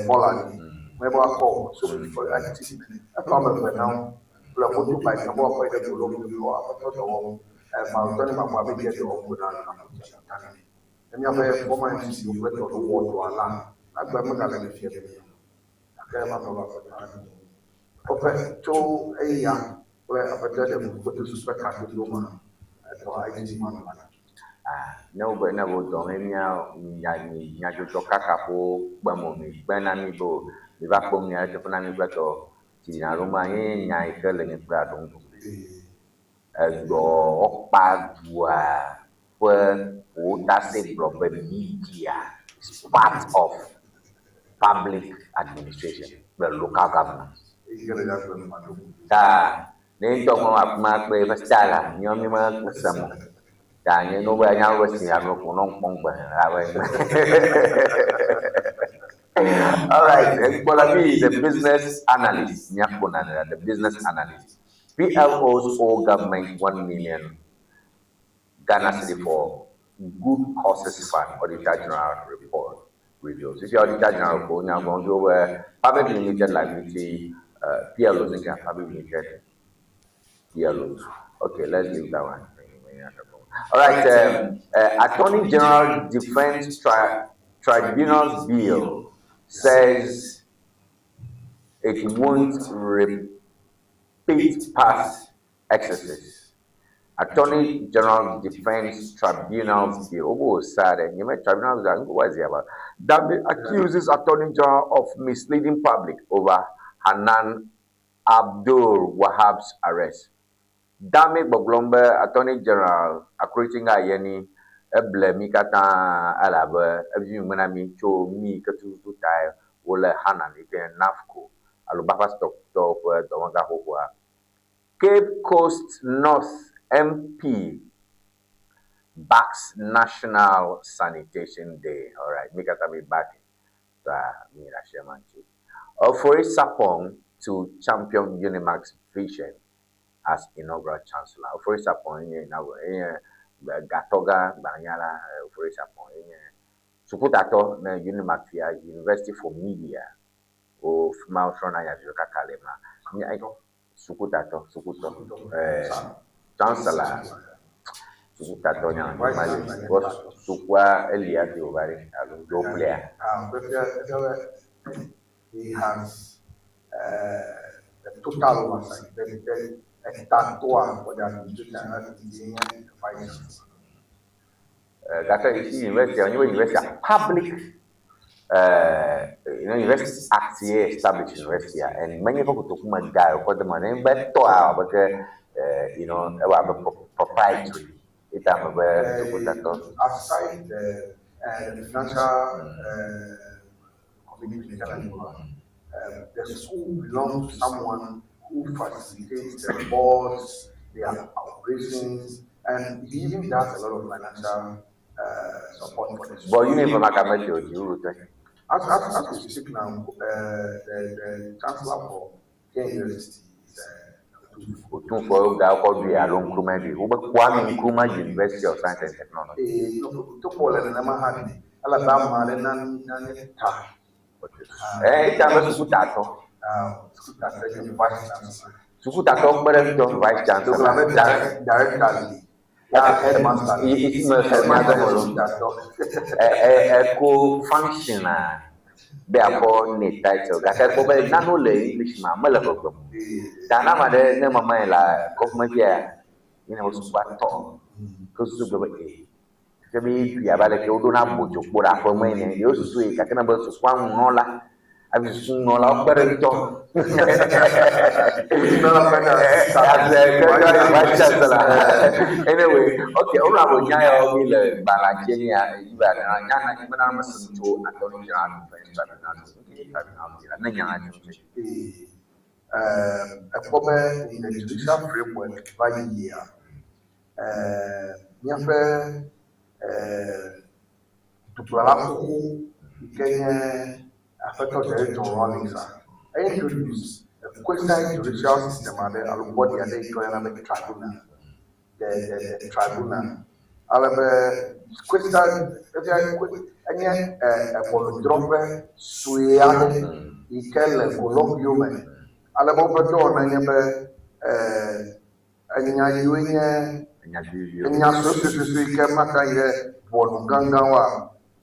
bɔla dzi. Mebe akɔ so tip eƒe ame eve na wo kple motorbike na be woakɔ yi ɖe golo wɔ aƒetɔ dɔ wɔm. Malutɔ ne makpɔ abe dze dɔ wɔm ko na ta ne míaƒe former MC kple tɔ ɖewo wɔ dɔa la agbe megale fia be gake ema tɔ be aƒetɔ aɖe woƒe tso eya kple aƒetɔ ɖe koto ƒe kadodo me edɔ edzi ma nɔ la. Ne wo be ne wo dɔ me mía nya nyadzɔdzɔ kaka ƒo kpe mo mi kpe na mi be mi va kpɔ mía teƒe na mi kple tɔ tsi na ɖo ma ye nya yi ke le nye kple aɖo ŋu. Edɔ wɔkpa dua ƒe wòdase gblɔ be media is part of public administration kple local governance. Eyi ke le míaƒe nu ma ɖo. Ta ne ŋutɔ ŋlɔ afi ma kple eƒe style la míawo mi me sem o. Ta nye no be nyawo be si alo ko nɔ kpɔm gbe abe. All right, Nkpolabi is a business analyst. Nyakpo Nanera, the business analyst. PLOs owe government 1 million Ghana cedi for good causes fund, Auditor General report reveals. If you Auditor General report, now going to over public limited liability, PLOs, okay, public limited PLOs. Okay, let's leave that one. All right, Attorney General Defense Tribunals Bill says it won't repeat past excesses. Attorney General Defense Tribunals Bill. Oh, sad. You mean tribunals? What is it about? That accuses Attorney General of misleading public over Hanan Abdul Wahab's arrest. Dame gbɔgblɔm be Attorney General Akroitinga Ayeni eble mí katã elabe evi ŋugbe na mí tso mí ke tututu tae wole Hanan yi ke nye NAFCO alo Buffer Stock tɔwo ƒe dɔmegã xoxoa. Cape Coast North MP backs National Sanitation Day. Alright, mí katã mí back ta mí ɖe asi ema ŋuti. Ofori Sarpong to champion Unimax vision as inaugural chancellor. Ofori Sarpong enye inaugural, enye gatɔgã gbalẽnyala Ofori Sarpong enye sukutatɔ ne Unimax fia University for Media. Wo fi ma wosrɔ̃na nyadzɔdzɔkaka le ma. Nye sukutatɔ, sukutɔ, chancellor, sukutatɔ nya ma le. Wɔ sukua eli hafi wòva ɖe alo ɖo ƒlea. Ah, but he has the total oversight. The tatoa for the administration and the vice chancellor. Gake isi university, onye university public University Act ye establish university and menye ƒe kotoku me ga wòkɔ de me ne be tɔa abe ke ewɔ abe proprietary eta me be sukutatɔ. Aside the financial commitment, the school belongs to someone who facilitates the boards, their operations, and he even does a lot of financial support for the school. But you need from academic to you. As we speak now, the chancellor for Kenya University is Otumfuo ga akɔ dui alo Nkrumah dui. Wobe Kwame Nkrumah University of Science and Technology. Topo le nenema hã ɖi elabe ame aɖe na nane ta. Eta be sukutatɔ. Sukutatɔ nye vice chancellor. Sukutatɔ kpe ɖe ŋutɔ vice chancellor. Dogla be director li. Ya headmaster li. Isi me se nya gɔme lo. Eko function a be akɔ ne title gake ekpɔ be nane le English ma mele gbɔgblɔm. Ta na ame aɖe ne mama yi le government ya yina be sukua tɔ ke susu gblɔ be ee ke be ɖui abe aleke woɖona bodzokpo ɖe aƒe me ene yewo susu yi gake ne be sukua ŋunɔla hafi susunɔlawo kpe ɖe ŋutɔ. Vice chancellor. Anyway, okay, wona be nya yawo mi le gbalẽa dzi nya yi be nya na nyi bena me se tso Attorney General Defence Tribunal Tribunal la ne nya la tso ŋuti. Ekpɔ be in the judicial framework va yia, míaƒe dukplɔla xoxo yi ke nye Aƒetɔ Jerry John Rawlings a, introduce a quasi judicial system aɖe alo body aɖe yi ke woyɔna be tribunal. The tribunal. Ale be quasi efia enye ʋɔnudrɔ̃ƒe sue aɖe yi ke le Golɔŋuiwo me. Ale be woƒe dɔwɔna nye be enya yiwoe nye enya suesuesue yi ke mate yi ɖe ʋɔnu gãgãwoa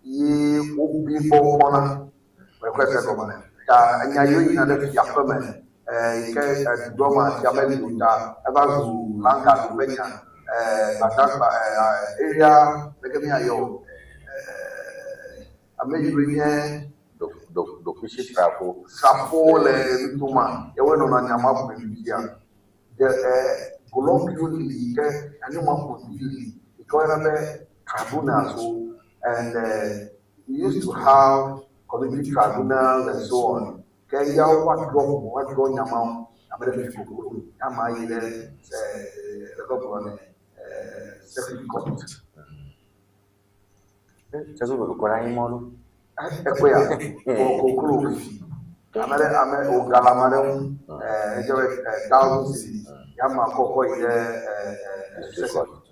ye wobui gbɔ kpɔna. Mekɔe se gɔme. Ta enya yiwo yina ɖe fiaƒe me yi ke dudɔ ma fia meli o ta eva zu landlord ƒe nya gbadagba area leke míayɔ o ame yiwoe nye Ɖokuisi srafo. Srafowo le nuto ma yewoe nɔna nya ma ƒom fifia. The Golɔŋuiwo li yi ke anyigba ƒo ɖi li yi ke woyɔna be tribunals wo and we used to have community tribunals and so on. Ke yawo va drɔ ʋɔ va drɔ nya mawo ame ɖe fi koklo ya ma yi ɖe leke gblɔ nɛ circuit court. Circuit court kɔ ɖe anyi mɔ ɖo. Ekpɔe ya koklo fi ame ɖe ame wòga le ame ɖe ŋu edze be 1,000 cedis ya ma kɔkɔ yi ɖe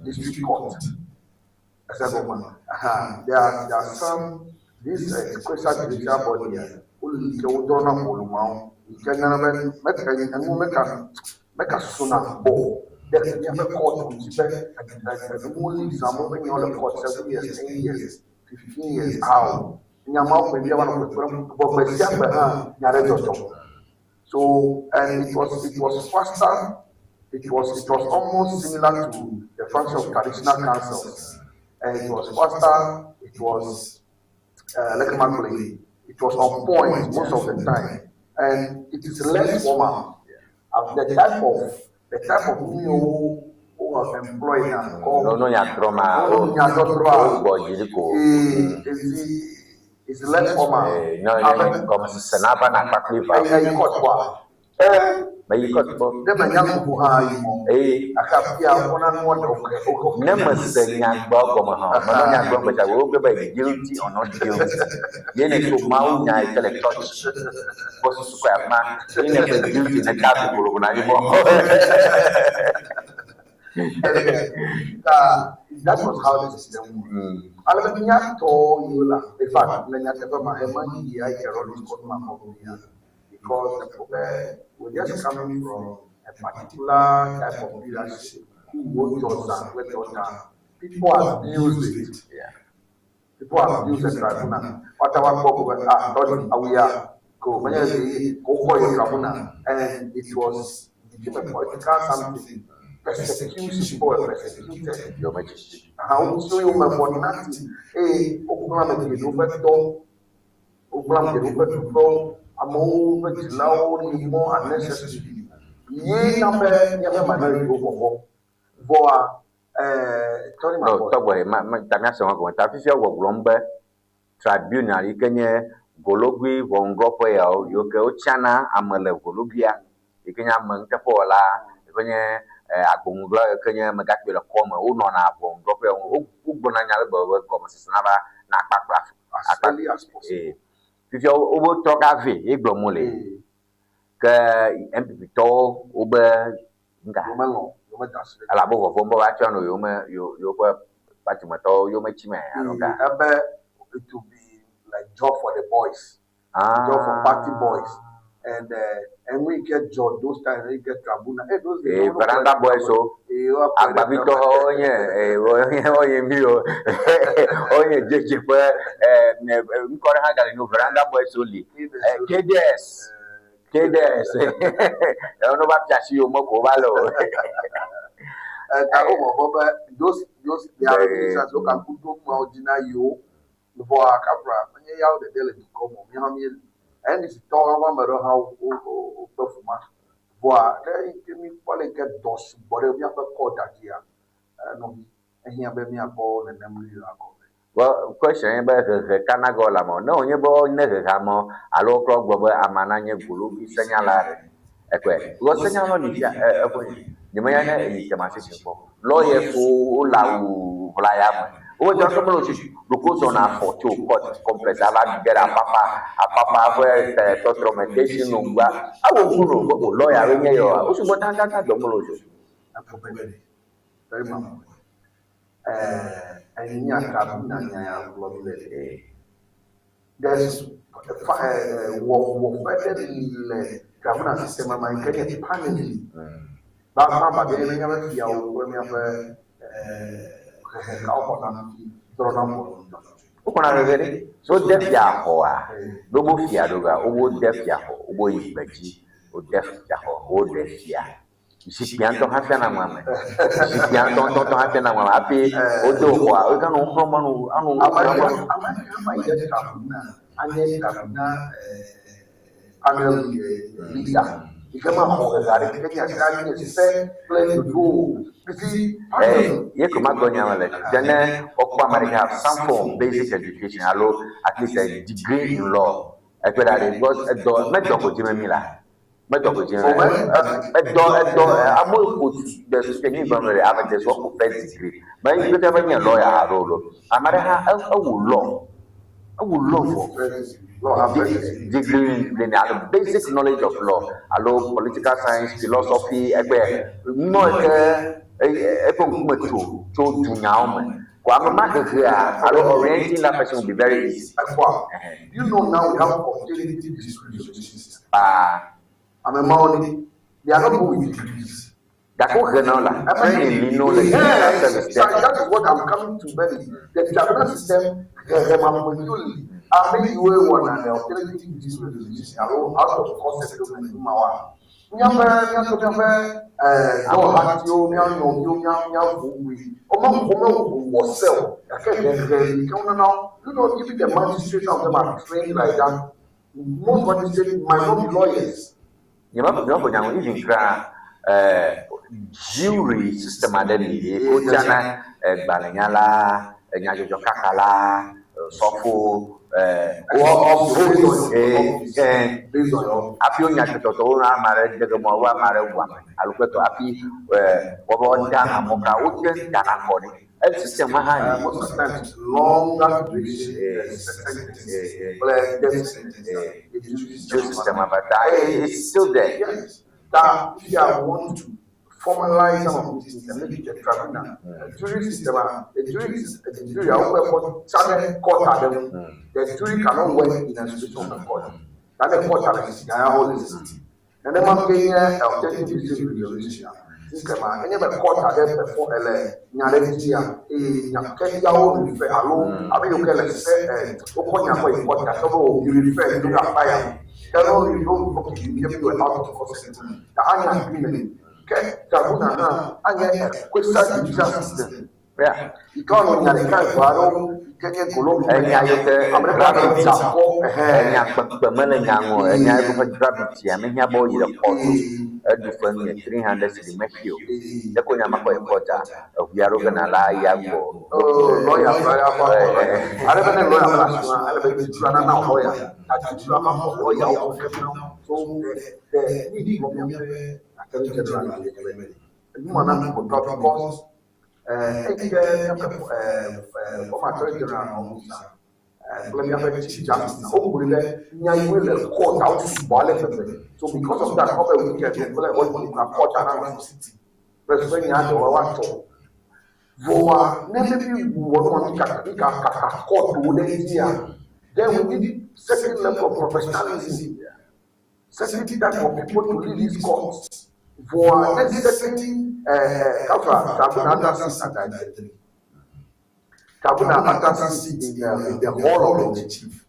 district court. Ese gɔme. Aha, there are some this quasi judicial body woli ke wodrɔ̃na ʋɔnu mawo yi ke nana be meka enu meka meka susuna gbɔ ɖe míaƒe court ŋuti be enuwo li zãmu ƒe nyawo le court 7 years, 10 years, 15 years how nya mawo ƒe bia va nɔ kpekpem bɔ gbe sia gbe hã nya ɖe dzɔdzɔ. So and it was faster. It was almost similar to the function of traditional councils, and it was faster. It was like It was on point most of the time. And it is less formal. The type of the type of nu yiwo wowɔ employ na kɔ. No no nya drɔ ma No nya drɔdrɔa. o gbɔ dzi ɖi ko. Ee, it's it's less formal. Eh, no ne gɔmesese na va na kpakple va. Eyi court kpɔa. Ee. Meyi court kpɔ. Ne menya ŋku hã yi mɔ. Ee. Gake afia wona nua ɖe wo Ne mese nyagbe gɔme hã, menɔ nyagbe gbe tsa wogblɔ be guilty or not guilty. Ye ne to Mawu nya yi ke le church kpɔ susu kɔ afi ma, ye ne be guilty ne ka gogolo na yi mɔ. That was how the system works. Ale be míatɔ yiwo la, in fact, le nyateƒe ma, ema yi ya yi erɔ court ma kɔ mía because the we're just coming from a particular type of leadership who won't za kple tɔ ta. People abuse it. Yeah. People abuse the tribunal. Woate ŋu akpɔ ko be ah tɔɖi awu ya ko menye ɖe ko wokɔ yi tribunal and it was became a political something. Persecution, people were persecuted. Yometsi. Aha, wotsiwo yome for nothing. Eye wogblẽ ame geɖewo ƒe dɔ, wogblẽ ame geɖewo ƒe ɖoƒewo, amewo ƒe dzilawo yi mɔ unnecessarily. Ye na be míaƒe minority wo vɔvɔ. Vɔa, ɛɛ, tɔɖi ma No, gbɔ. tɔgbɔ ma ma ta míase wɔn gɔme ta fifia wɔgblɔm be tribunal yi ke nye gologui ʋɔnudrɔ̃ƒe yawo yiwo ke wotsiana ame le gologuia yi ke nye ame nuteƒewɔla yi ke nye agbonuɖola yi ke nye megakpui le kɔme wonɔna ʋɔnudrɔ̃ƒe yawo wo wogblɔna nya le gbe be gɔmesese nava na akpakpla As early as possible. Ee. Fifia wobe trɔ ga vɛ ye gblɔm wole. Ke NPP tɔwo wobe nga. Womelɔ̃, womeda asi ɖe Elabe vɔvɔm be woatsɔ nɔ yewo me yewo yewoƒe patimetɔwo yewo metsi me alo ka. Ebe it will be like job for the boys. Ah. Job for party boys. And and we get job those times, we get tribunal. Hey, those days, Ee, veranda boys o. Agbavitɔ wonye ee wonye wonye mi o. Wonye dzedze ƒe ee ŋkɔ ɖe hã gale no veranda boys wo li. KDS. KDS. Ewo ne va fia asi yome ko wova le o. Ta wo vɔvɔ be those they are ministers wo gaku ɖo nuawo dzi na yewo. Vɔa kapra menye yawo ɖeɖe le dukɔ me o, míawo míeli. NDC tɔwo hã ƒe ame ɖewo hã wo wo wokpe fu ma. Vɔa ɖe yi ke míkpɔ le yi ke dɔ sugbɔ ɖe míaƒe kɔda dzia, nɔvi ehiã be míakpɔ nenem nu yiwo akɔ. Well, question ye be hehe ka na ge wole amewo. Ne wònye be wone hehe amewo alo woklɔ gblɔ be amea nanye golovi senyala aɖe. Ekpɔe. Because senyala li fia eƒe nyemenya ne eyi tema sisi kpɔ. Lawyers wo wole awu ʋlaya me. Wobe dɔ ke mele o sisi. Ɖeko wozɔna afɔ tso court complex ava ge ɖe apapa apapa ƒe tɔtrɔ me station no ŋgua. Ewɔ ŋku no be o lawyer woe nye yewoa. Wo sugbɔ tatata dɔ mele o si o. Very much. Enya tribunal nya ya gblɔm le. There's wɔƒe ɖe le tribunal system ma yi ke nye panel. Ba ba ba be míaƒe fiawo kple míaƒe hehe kawo xɔna drɔ̃na ʋɔnu. Woxɔna hehe ɖe. So wode fia xɔa, ɖo wo fia ɖo ga, wode fia xɔ, wobe yi gbedzi, wode fia xɔ, woɖe fia. Zikpuia ŋutɔ hafi ana ame. Zikpuia ŋutɔ ŋutɔ ŋutɔ hafi ana ame hafi wodo xɔa, woke nɔ xlɔm anɔ anɔ Ame xlɔm. ame ame yi ɖe tribunal anye tribunal panel leader yi ke maxɔ hehe aɖeke nye asi anye se kple ɖoɖowo. You see, Eh, ye ko magblɔ nya me le fifia ne wokpɔ ame ɖeka have some form of basic education alo at least a degree in law. Ekpe ɖa ɖe because edɔ medɔ ko dzime mi la. Medɔ ko dzime. Edɔ edɔ amewo ko de su nyi gblɔm le ame de su ko first degree. Me yi kete be nye lawyer alo lo. Ame ɖe hã ewu law. Ewu law vɔ. Degree in alo basic knowledge of law alo political science, philosophy egbe nɔ ke eƒe ŋkume tso tso dunyawo me. Ko ame ma hehea alo orienting that person will be very easy. Ekpɔa, you know now we have alternative dispute resolution system. Ah. Ame mawo ni, they are not good with degrees. Gake wohena wo la, training li no le Yeah, judicial service exactly. That is what I'm coming to, Benny. The tribunal system, hehe ma ƒomeviwo li. Ame yiwo wɔna le alternative dispute resolution alo out of court settlement ma wa. Míaƒe míaƒe míaƒe dɔwɔhatiwo, mía nɔviwo, mía mía ƒoƒoe. Wome wome wɔ se o. Gake hehe yi ke wonana wo. You know, even the magistrates, some of them are trained like that. Most magistrates might not be lawyers. Nyeme ƒo nya ŋu even kura jury system aɖe li ye wotiana gbalẽnyala, nyadzɔdzɔkakala, sɔfo, hafi wonya tɔtɔtɔwo na ame aɖe dege mɔ alo ame aɖe wu ame alo kple tɔ hafi wobe woda amewo kura wote dana kɔ ɖi. System ma hã li. Most of the times, longer duration sentence, kple death sentence. Jury system ma ta it's still there. Yes. That if you want to formalize some of these things and make it a tribunal, a jury system, a jury, a jury, I will put court at them. The jury cannot work in a situation of a court. That the court has the whole city. And then one thing, alternative dispute resolution system, and any court at them perform a nyalejia, a nyakenya refer alo, I mean you can say, okonya for court that you refer to the fire. Cannot you don't okay, you give you out of court settlement. The anya agreement. Ke tribunal na anya quasi judicial system. Yeah. Ika no nya ɖeka eve aɖewo ke nye golo. Enya yi ke Ame ɖeka gravity ɖe akɔ. Enya kpekpe mele nya ŋu o. Enya yi ƒe gravity mehiã be woyi ɖe court o. Eɖu fe nu ye 300 cedi mexi o. Ɖeko nya ma kɔ yi court a, eʋu ya ɖo ge nàla ya gbɔ. Lawyer kura ya kɔ akɔ. Ale be ne lawyer kura sua, ale be tutura nana wò lawyer. Ta tutura ma xɔ lawyer wo ke so the need for miaƒe attorney general le eme. Enu ma na ko drop because eyi ke miaƒe former attorney general nɔ ŋu sa kple miaƒe chief justice na wogblɔe be nya yiwoe le court a wotu sugbɔ ale gbegbe. So because of that, kɔ be weekend kple holiday kura court a nanɔ city. Kple ƒe nya ɖewo woatsɔ. Vɔa ne mi wɔ nua mi kaka mi kaka court wo ɖe dzia, then we need certain level of professionalism. Certain type of people to lead these courts. Vɔa ne certain kafa tribunal under seat at the tribunal under seat in the hall of the chief,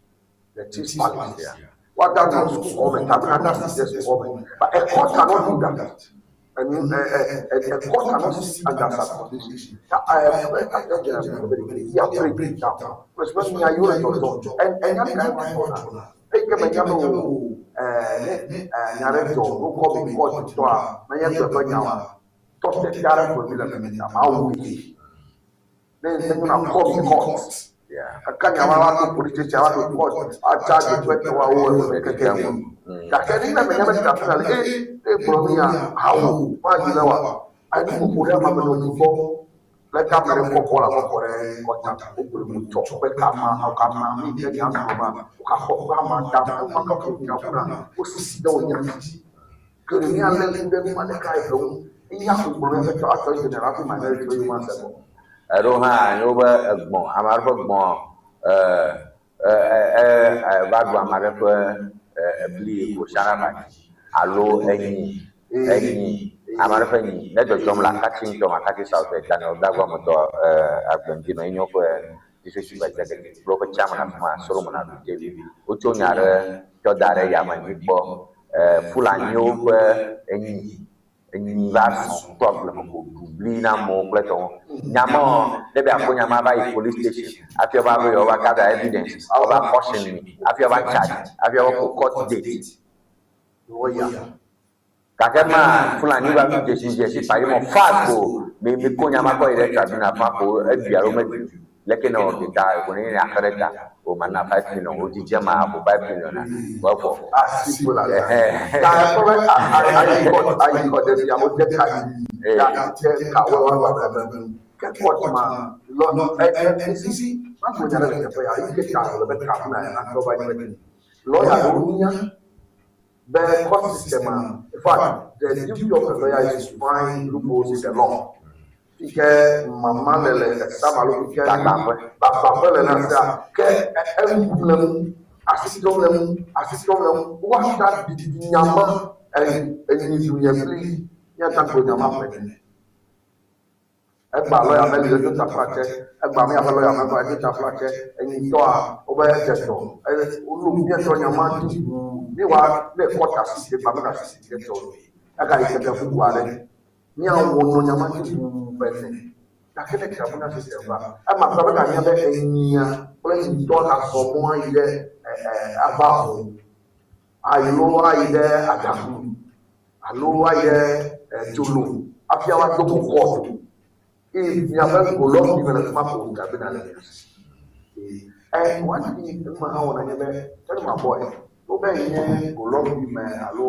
the chief's palace. What that was school government, tribunal under seat just government. But a court cannot do that. And a court cannot sit under such condition. Yeah, break it down. Because when you are and and eke menya be o ne nya ɖe dzɔ wokɔ mi court tɔa menye gbe ƒe nya o tɔ tete aɖe ko mi le me ma wu yi ne ne nyɔna kɔ mi court kaka nya ma va to police station va to court atsa dze ƒe tɔ wa wo eme keke gake ne ne menya be tribunal e e gblɔ mi ya awo ma yi le wa ayi ƒoƒo ɖe ama me nɔ gbɔ le kame ɖe kɔkɔ la kɔkɔ ɖe kɔta wogblɔ mu tsɔ kpe kama kama mi ke nya srɔ̃ ma wokaxɔ kama da ema kɔkɔ tribunal wosisi ɖe wo nya dzi ke ɖe míalé ŋku ɖe numa ɖeka eve ŋu eya ko gblɔ míaƒe tsɔ atɔ yi general hafi minority wo yi ma se gbɔ. Eɖewo hã nyo be egbɔ̃ ame aɖe ƒe gbɔ̃ va ɖu ame aɖe ƒe ebli ƒo dzi alo enyi enyi ame aɖe ƒe nyi ne dzɔdzɔm le Akatsi ŋutɔ me Akatsi South Daniel Dagbametɔ agblemdzi me enye woƒe district executive kple woƒe chairman afi ma Solomon Adu David wotso nya ɖe tsɔ da ɖe yame nyikpɔ Fulaniwo ƒe enyi enyi va zɔ to agbleme ko ɖu bli na amewo kple tɔwo. Nyame ne be akpɔ nyama va yi police station hafi woava be yewoava gather evidence, woava caution mi, hafi woava charge, hafi woava ƒo court date. Gake ma Fulani va nu dzesi dzesi kpa yi mɔ fast ko mi mi ko nyama kɔ yi ɖe tribunal fa ko eɖui alo meɖui o. Leke ne wɔ ke ta ko ne axe ɖe ta o ma na 5 million o dzidze ma aƒo 5 million na ko evɔ. Ah, simple as that. Ta ekpɔ be ayi court ayi court ɖe fia wode ka dzi ya ke ka wo wa wa be ke court ma lɔ ɛ ɛ sisi ma gblɔ nya ɖe le teƒe ya yi ke ta le be tribunal ya na trɔ va yi be lawyer ɖewo nya be court system a, in fact, the duty of a lawyer is to find loopholes in the law. Fi ke mama le le esam alo fi ke gbagbaƒe le na sia ke eŋu le ŋu asi trɔm le ŋu asi trɔm le ŋu woata didi nyama enyi du nye kpli míata gblɔ nyama ƒe nene. Egba lɔya meli edo taflatse egba míaƒe lɔya meva edo taflatse enyitɔa wobe dze dɔ eye wolu míetɔ nyama dzi ʋuu míwa ne kɔta si egba mega si ɖe tɔ o ega yi keke bubu aɖe míawɔ nɔ nyama dzi ʋuu ƒe ene gake ne tribunal system va ema kura be ganya be enyia kple nyitɔ gasɔ mɔ ayi ɖe ɛ ɛ ava o. Alo ayi ɖe Adaku alo ayi ɖe Dzolo hafi ava do go court o. Eye miaƒe golɔbi me le fi ma ko tribunal le mia si. Ɛ one thing nu ma hã wɔna nye be tell my boy to be nye golɔbi me alo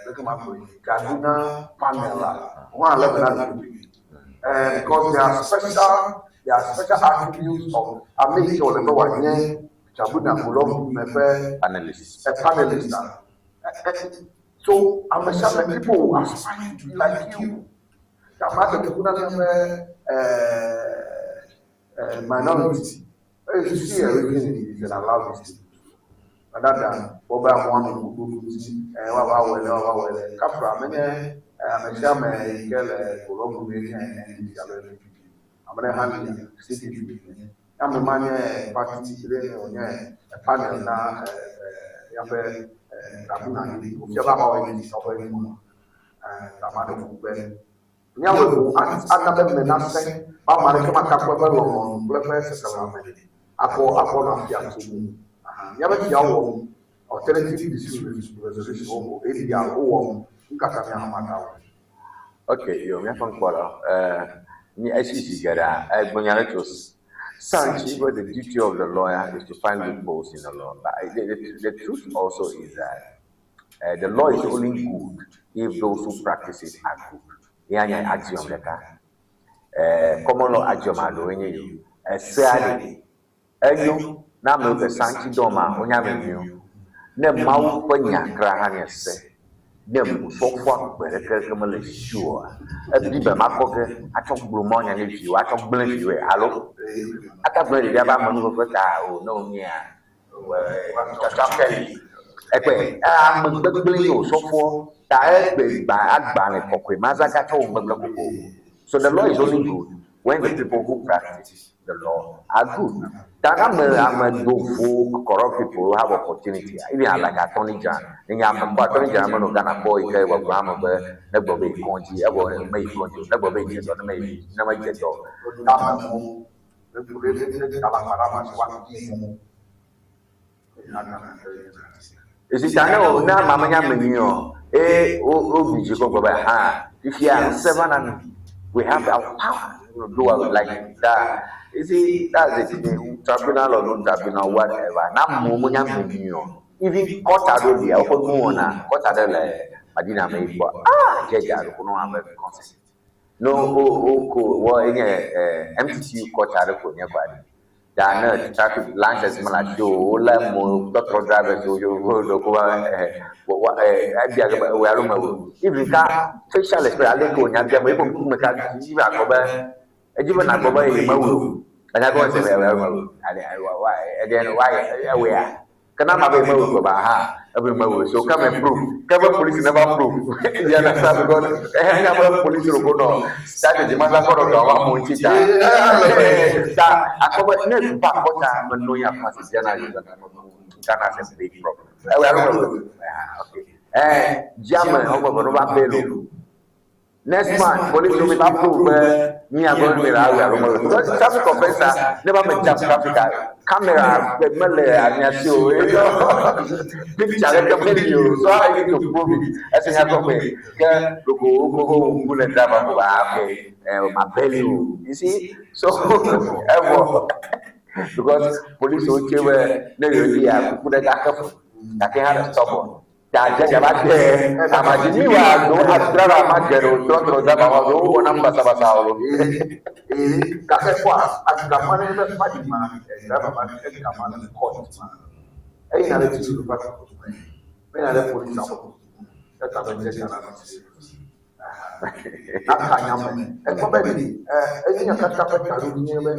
leke ma gblɔe tribunal panel la wo hã le be na ɖoɖoe. Because there are special there are special attributes of ame yi ke wòle be wòanye tribunal golɔbi me ƒe Panelist. Panelist a. So ame sia ame people will aspire to be like you. Ame aɖe kuku na míaƒe minority. Eye susu yɛ reason is and allow this thing. Dada kpɔ be amewo anɔ ŋku dzi woava wɔe le woava wɔe le. Kafra menye ame sia ame yi ke le golɔbu mee nye NDC alo NPP. Ame ɖe hã li CPP nye. Ame ma nye party ɖe wònye panel na míaƒe tribunal yi. Wòfia be amewo NDC tɔwo ƒe nu. Ame aɖe kuku be míawɔe boŋ ana be me nasẽ be ame aɖeke makakpɔ eƒe lɔlɔ̃nu kple eƒe seselãme akɔ akɔ nɔ afia tsom o. Míaƒe fiawo wɔm alternative dispute resolution wo ADR wowɔm nukata míawo hã magawɔe. Ok, yo míaƒe ŋkɔ la, mi esi zi geɖea, egblɔ nya ɖe tso Sanchi, but the duty of the lawyer is to find loopholes in the law. But the truth also is that the law is only good if those who practice it are good. Ya nye axiom ɖeka. Common law axiom aɖewoe nye yi. Esea ɖe, enyo na amewo ke sanchi dɔ ma, wonye ame nyuiwo. Ne Mawu ƒe nya kra hã nye se, ne sɔfoa gbe ɖeke ke mele si oa, ebi be makɔ ge atsɔ gblɔ mawunya ne viwò, atsɔ gblẽ viwòe alo ata gblẽ ɖevia be amenuveve ta o ne wònyea tsɔtsɔ ke li. Ekpe ame gbegblẽ ye wòsɔfoɔ ta egbe gba agbalẽ kɔkɔe ma za gatsɔ wò gbegblẽ koko. So the law is only good when the people who practice the law are good. Ta ame ame dovo corrupt people have opportunity. Even like attorney general. Ne nye ame kpɔ attorney general menɔ Ghana kpɔ yi ke gbɔgblɔ ame be ne gblɔ be yi kɔdzi evɔ me yi kɔdzi o. Ne gblɔ be yi dze dɔ ne me yi ne me dze dɔ. Esi ta ne o ne amea menye ame nyui o eye wo wo dzi kɔ gblɔ be hã fifia ŋusẽ va na mi. We have our power to do what we like. That you see, that's it. Tribunal or no tribunal, whatever. Na amewo menye ame nyui o. Even court aɖewo lia woƒe nuwɔna court aɖe le Madina me yi kpɔ ah judge aɖe ko no ame consent. No wo wo ko wɔ enye MTTU court aɖe ko nye kɔ aɖi. Ta ne traffic license mele asi o wolé mo tɔtrɔ drivers wo wo ɖo ko va wa ebia ge be ewɔe alo mewɔe o. Even ka facial expression ale ke wònya bia me eƒe ŋkume ka dzi be akpɔ be edzi be nakpɔ be ye mewɔe o. Enya gɔme se be ewɔe alo mewɔe o. Ale wa wa then why ewɔea? Ke na ma be mewɔe ko ba ha ebe mewɔe so come and prove. Ke be police never prove. You understand because enya be police ro ko nɔ strategy ma za kɔ ɖɔ dɔ wa mo ŋuti ta. Ta akpɔ be ne ba kɔ ta me no ya fa si Ghana yi Ghana is a big problem. Ewɔe alo mewɔe. Ah okay. Dziame wɔme eve no va bail o. Next month, police will be prove be me are going to be alo mewɔe. Because traffic offencer never me jam traffic camera mele amiasi o. Picture ɖeke meli o. So how you to prove it? Esi nya gɔme ke ɖoko wokoko ŋku le driver ko ba okay ma bail you. You see? So evɔ because police wo tse be ne yewo di ya kuku ɖe gake fu gake hã le stubborn. Ta dze va de amadzi mi wa do driver ma geɖewo trɔtrɔ driver wa do wowɔna nu basabasa o. Gake kpɔa gama ne be party ma driver ma egama le court ma eyina ɖe tutu va eyina ɖe police awo eta be dze kana aka nyame ekpɔ be enye katã ƒe taɖodzinu nye be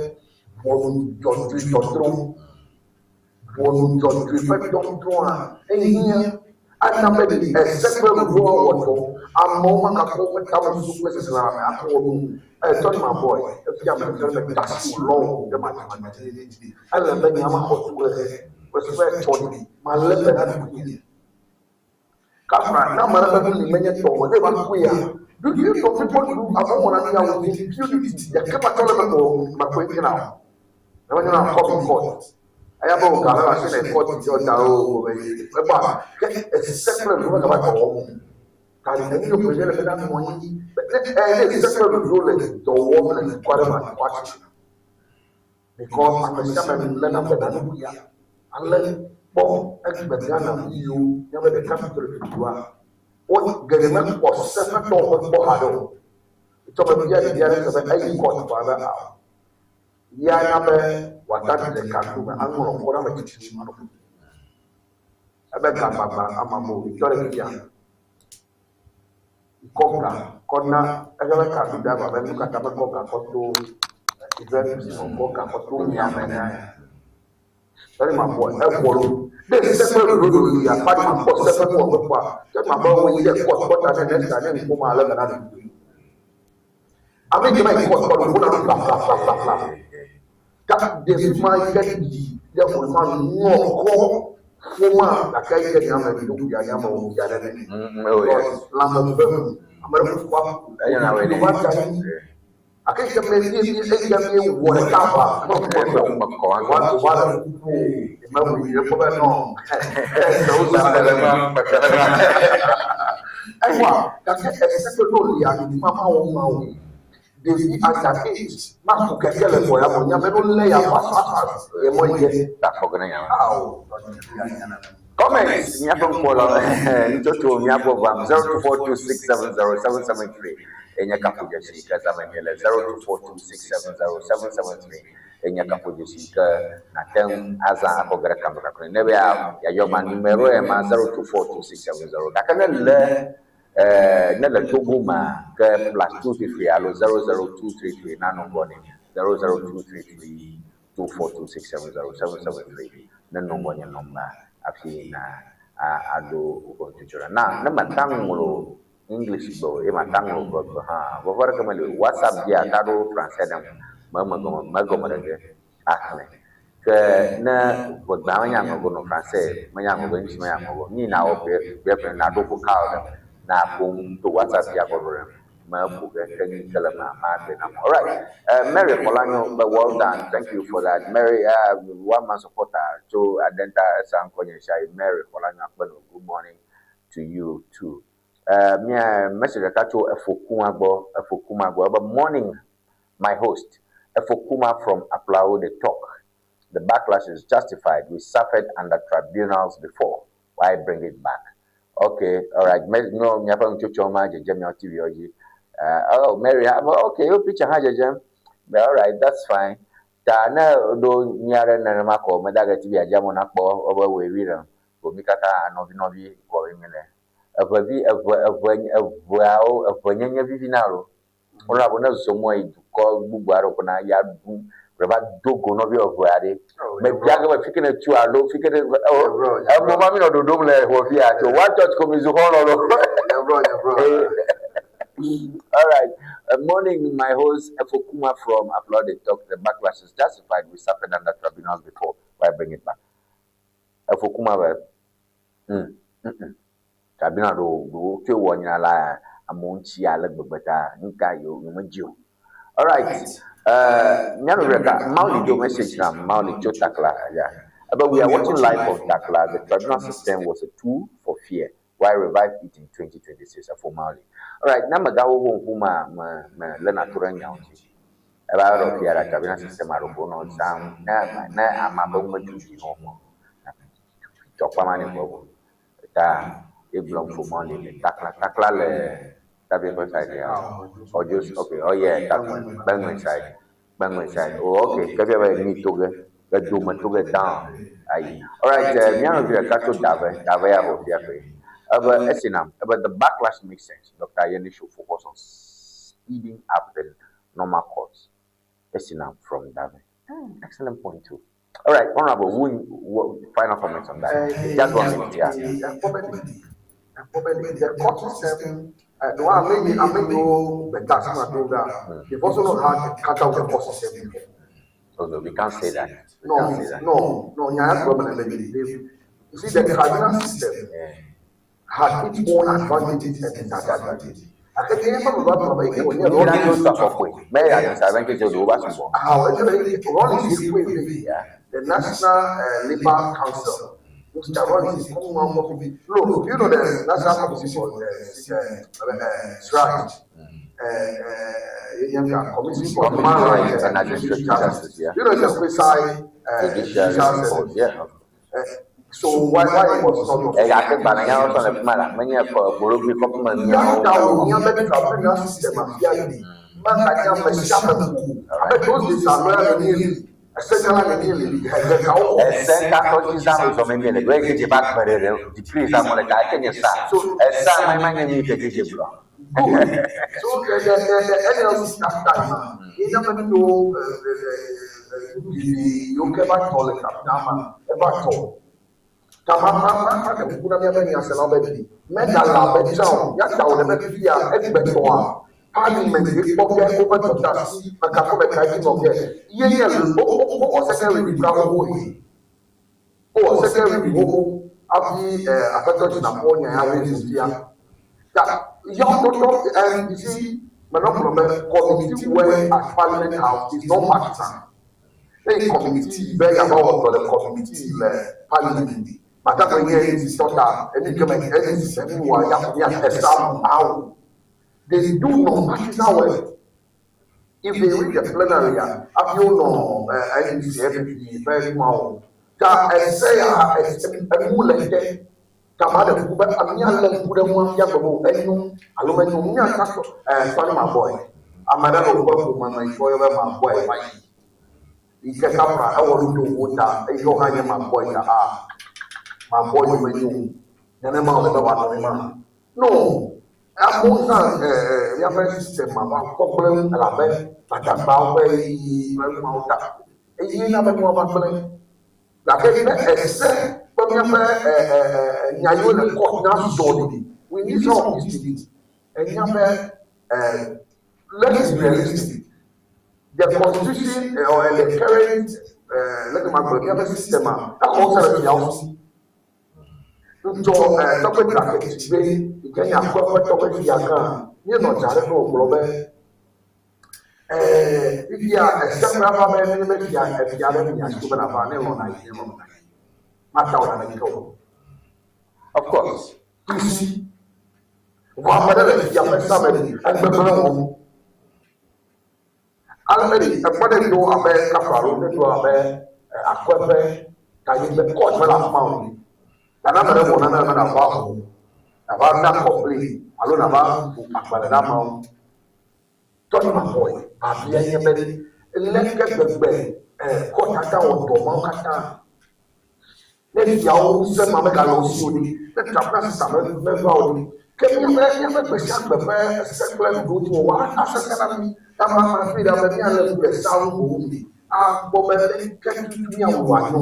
ʋɔnu dzɔdzɔe dɔdrɔ̃ ʋɔnu dzɔdzɔe ƒe dɔdrɔ̃a ehiã ana be ese kple ɖoɖoa wɔ dɔ amewo magakpɔ woƒe tamesusu kple seselãme akɔ wɔ nu tell my boy efia me fia me tasi wò lɔwo ɖe madzemadze ele be nye ma xɔ tohehe kple tsɔ ɖi malé be na ɖokuinye kafra na ame aɖe ƒe nu li menye tɔ me ne va kpɔe ya do you some people do amewo wɔna nu ya with impunity yake matsɔ le me kɔ makɔe nyina o ne menye na come in court. Eya be wò ga le asi ne kɔti dzi ɔda o be ekpɔa ke ese kple ɖoɖo megava dɔ wɔm o. Ta enu yiwo ke le be nanɔ anyi be ne ɛ ne ese kple ɖoɖo le dɔ wɔm le dukɔ aɖe mea, dukɔa tsina. Because ame sia ame léna be na nuɖuɖua. Ale kpɔ egbe Ghana vi yiwo míabe ɖekakpuiwo le dudua, wo geɖe mekpɔ se ƒe dɔwɔƒe kpɔ haɖe o. Etsɔ be bia ɖevi aɖe se be eyi kɔtu vɔ ebe ao. Ya nya be wòada ɖi le kaku me aŋlɔ ŋkɔ ɖe ame tsitsi ŋu anɔ ƒoƒom. Ebe gagbagba amamo tɔ ɖe fia. Kɔ ga kɔ na eƒe be kaku da abe nu kata mekɔ ga kɔ to eƒe nusi kɔ ga kɔ to miame na ya. Tɔɖe ma bɔ eƒo lo. Ɖe se kple ɖoɖo yi akpa ɖe ma kpɔ se ƒe nuwɔƒe kpɔa. Ke ma be wo yi ɖe kɔ kpɔ ta ne nesta ne ŋkɔ ma le me na ɖoɖo. Ame yi ke va yi kɔ kpɔ ɖo ƒona nu flaflaflafla. Ka ɖevi ma yi ke ɖi ɖe ƒo ma ŋlɔ kɔ ƒoma gake yi ke nyame ɖo ya nyame wo ya ɖe ne. Lãme ve ame ɖe kua va dza anyi. Ake yi ke me mi mi eyi ke mi wɔ ɖeka va wa wa le kuku me wu yi kpɔ be nɔ ɛsɛ wo sa ɖe ma. Ewa gake ese kple ɖo lia ma ma wɔ ma o. Ɖevi at that age ma ku keke le xɔ ya me nya be no lé ya fast fast fast ye mɔ yi ge. Awo. Comments míaƒe ŋkpɔlɔ nutsotso míagbɔ vam 0242670773 enye kaƒodzesi yi ke zãme míele 0242670773 enye kaƒodzesi yi ke nàte ŋu azã akɔ ge ɖe kame kakle ne be yeayɔ ma numero ya ma 0242670 gake ne le eh, ne le Togo mea ke plus 233 alo 00233 nanɔ ŋgɔ nɛ 00233 242670773 ne nɔ ŋgɔ nye nɔmba hafi na aɖo woƒe nutsotso ɖa. Na ne mate ŋlɔ English gbe o ye mate ŋlɔ ʋe gbe hã vɔvɔ ɖeke meli o. WhatsApp dzia ta ɖo français ɖem me eme gɔme me gɔme ɖe ge axlẽ. Ke ne ʋegbea menya ŋlɔ go nɔ français menya ŋlɔ go English menya ŋlɔ go nu yi nawɔ koe koe koe naɖo vocal ɖem na ƒom to WhatsApp dzia kɔ ɖo ɖem me ƒo ge ke nu yi ke le mea magblɔe nam. Alright, Mary Xɔlanyo be well done, thank you for that. Mary, one man supporter tso Adenta esa ŋkɔ nye ɣesiaɣi. Mary Xɔlanyo Akpeno, good morning to you too. Mía message ɖeka tso Efokuma gbɔ, Efokuma gbɔ ebe morning my host, Efokuma from Aflao dey talk. The backlash is justified. We suffered under tribunals before. Why bring it back? Okay, all right. Me, no, míaƒe nutsotsoa ma dzedzem míawo TV dzi. Oh, Mary, ha, okay, yo picture hã dzedzem. But all right, that's fine. Ta ne ɖo nyui aɖe nenema kɔ meda ge TV dzi amewo nakpɔ wobe woe wi ɖem. Ko mi katã nɔvi nɔvi kɔ mi le. Eʋevi eʋe eʋe eʋeawo eʋe nyenye vivina lo. Wona ne zɔ mɔ yi dukɔ bubu aɖe ko na ya ɖu va do go nɔvi eʋe aɖe. Mebia ge be fi ke ne tso alo fi ke ne emɔ ma mi nɔ ɖoɖom le xɔ fia tso one church ko mi zu xɔlɔ lo. All right. Morning, my host Efokuma from Aflao Talk. The backlash is justified. We suffered under tribunals before. Why bring it back? Efokuma be, Tribunal ɖo ɖo tso wɔ nyina la amewo ŋuti ale gbegbe ta nuka yewo medzi o. All right. Nyanu ɖeka Mauli do message na Mauli tso Takla. Yeah. But we are watching live from Takla. The tribunal system was a tool for fear. Why revive it in 2026 for Mauli? All right. Na magawo ho ŋkume me me le natura nyawo dzi. Eva ɖɔ fia la tribunal system alo ko nɔ zam ne ne ama be ŋu metu dzi nɔ o. Dzɔkpa ma ne gbɔ ta egblɔm fo Mauli le Takla. Takla le Tabi ƒe side ya. Or just okay. Oh yeah, Takla. Benue side. Benue side. Oh okay. Ke fia be mi to ge. Ke dome to ge down. Ayi. All right. Míanɔ vi ɖeka tso Dave. Dave ya xɔ fia koe. Ebe esinam. Ebe the backlash makes sense. Dr. Ayeni should focus on speeding up the normal courts. Esinam from Dave. Excellent point too. All right, Honorable, who, final comments on that? Just 1 minute, yeah. The court system, the one I may know better, that they've also not had a encounter with the court system before. Oh no, we can't say that. We No, can't say that. no, no. Yeah, problem. You see, the tribunal system had its own advantages and disadvantages. Gake nye ƒe vava gblɔ be yi ke wònye Mína Rawlings. tso tɔ kɔkɔe. Me aɖisa be ŋkeke ɖewo va sugbɔ. Awo edze be Rawlings ye kpɔe vɛ. The National Labour Council. Mr. Rawlings kɔ nua kɔ fi. Look, you know the National Committee for Strike. Committee for Human Rights and Administrative Justice, yeah. You know, it's a quasi Judiciary judicial report, service. yeah. So why it was not Eya ke gbalẽ nyawo tɔ le fi ma la, menye kɔ gbologui kɔƒe me That nyawo. wo míaƒe tribunal system afia yi maka nye ame sia ame ko abe those days are lawyer nenye li esenyala nenye li hegekawo kɔ. Ese ŋkatɔ dzi zã me zɔme mi le do eye kedze va gbe ɖe ɖe dikli zã mo le ga eke nye sa. Esa me ma nye mi ke kedze gblɔ. Good. So the NLC that time ah, ye never know the yiwo ke va tɔ le tribunal ma eva tɔ. Ta ma ma ma ma ɖe kuku na míaƒe nyaselawo be ɖi megale abe tsã o míata wo le be fifia egbetɔa parliament ye kpɔ ke woƒe dɔdeasi mekafo meka dzi nɔ ke ye nye wo wo wowɔ second reading kura xoxo he wowɔ second reading xoxo hafi aƒetɔ dzinafɔ nya ya vɛ fifia ta yawo tɔtɔ and you see menɔ gblɔ be committee work at parliament house is not partisan eye committee be yava wɔ dɔ le committee le parliament matagbe nye NDC tɔ ta enu yi ke me NDC enu wa ya ya esa awo they do non-partisan work if they reach the plenary a hafi wonɔ NDC NPP ƒe nuawo ta ese ya ese enu le te ta ma ɖe kuku be míalé ŋku ɖe ŋu afia gbe be o enyo alo menyo míata sɔ sɔni ma bɔe ame ɖe le woƒe ƒome me yi ke woyɔ be ma bɔe va yi yi ke kapra ewɔ nu ɖo wo ta eyi ke wo hã nye ma bɔe ta a ma bɔe yi menyo nenema wòle be wòanɔ ma no amewo zã míaƒe system ma va kɔ gblẽ elabe gbadagbawo ƒe ɣeyiɣi ƒe nuawo ta eye na be nua va gblẽ gake ne ese kple míaƒe nya yiwo le court na zɔ ɖi we need some of these things enya be let's be realistic the constitution or the current leke ma gblɔ míaƒe system a exɔ ŋusẽ le fiawo si ŋutɔ tɔgbe draketi be yi ke nye akpɔ ƒe tɔgbe fia gã míenɔ dza ɖe ƒe wògblɔ be fifia ese ƒe ava be nenye be fia efia ɖe mia si be nava ne lɔna yi ne lɔna yi mata wò naneke o. Of course. You see, vɔ ame ɖe le fia ƒe same ɖi egbegblẽ wɔm. Ale be ɖi ekpɔ ɖe do abe kafla alo ɖe do abe akɔeƒe tanyigbe court mele afi ma o ɖi. Nana ame ɖe wɔ nane be nava ho, nava na complain alo nava bu agbalẽ ɖe amewo. Tɔnyi ma xɔe abia nye be leke gbegbe court katã wɔ dɔ mawo katã. Ne fiawo ŋusẽ ma megale wo si o ɖi, ne tribunal system meva o ɖi, ke míaƒe míaƒe gbe sia gbe ƒe ese kple ɖoɖowo dzi wɔwɔ asesẽ na mí. Ta ma ma fi ɖa be míalé ŋku ɖe seawo ŋu boŋ ɖi akpɔ be leke tutu míawɔ wòanyo.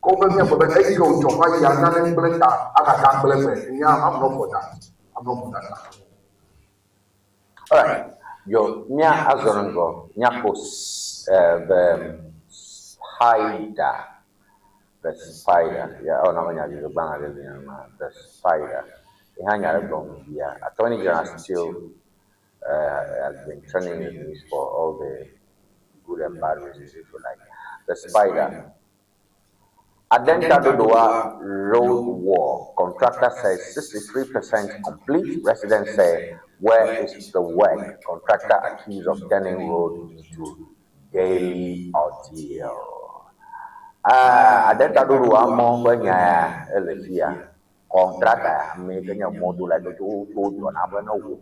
Ke wobe míagblɔ be eyi ke wòdzɔ va yia nane gblẽ ta agada gblẽ gbe. Nya I'm not for that. I'm not for that. Alright. Yo, mía azɔ ɖe ŋgɔ, míaƒo the spider. The spider. Yeah, oh, no, nya dzidzi gbãna ɖe li ma. The spider. Ye hã nya ɖe gblɔm bia. Attorney General still has been trending in the news for all the good and bad reasons, if you like. The spider. Adenta Dodowa Road War. Contractor says 63% complete. Residents say, where is the work? Contractor accused of turning road into daily ordeal. Ah, Adenta Dodowa mɔ ƒe nya ya ele fia. Contractor ame yi ke nye mɔdola yi ke tso tso dzɔna be ne wò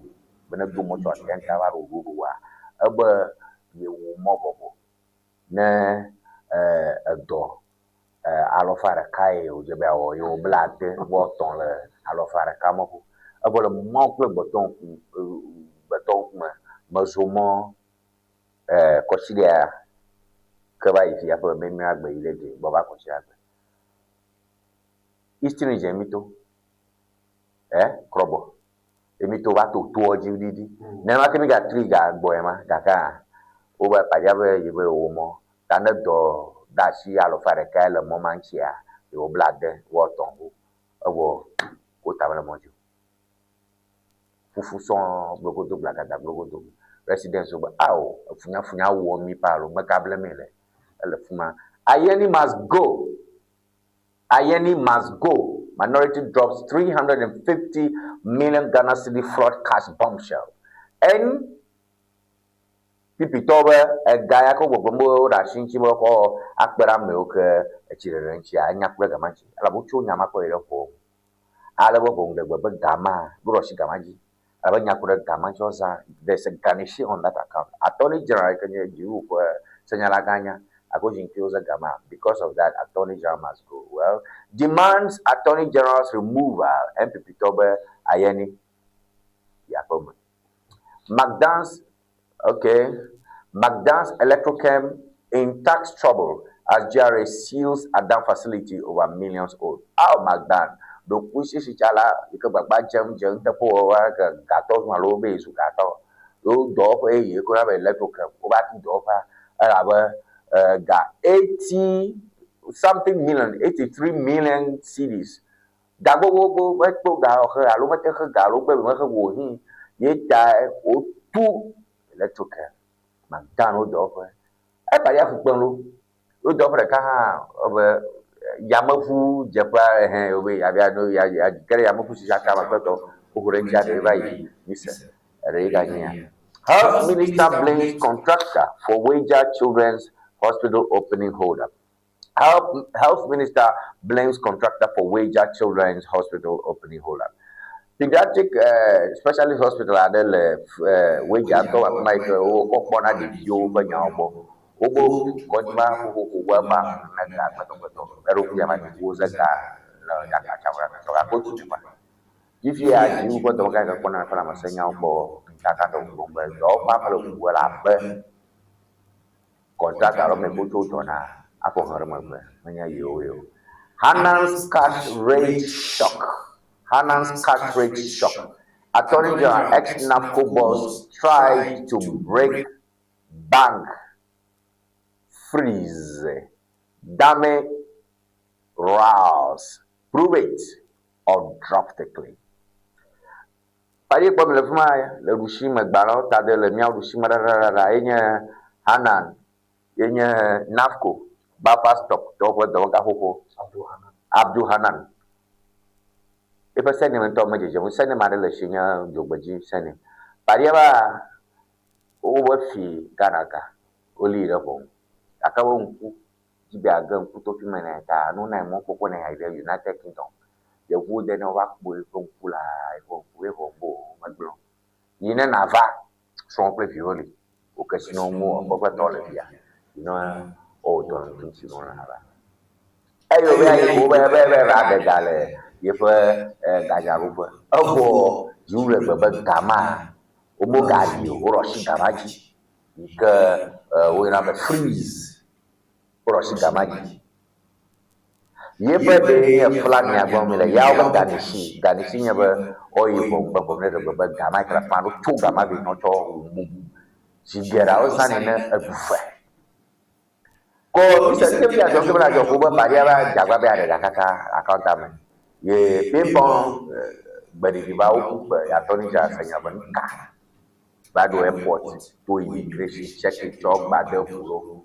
be ne do mɔ tso Adenta va ɖo Dodowa ebe yewu mɔ bɔbɔ ne edɔ alɔfa ɖeka ye wòdze be yeawɔ ye wòbla ade vɔ etɔ̃ le alɔfa ɖeka me ko. Evɔ le mɔ kple gbetɔ ŋku gbetɔ ŋkume mezo mɔ kɔsiɖia ke va yi fia ƒe memia gbe yi ɖe dzi gbɔ va kɔsiɖia gbe. Eastern region mi to krɔbɔ emi to va to toa dzi ɖiɖi. Nenema ke mi gatri ga gbɔe ma gake wobe kpadza be yebe wò mɔ ta ne dɔ de asi alɔfa ɖeka le mɔ ma ŋutia yewo bla ade vɔ etɔ̃ ko evɔ wota mele mɔ dzi o. Fufu sɔŋ glogodo gblagada glogodo. Residents wo be ao efunyafunya wɔ mí paa alo meka ble mí le. Ele fi ma. Ayeni must go. Ayeni must go. Minority drops 350 million Ghana cedi fraud cash bombshell. N PPtɔwo be ega ya ke wogbɔgblɔm be woɖe asi ŋuti be woakɔ akpe ɖe amewo ke etsi ɖeɖe ŋutia, enya ku ɖe gama ŋuti elabe wotso nya ma kɔ yi ɖe ʋɔ nu. Ale be ʋɔnuɖegbe be gama, woɖo asi gama dzi elabe nya ku ɖe gama ŋuti wozã there is a garnishee on that account. Attorney General yi ke nye dziɖuɖu ƒe senyalagã nya gake wozi ŋkui woze gama because of that Attorney General must go. Well, demands Attorney General's removal NPP tɔwo be Ayeni yi aƒeme. McDan's okay McDan's Electrochem in tax trouble as GRA seals Adam facility over millions owed. Ao McDan ɖokuisisitsala yi ke gbagba dzem dze nuteƒewɔwɔ ke gatɔ zu alo wobe yezu gatɔ. Yewo dɔwɔƒe yeye yi ke woyɔna be Electrochem wova tu dɔwɔƒea elabe ga 80 something million 83 million cedis Ga gbogbogbò mekpɔ ga xe alo mete xe ga alo gbe be mexe o hĩ ye tae wotu electrochem magã wo dɔwɔƒe. Eba ya fu kpem lo. Wo dɔwɔƒe ɖeka hã wobe yameʋu dzeƒea ehɛ wobe yavia no ya ya ge ɖe yameʋu si tsaka me kple tɔ woho ɖe ŋuti aɖe va yi mise eɖe yi ganye ya. Health minister blames contractor for Weija Children's Hospital opening hold up. Health, Health Minister blames contractor for Weija Children's Hospital opening hold-up. Pediatric specialist hospital aɖe le Weija ŋutɔ afi ma yi ke wokɔ kpɔna ɖeviwo ƒe nyawo gbɔ. Wobe kɔdzi ma xoxoxo be ema ne ga gbetɔgbetɔ eɖokui ya ma ɖeviwo ze ga le yakatsa gake wotutu ma. Fifia dziwu ƒe dɔwɔgã yi ke kpɔna eƒe lãmesẽnyawo gbɔ ŋkaka ɖe ŋu be dɔwɔƒea mele ʋuʋu elabe Contract alo ame wotso dɔ na afɔ he ɖe megbe menye yewoe o. Hanan's cash rate shock. Hanan's cash rate shock. Attorney General ex-NAFCO boss tried to break bank freeze. Dame rouse. Prove it or drop the claim. Kpaɖi kpɔm le fi ma le ɖusi me gbalẽwo ta ɖe le míawo ɖusi me ɖaɖaɖaɖa ye nye Hanan ye nye NAFCO Buffer Stock tɔwo ƒe dɔwɔga xoxo Abdul Hanan. Eƒe surname ŋutɔ medzedzem o. Surname aɖe le esi nye dzogbedzi surname. Kpaɖia va wobe fi Ghana ga wolii ɖe ʋɔnu gake wo ŋku dzi be yeage ŋku to fi me nɛ ta nu nae mɔkpɔkpɔ nɛ yeayi ɖe United Kingdom. Yevuwo de ne wova kpɔ eƒe ŋku la, eƒe ŋku ye vɔ bo megblɔ. Yi ne nava, srɔ̃ kple viwo li. Wò kesinɔnuwo egbɔgbetɔ le fia. Yi ne wowɔ dɔ le ŋuti nɔ la va. Eye wòbe yeayi ko be be be va ɖe ga le yeƒe gadzraɖoƒe. Evɔ dziwò le gbe be gama womegaɖi o, woɖo asi gama dzi yi ke woyɔna be freeze. Woɖo asi gama dzi. Yeƒe ɖee nye fla mia gbɔ mi le yawo be ganisi. Ganisi nye be woyi ʋɔnu be ʋɔnu ɖe gbe be gama yi ke le afima ɖo tso gama vɛ nɔ tsɔ wu bubu. Zi geɖea wozãnɛ ne eɖu fe. Ko mise te fi adzɔ ke be adzɔ ko be baɖia va dze agba be yeaɖe ga kaka akɔnta me. Ye ping-pong gbeɖiɖi va woku kpe yeatɔ ni dza se nya be nuka va ɖo airport to immigration check tsɔ gba de ʋu ɖo.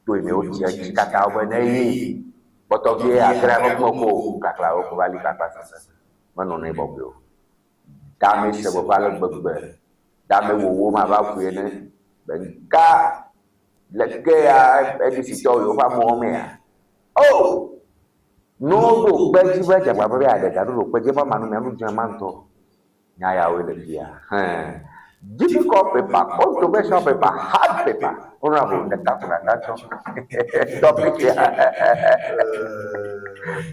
To yi wotsi etsi kaka wobe ne yi kpɔtɔ vie atre ame kuma ko kakla wo ko va li kpakpa sese. Menɔ nɛ bɔbɔe o. Dame se be va le gbegbe. Dame wowo ma va ƒoe ne be nka leke ya NDC tɔwo yewoƒe amewo mea? Oh! Ne woɖo kpe dzi be dze agbagba be yeaɖe ga ɖo ɖo kpe dzi be manu mia nu dze ma ŋutɔ. Nya yawoe le fia. Hɛn. Difficult paper, controversial paper, hard paper. Honorable ɖeka ko nàka tsɔ. Topic ya.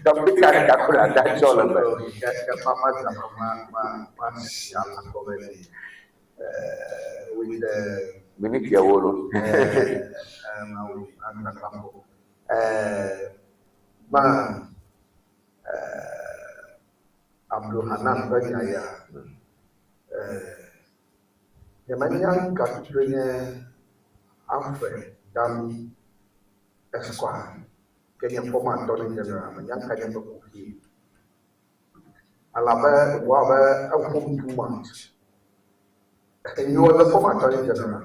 Topic ya ɖeka ko nàka tsɔ le me. Miniti ewo lo. Gbã, Abdul Hanan ƒe nya ya, nyemenya nu ka tutue nye Alfred Dami Esquire, ke nye former Attorney General, menya nu ka nye eƒe kuxi. Elabe wɔ abe eƒom too much. You was the former attorney general.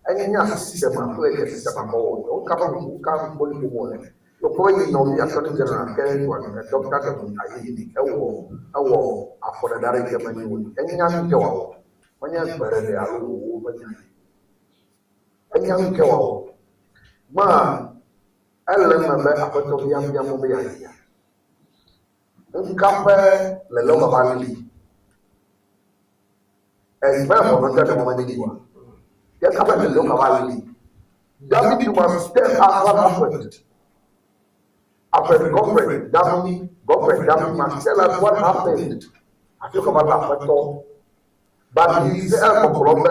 Enya system a kple ke system a kɔ wɔ dɔ. Wo kaba wo ka kpɔ ni wɔ le. Yokɔ yi nɔvi attorney general current one Dr. Desmond Ayine ewɔ ewɔ afɔɖeɖe aɖe yi ke menye o. Enya nu ke wòawɔ. Menye gbeɖeɖe alo wowo ƒe nya. Enya nu ke wòawɔ. Gbã ele eme be aƒetɔ biabia mɔ be yeayia. Ŋka ƒe lele wòava li. Egbe ʋɔnudrɔ̃ ɖe mɔ menye oa. Ye ka ƒe lele wòava li. David must tell us what happened. Alfred Godfred Dami, Godfred Dami must tell us what happened. Afi kɔ va le aƒetɔ. But he say ekpɔkplɔ be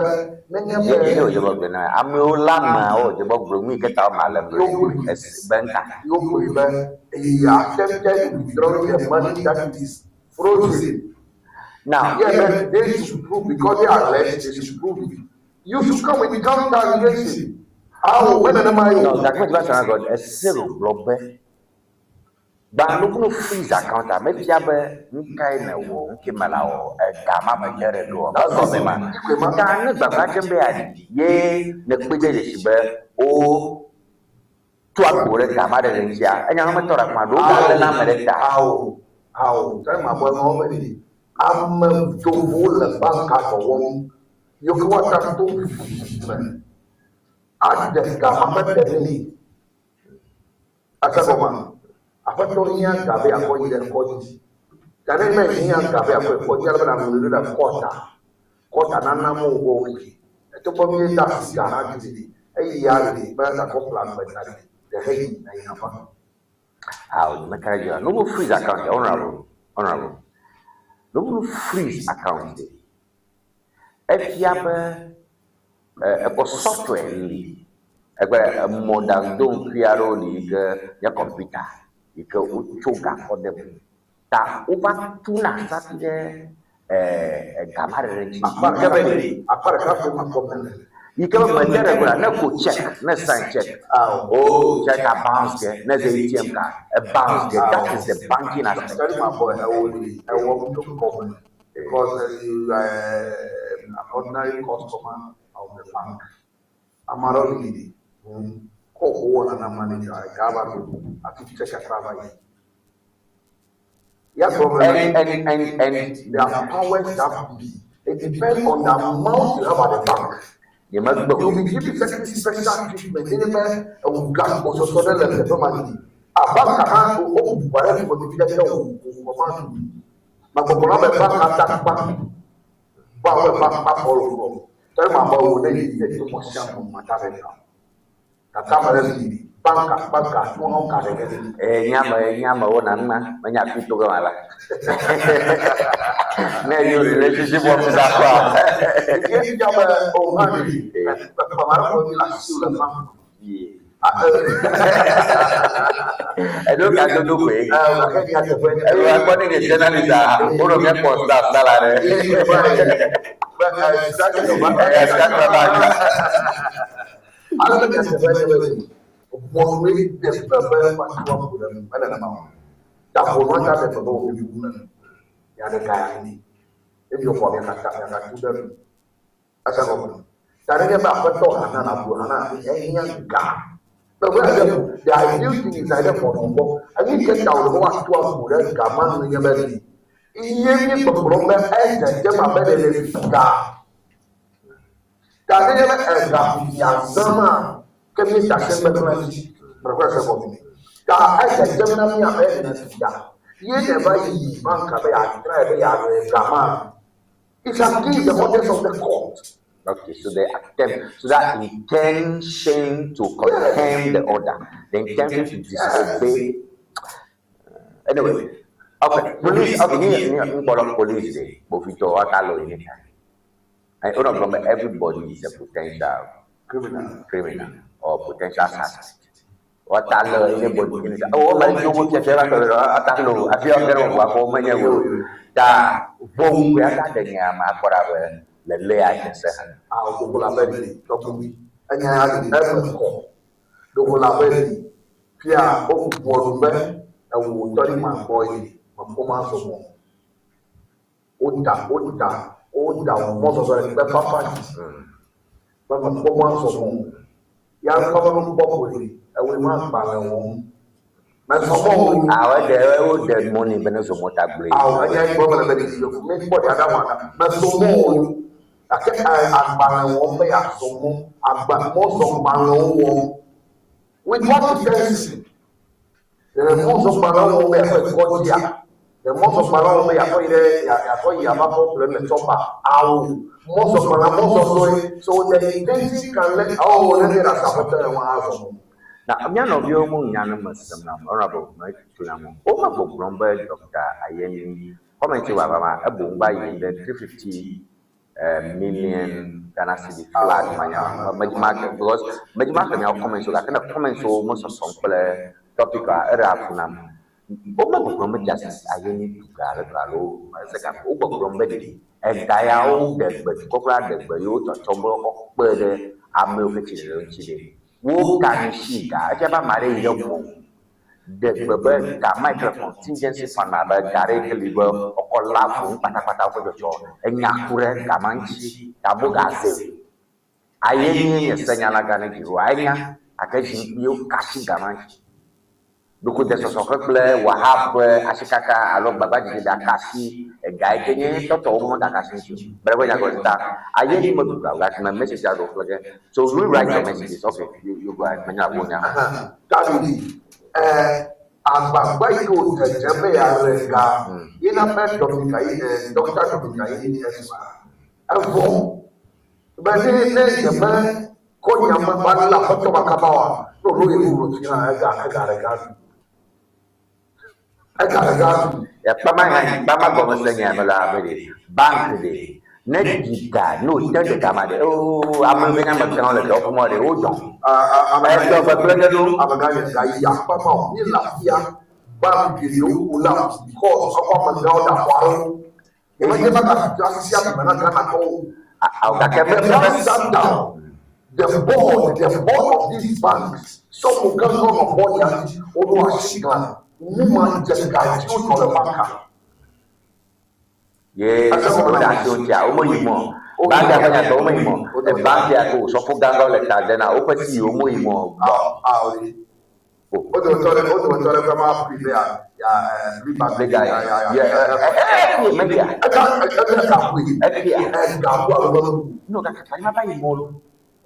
nenye Ye be ye wòdze be gblɔ na amewo la ameawo wòdze be gblɔ nu yi ke ta wome ale me esi be ŋka. Yokui be he attempted to withdraw the money that is frozen. Now, Yeah, but they should prove because they are alleged, they should prove it. You should come with counter allegation. How when am I? No, gake medi be asɔ na gɔ ese wògblɔ be gbã nukunu freeze account a mefia be nu kae nèwɔ nu ke me la wɔ ega ma me dze ɖe ɖoa egɔme ma. Ta ne gbagba dzem be yeaɖiɖi ye nekpe dze dzesi be wo tu agbo ɖe ga ma ɖe ɖe ŋutia enya ma metɔ ɖe afi ma ɖewo ga lena ame ɖe ta. Awo, awo, tell my boy, my boy, ame vovovowo le banka dɔ wɔm. Yiwo ke woata to me aɖe ga ma ƒe ɖe nɛ. Ase gɔmea? Aƒetɔ hiã ga be yeakɔ yi ɖe kɔdzi. Ga ne me hiã ga be yeakɔ yi kɔdzi ale be nàŋlɔe ɖo ɖe kɔta. Kɔta nana mo wɔ ke. Etogbɔ mi da asi ga hã dzi ɖi. Eyi ya li be gakɔ ƒle agbe da ɖi. Ɖe heyi na yina va. Awo meka ɖe dzi o. No freeze account honorable honorable. No freeze account de. Efia be ekpɔ software li. Egbe mɔɖaŋudoŋkui aɖewo li yi ke nye kɔmpita yi ke wotso ga kɔ de eme. Ta wova tuna safi ɖe ga ma ɖe ɖe dzi. Akpa Yi ke be akpa ɖeka ƒe makɔ me le. Yi ke be mede ɖe gblɔa ne ko check ne sign check. O check a bounce ke ne ze ATM card e bounce ke that is the banking aspect. Tell my boy, ɛwɔ li ɛwɔ to kɔme because you are an ordinary customer of the bank. Amarɔ li kɔ owó nana manager gaba do ati check akra va yi. Yes, problem. And the powers that be. It depends on the amount you have at the bank. Nyemegbe You will be given certain special treatment. Ní bẹ́ ẹ̀wù ga ọ̀sọ̀sọ̀ lẹ́lẹ̀ lẹ́fẹ̀ máa di. Àbáǹkà máa ń ó buhari fún ti fi jẹ́ òkú máa ń dùn. Màgbọ̀gbọ̀n bẹ̀ bá ká tá pa. Bá wẹ̀ bá pa bọ̀lù bọ̀. Tẹ́lẹ̀ máa bọ̀ wò lẹ́yìn ilé tó mọ̀ sí àwọn ọmọ rẹ̀ kà. Kàkà mẹ́rẹ̀ sì báńkà báńkà tó hàn kà rẹ̀ gẹ́gẹ́. Nyame nyame wo na numa menya fi to gama la. Ne yi relationship officer kɔ. Ìdí ìjọba òun hàn ní bàbá rẹ̀ kọ́ ní làásù lẹ́ máa. Edo ka dodo koe. Edo according to journalist ah, wọ́n mi pọ̀ staff dala rẹ̀. The ideal thing is either for number. I mean, get down the one to us more than Gaman in your belly. Iye mi gbɔgblɔ be edzedze ma be ɖe le ga. Ta ne nye be ega yazã ma ke mi da se gbegblẽ dzi. Mekɔ ese gɔme. Ta edzedze na mi abe ene ga. Ye ne va yi banka be yeadzrae be yeaɖe ga ma. It's against the orders of the court. Okay, so the attempt, so that intention to contemn the order, the intention to disobey. Anyway, okay, police, okay, ní ní gbọ́dọ̀ police dey, but fi tọ ọta lọ yìí nìkan. And ó dọ̀ gbọ́ everybody is a potential criminal or potential suspect. Ọta lọ anybody anytime. Oh, ma ní owó tiẹ̀ fẹ́ bá tọ̀rọ̀ ọta lọ, àfi ọ̀gẹ́rẹ́ wà kọ́ mẹ́yẹ̀ wò. Ta voŋ kpe ata ɖe nye ame akpɔ ɖa be lele ya dze se hã. Awo la be li tɔgbi enya ya li eme kɔ ɖoko la be li fia woƒo be ewu tɔ ɖi ma gbɔ yi mekpɔ ma zɔ mɔ wota wota Woda wò mɔzɔzɔ le kpe fafa dzi. Be mekpɔ mɔ azɔ mɔ o. Ya ŋutɔ be nukpɔ koe ewɔe ma agbalẽ wɔm. Mezɔ mɔ o. Awɔ eɖe woɖe mɔ nɛ be ne zɔ mɔ ta gblɔe. Awɔ enya yi gblɔm mele be ɖevi yevu mi kpɔ ɖe aɖaŋu aɖa. Mezɔ mɔ o. Gake agbalẽ wɔm be yeazɔ mɔ. Agba mɔzɔgbalẽwo wɔm. With what intention? Le mɔzɔgbalẽwo wɔm be yeakɔ yi kɔdzia? Le mɔzɔgbalẽwo wɔm be yeakɔ yi ɖe yeakɔ yi ava kɔ ƒle nu le tsɔpa? Ao, mɔzɔgbalẽ mɔzɔzɔe. So the intention can let ao ne míeɖe asi aƒetɔ ya ŋu azɔ mɔ. Na mía nɔviwo ŋu nya ne me sem na honorable me tso nya ŋu. Wo me gbɔgblɔm be Doctor Ayeni comment wòava ma eboŋ va yi ɖe 350 million Ghana cedi flag manya me ma because me ma xlẽ miawo comments o gake ne comments wo me sɔsɔm kple topic a eɖea fu nam. Wo me gbɔgblɔm be Justice Ayeni ɖu ga alo alo ese ga wo gbɔgblɔm be ɖe ega yawo ɖe gbe dukɔ kura ɖe gbe yewo tsɔtsɔm be woakɔ kpe ɖe amewo ke tsi ɖe ŋuti ɖe. Wo ka nu si ga efia be ame aɖe yi ɖe ʋɔnu ɖe gbe be ga ma yi ke le contingency fund me abe ga ɖe yi ke li be wokɔ léa avu nu kpatakpata woƒe dzɔdzɔ enya ku ɖe ga ma ŋuti ta amewo gaze o. Aye nye nye senyalagã ne dziɖuɖua enya gake zikpuiwo ka asi ga ma ŋuti. Ɖeko de sɔsɔ ke kple Wahab ƒe asikaka alo gbagbadzedze be aka asi ega yi ke nye tɔtɔwo megaka asi ŋuti o. Be ɖe ƒe nyagblɔɖi ta aye ni meɖu ga o gake me message aɖewo xlẽ ge. So rewrite your messages. Okay, you, you go ahead. Menya wò nya. Davidi, ɛ agbagba yi ke wòdze dze be yeaɖe ga ye na be Dominic ayi ɛ Dɔkta Dominic Ayeni Esquire. Evɔ be ne ne yeme kɔ nya me va lé aƒetɔ ma kaba oa, ne wòɖo ye ŋu wòtsi hã ega ega ɖe ga ɖu. Ega ɖe ga ɖu. Ya kpama hã kpama gɔme se nya me la be ɖe bank ɖe ne ɖi ga ne wòte ɖe ga ma ɖe oo ame ve nye amegãwo le dɔwɔƒe mɔ ɖe wodɔn. Edɔ gbegblẽ ɖe ɖo. Amegã nye ga yi akpama o. Míele afia bank geɖewo collapse because eƒe amegãwo ɖe afɔ aɖewo. Nyemedze be gakpɔtɔ asisi agbe na Ghanatɔwo o. Ao gake me me me sat down. The board, the board of these banks, sɔfo gãgã nɔ board ya dzi, woɖo asi glã. Nu ma dze ga dzi wodzɔ le banka. Ye woɖe asi wo ŋutia, womeyi mɔ. Bankia ƒe nyatɔ womeyi mɔ. Bankia ko sɔfo gãgãwo le ta de na woƒe CEO womeyi mɔ gbɔ. Wo dometɔ ɖe, wo dometɔ ɖe ƒe ma ƒui be ya, ya, eh, bli ba Bli ga, ya, ya, ya, ya, eh, eh, media. Eka, eka, eka ƒui. Ekia. Ega ƒu alo be ƒu. No, gake fani ma va yi mɔ lo.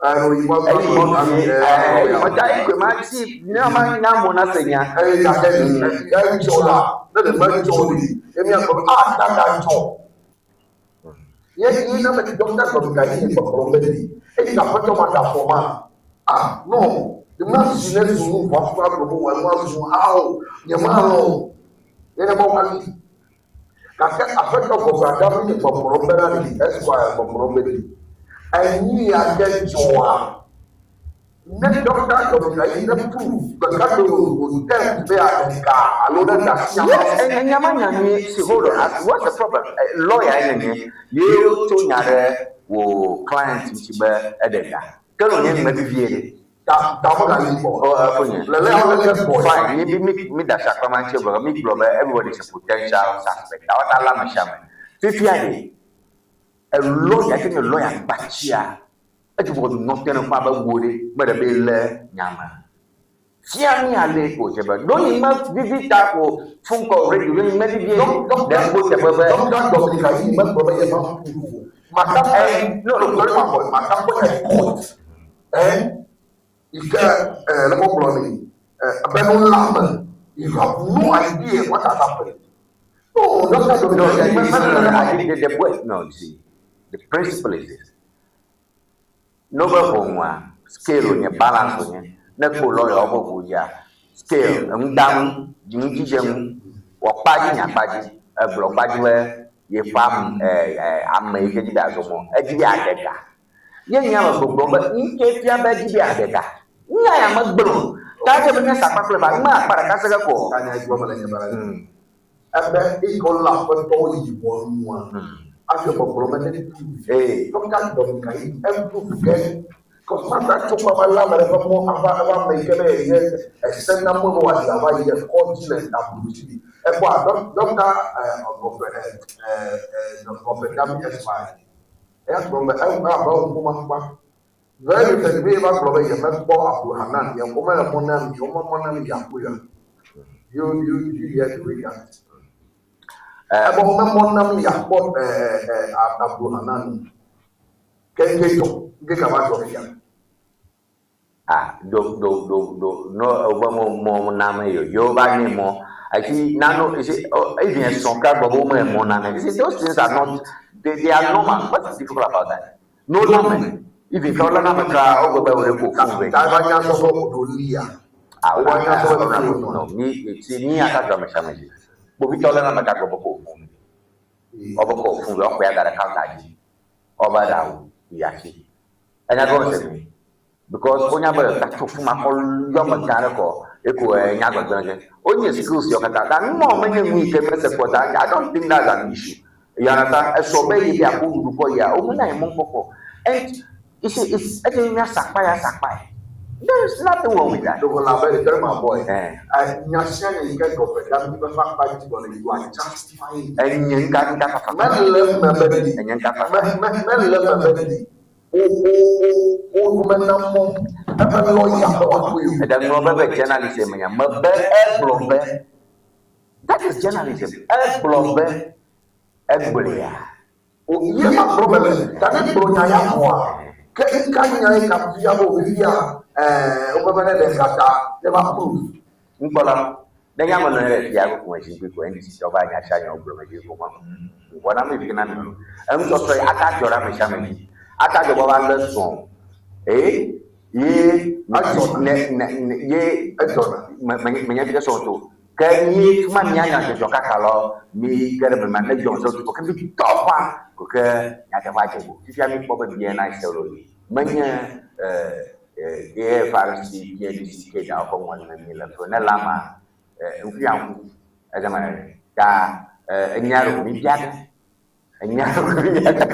Eh, no, yi mɔ, Eyi mɔ eh, fie, eh, eh, mɔ ta yi koe ma ti, ne ma nya mo na se nya. Eh, gake, eh, edzɔ la, ne ɖe medzɔ ɖi, ye míagblɔ be, ah, dada dzɔ. Ye, ye na be dɔkta gɔme ga yi gbɔgblɔ be ɖi. Eyi aƒetɔ ma da fɔ ma. Ah, no. Nye ma zi ne zu nu vɔ aƒu agblɔ be wɔ ma zu ao. Nye ma lɔ o. Ye ne be wa li. Gake aƒetɔ gbɔgblɔ ada mi gbɔgblɔ be na ɖi. Esquire gbɔgblɔ be ɖi. Enyi ya ɖe dzɔa. Ne dɔkta gɔme ga yi ne prove gbeka gbe wo test be aɖe ga alo ne da si Yes, enya ma nya nyuie. See, hold on. What's the problem? Lawyer ye nye. Ye tso nya ɖe wò client ŋuti be eɖe ga. Ke no nye ŋme vivie ɖe. Ta ta me ga yi kpɔ. Oh, eh, nye. Le le awo le kpɔ. Fine. Mi mi mi da si akpa ma ŋuti gblɔ mi gblɔ be everybody is a potential suspect. Awo ta la ame sia ame. Fifia ɖe, elawyer ke nye lawyer gbatsia, edzi bɔbɔ nɔ te ne kpɔ abe wo ɖe, me ɖe be le nya me. Fia mi ale ko dze be ɖo yi me vivi ta ko phone call radio ɖo yi me vivie ɖe ŋgo teƒe be. Dɔkta Dominic Ayeni megblɔ be yema prove o. Mata Eh, no, no, no, no, mata kpɔ nye court. Eh, yi ke eh, le gbɔgblɔ ni, eh, be nu la me. You have no idea what has happened. No, Dr. Dominic No, Ayeni no, no, no, me- I think the way, no, you see, the principle is this. No be ʋɔnua, scale wònye, balance wònye. Ne kpo lawyer woƒe ʋu dzia, scale, enudaŋu, ŋudzidzenu, wɔ kpa dzi nya kpa dzi. Egblɔ kpa dzi be yeƒe ame, eh, eh, ame yi ke dzi be yeazɔ mɔ, edzi be yeaɖe ga. Ye nya me gbɔgblɔ be ŋke fia be edzi be yeaɖe ga. Nya ya megblɔ o. Ta dze be míasa akpa kple va, me akpa ɖeka se ge ko. Ta nya yi gblɔm mele nye be ebe eyi ke wolé aƒetɔwo yi ʋɔnua, hafi gbɔgblɔ be ne prove. Ee. Dɔkta Dominic Ayeni eprove ge. Because mata tso kpa va lé ame ɖe ƒe mɔ ava eva ame yi ke be yenye ese na mɔe be wòayi ava yi ɖe kɔdzi le ablu dzi. Ekpɔa ɖɔkta Godfrey Godfrey Dami Esquire. Eya gblɔ be ewu abe ŋku makpa. Very recently be eva gblɔ be yemekpɔ Abdul Hanan ye womele mɔ na mi wome mɔ na mi yeakpɔe ya. You hear to read that. Ebe wome mɔ na mi yeakpɔ Abdul Hanan. Ke nke dzɔ nke ka va dzɔ fia. Ah, do do do do no wobe mo mɔ na me yo yo va nye mɔ. I see now no you see oh, even sɔn ka gbɔ be wome mɔ na me. You see those things are not they are normal. What is difficult about that? No na me. Even kɔ lɔ na me kra wo gbɛ be wo ɖe ko fún ve. Ta eva nya sɔ be ɖo lia. Ah, Wova nya sɔ be ɖo no mi si mi ata dzɔ ame sia ame dzi. Kpovitɔ lɔ na me ka gbɔ be ko fún. Wobe ko fún ve woxɔe ada ɖe counter dzi. Wobe ɖe awu yi asi. Enya gɔme se mi. Because wonya be gatso fún ma kɔ yɔ ame gã ɖe kɔ eko enya gbegblẽ ge. Wonye skills yawo katã. Ta nu mawo menye nu yi ke mese kpɔ ta I don't think that's an issue. You understand? Esɔ be ye be akpɔ nuɖuɖu kɔ yia, womena ye mɔkpɔkpɔ. And you see, it's eye míasa akpa ya sa akpa. There is nothing wrong with that. Ɖeko la be very my boy. Nya sia nya yi ke Godfrey Dami ƒe akpa dzi gblɔ le you are justifying. Enye ŋka ŋka fafa. Mele eme be ɖi. Enye ŋka fafa. Me me mele eme be ɖi. Wo wo wo wo mena mɔ eƒe lɔya be wòakpɔe o. Eɖe ŋlɔ be be journalism menya. Mebe egblɔ be that is journalism. Egblɔ be egblɔea. O ye ma gblɔ be le ta ne gblɔ nya ya vɔa ke ŋka nya yi ka fia be wòfia wobe be ne ɖe gata ne va prove. Ŋkpɔla ne nye ame nɔ anyi ɖe fia ko zikpui ko NDC tɔ va nya sia nya wogblɔ me dzi ko ma. Ŋkpɔ na me vi na mi. Eŋutɔtɔ yi ata dzɔ ɖe ame sia ame dzi. Ata dzɔ be va lé srɔ̃. Ee ye ne ne ne ye me me menye fi ke srɔ̃ to. Ke mi fi ma mia nya dzɔdzɔ kaka lɔ mi ge ɖe me ma ne dzɔ zɔ ko ke mi tɔ ƒa ko ke nyateƒea dze go. Fifia mi kpɔ be BNI selo li. Menye AFRC, PNDC, ke dawo ƒe ŋɔli me mi le ƒe ne la ma ŋkuya ŋku ezama ta enya ɖe mi bia ɖe enya ɖe mi bia ɖe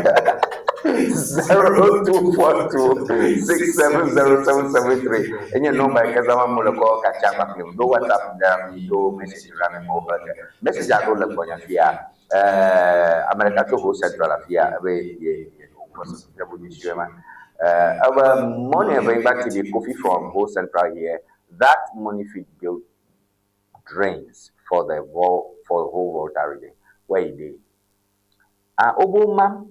0242670773 enye nɔmba yi ke zãm amewo le kɔ katsa kpakple mi ɖo WhatsApp ɖe mi ɖo message ɖe mi mo be message aɖewo le gbɔnye fia ame ɖeka tso Ho Central afia ebe ye ye ebe money Evenyigba TV Kofi from Ho Central here that money fit build drains for the vol for the whole Volta region where e dey. Ah, wobe mam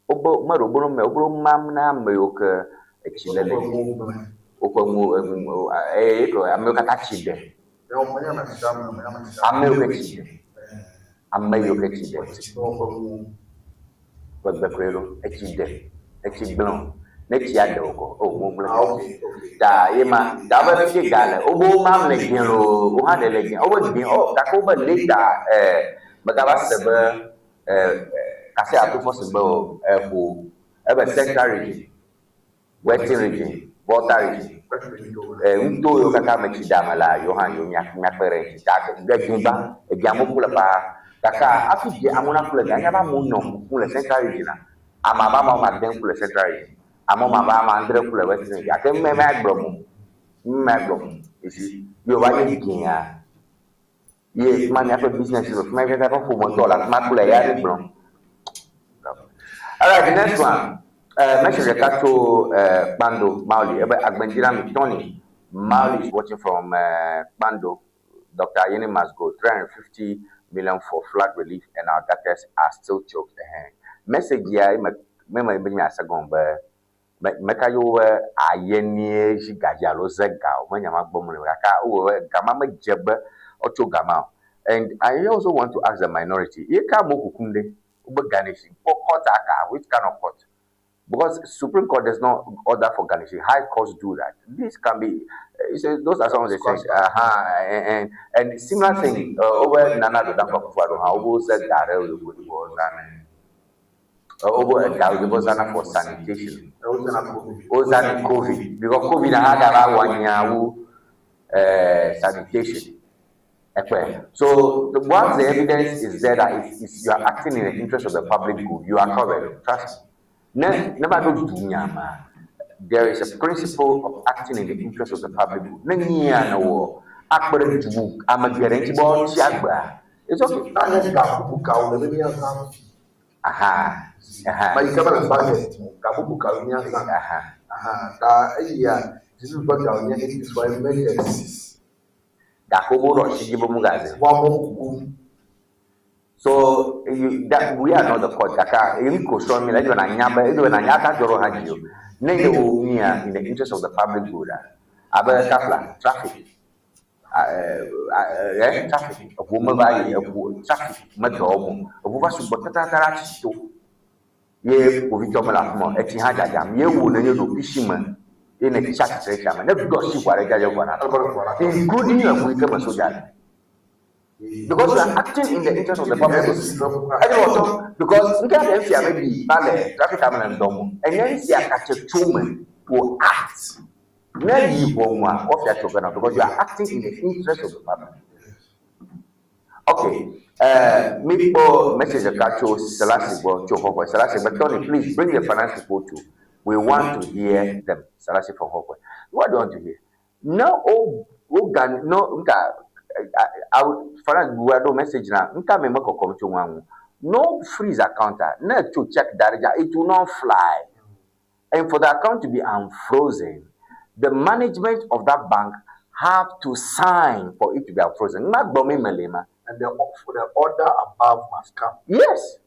wobe meɖe wobe me wobe mam na ame yiwo ke etsi le le dzi woƒe nu eye ko ame yiwo katã tsi de ame yiwo ke tsi de ame yiwo ke tsi de ƒe gbe koe ɖo etsi de etsi gblẽ o ne tsia de o kɔ o mo gblẽ ta ye ma ta be fi ga le wobe mam le gẽ loo wo hã ɖe le gẽ wobe gẽ o gake wobe leta megava se be kase ato fɔ si be o eƒo ebe Central Region, Western Region, Volta Region ŋuto yiwo katã me tsi da me la yewo hã yewo miakpe ɖe ŋuti ta ge gẽ gbã edze amewo ku le paa gake hafi dze amewo naku le gã anya be amewo nɔ kukum le Central Region a ame abe ame woame ade ku le Central Region ame woame abe ame adre ku le Western Region gake mme ma gblɔ mo mme ma gblɔ mo you see ye wova nye gẽa ye fi ma miaƒe business le fi ma miaƒe ƒometɔ le afi ma ku le ya mi gblɔm. Alright, the next one. Message ɖeka tso Kpando Mauli ebe Agbendzinami Tony Mauli is watching from Kpando. Dr. Ayine must go. 350 million for flood relief and our gutters are still choked. Message ya me me me me ase gɔme be meka yewo be ayenie zi gadzi alo ze ga o menya ma gbɔm le gake wowɔ be gama medze be wotso gama o. And I also want to ask the minority, ye ka amewo kukum ɖe wobe garnishing kpɔ court aka which kind of court? Because Supreme Court does not order for garnishing. High courts do that. This can be, you see, those are some of the things. And similar thing over Nana Addo Dankwa Akufo-Addo, how over said that over Zana for sanitation. Ozana COVID because COVID had about 1 year sanitation. Okay. So once the evidence is there that it's, you are acting in the interest of the public good, you are covered. Trust me. Ne never do dunyama. there is a principle of acting in the interest of the public good. Ne nyia ne wɔ akpe ɖe du ame geɖe ŋuti be woatsi agbea, it's okay. Na nye ga bubu kawo le be míazã hafi. Aha. Aha. Me yi ke mele budget me o, ga bubu kawo míazã. Aha. Aha. Ta eyia dziɖuɖu ƒe gawo nye it is for emergencies. Gake womeɖo asi dzi be mugaze. Woamewo kukum. So you, that, we are not the court. Gake enu ko srɔ̃m mi le, edze be nànya be, edze be nànya aka dzɔ ɖo hã dzi o. Ne ye wò mia in the interest of the public good a, abe kafla, traffic, eh, traffic, eʋuwo meva yi, eʋu, traffic medɔ wɔm o. Eʋu va sugbɔ tatata ɖe atsi to. Ye kpovitɔ mele afi ma o, etsi hã dzadzam. Ye wò nenye ɖokuisi me ye nètsi atsitre ɖe tsia me. Ne ɖo asi ʋua ɖe dzadza ʋua natɔ. Including eʋu yi ke me soja le. Because you are acting in the interest of the public good. Edze be wòtɔ because ŋkea ɖe fia maybe va le traffic ame le ŋdɔ mo. Enye ŋsia katse tso me to act. Ne yi ʋɔnua woafia tso ge na because you are acting in the interest of the public. Okay. Mi kpɔ message ɖeka tso Selassie gbɔ tso Hohoe. Selassie be Tony, please bring the finance people too. We want to hear them. Selassie from Hohoe. What do you want to hear? Ne wo wo ga no nka finance bu aɖo message na nka me mekɔkɔm tso ŋua ŋu. No freeze account a ne tso check da ɖe dza it will not fly. And for the account to be unfrozen, the management of that bank have to sign for it to be unfrozen. Ŋma gbɔ mi mele ma. And the order above must come. Yes.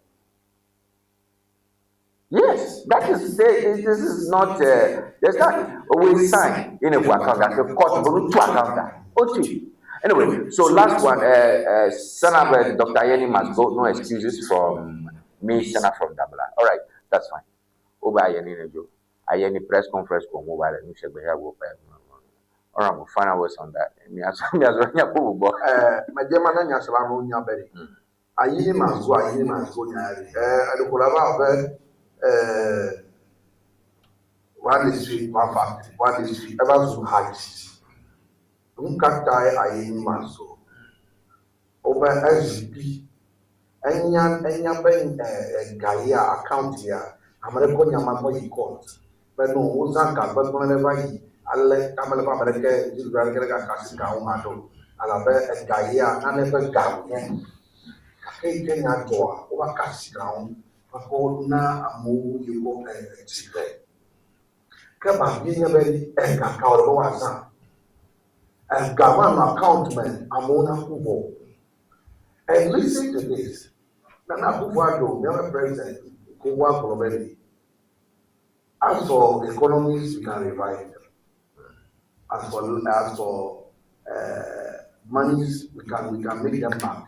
Yes, that is this is not there's not we sign in a account that the court but two account. Otu. Anyway, so last one, Senator Dr. Ayeni must go. No excuses from me, Senator from Dabla. All right, that's fine. Oba Ayeni nejo. Ayeni press conference ko mobile. No shegbe ya go. All right, we'll find out what's on that. Me as me as nya ko bo. Majema na nya sala no nya bere. Ayeni must go, Ayeni must go nya. Adukola ba be one district, one factory, one district, ever so high. Nkata Ayeni must go. Over SGP, enya enya be gaya account ya. Amere ko nyama ko yi court. Be no wo zan ka be no le va yi. Ale amele ba amere ke jiru ke ka kasi ka o ma do. Ala be gaya na ne be ga nye. Ka ke ke nya do a, o ba kasi ka o. Ko na amewo yi ko tsitre. Ke ba bi nye be ega ka o wa zan. Ega ma no account me amewo na ku vɔ. And listen to this. Nana Akufo-Addo, the president, ko wa gblɔ be ni. As for economies, we can revive them. As for monies, we can make them back.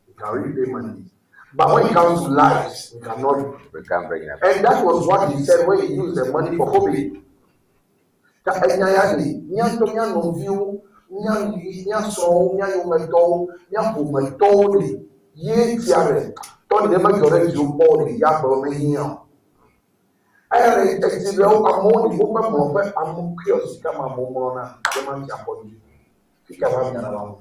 We can repay money. But when it comes to lives, we cannot. We can't bring them. And that was what he said when he used the money for COVID. Ta enya ya li, mía ŋutɔ mía nɔviwo, mía mía srɔ̃wo, mía yometɔwo, mía ƒometɔwo li. Ye tia ɖe, tɔ ne medzɔ ɖe dziwò kpɔ o ɖe, ya gblɔ mehiã o. Eya ɖe etsi ɖe wo amewo li woƒe mlɔƒe, amewo kiosk ka me amewo mlɔna, ye ma tsi akɔ dzi. Fika va mia ɖe va ŋu.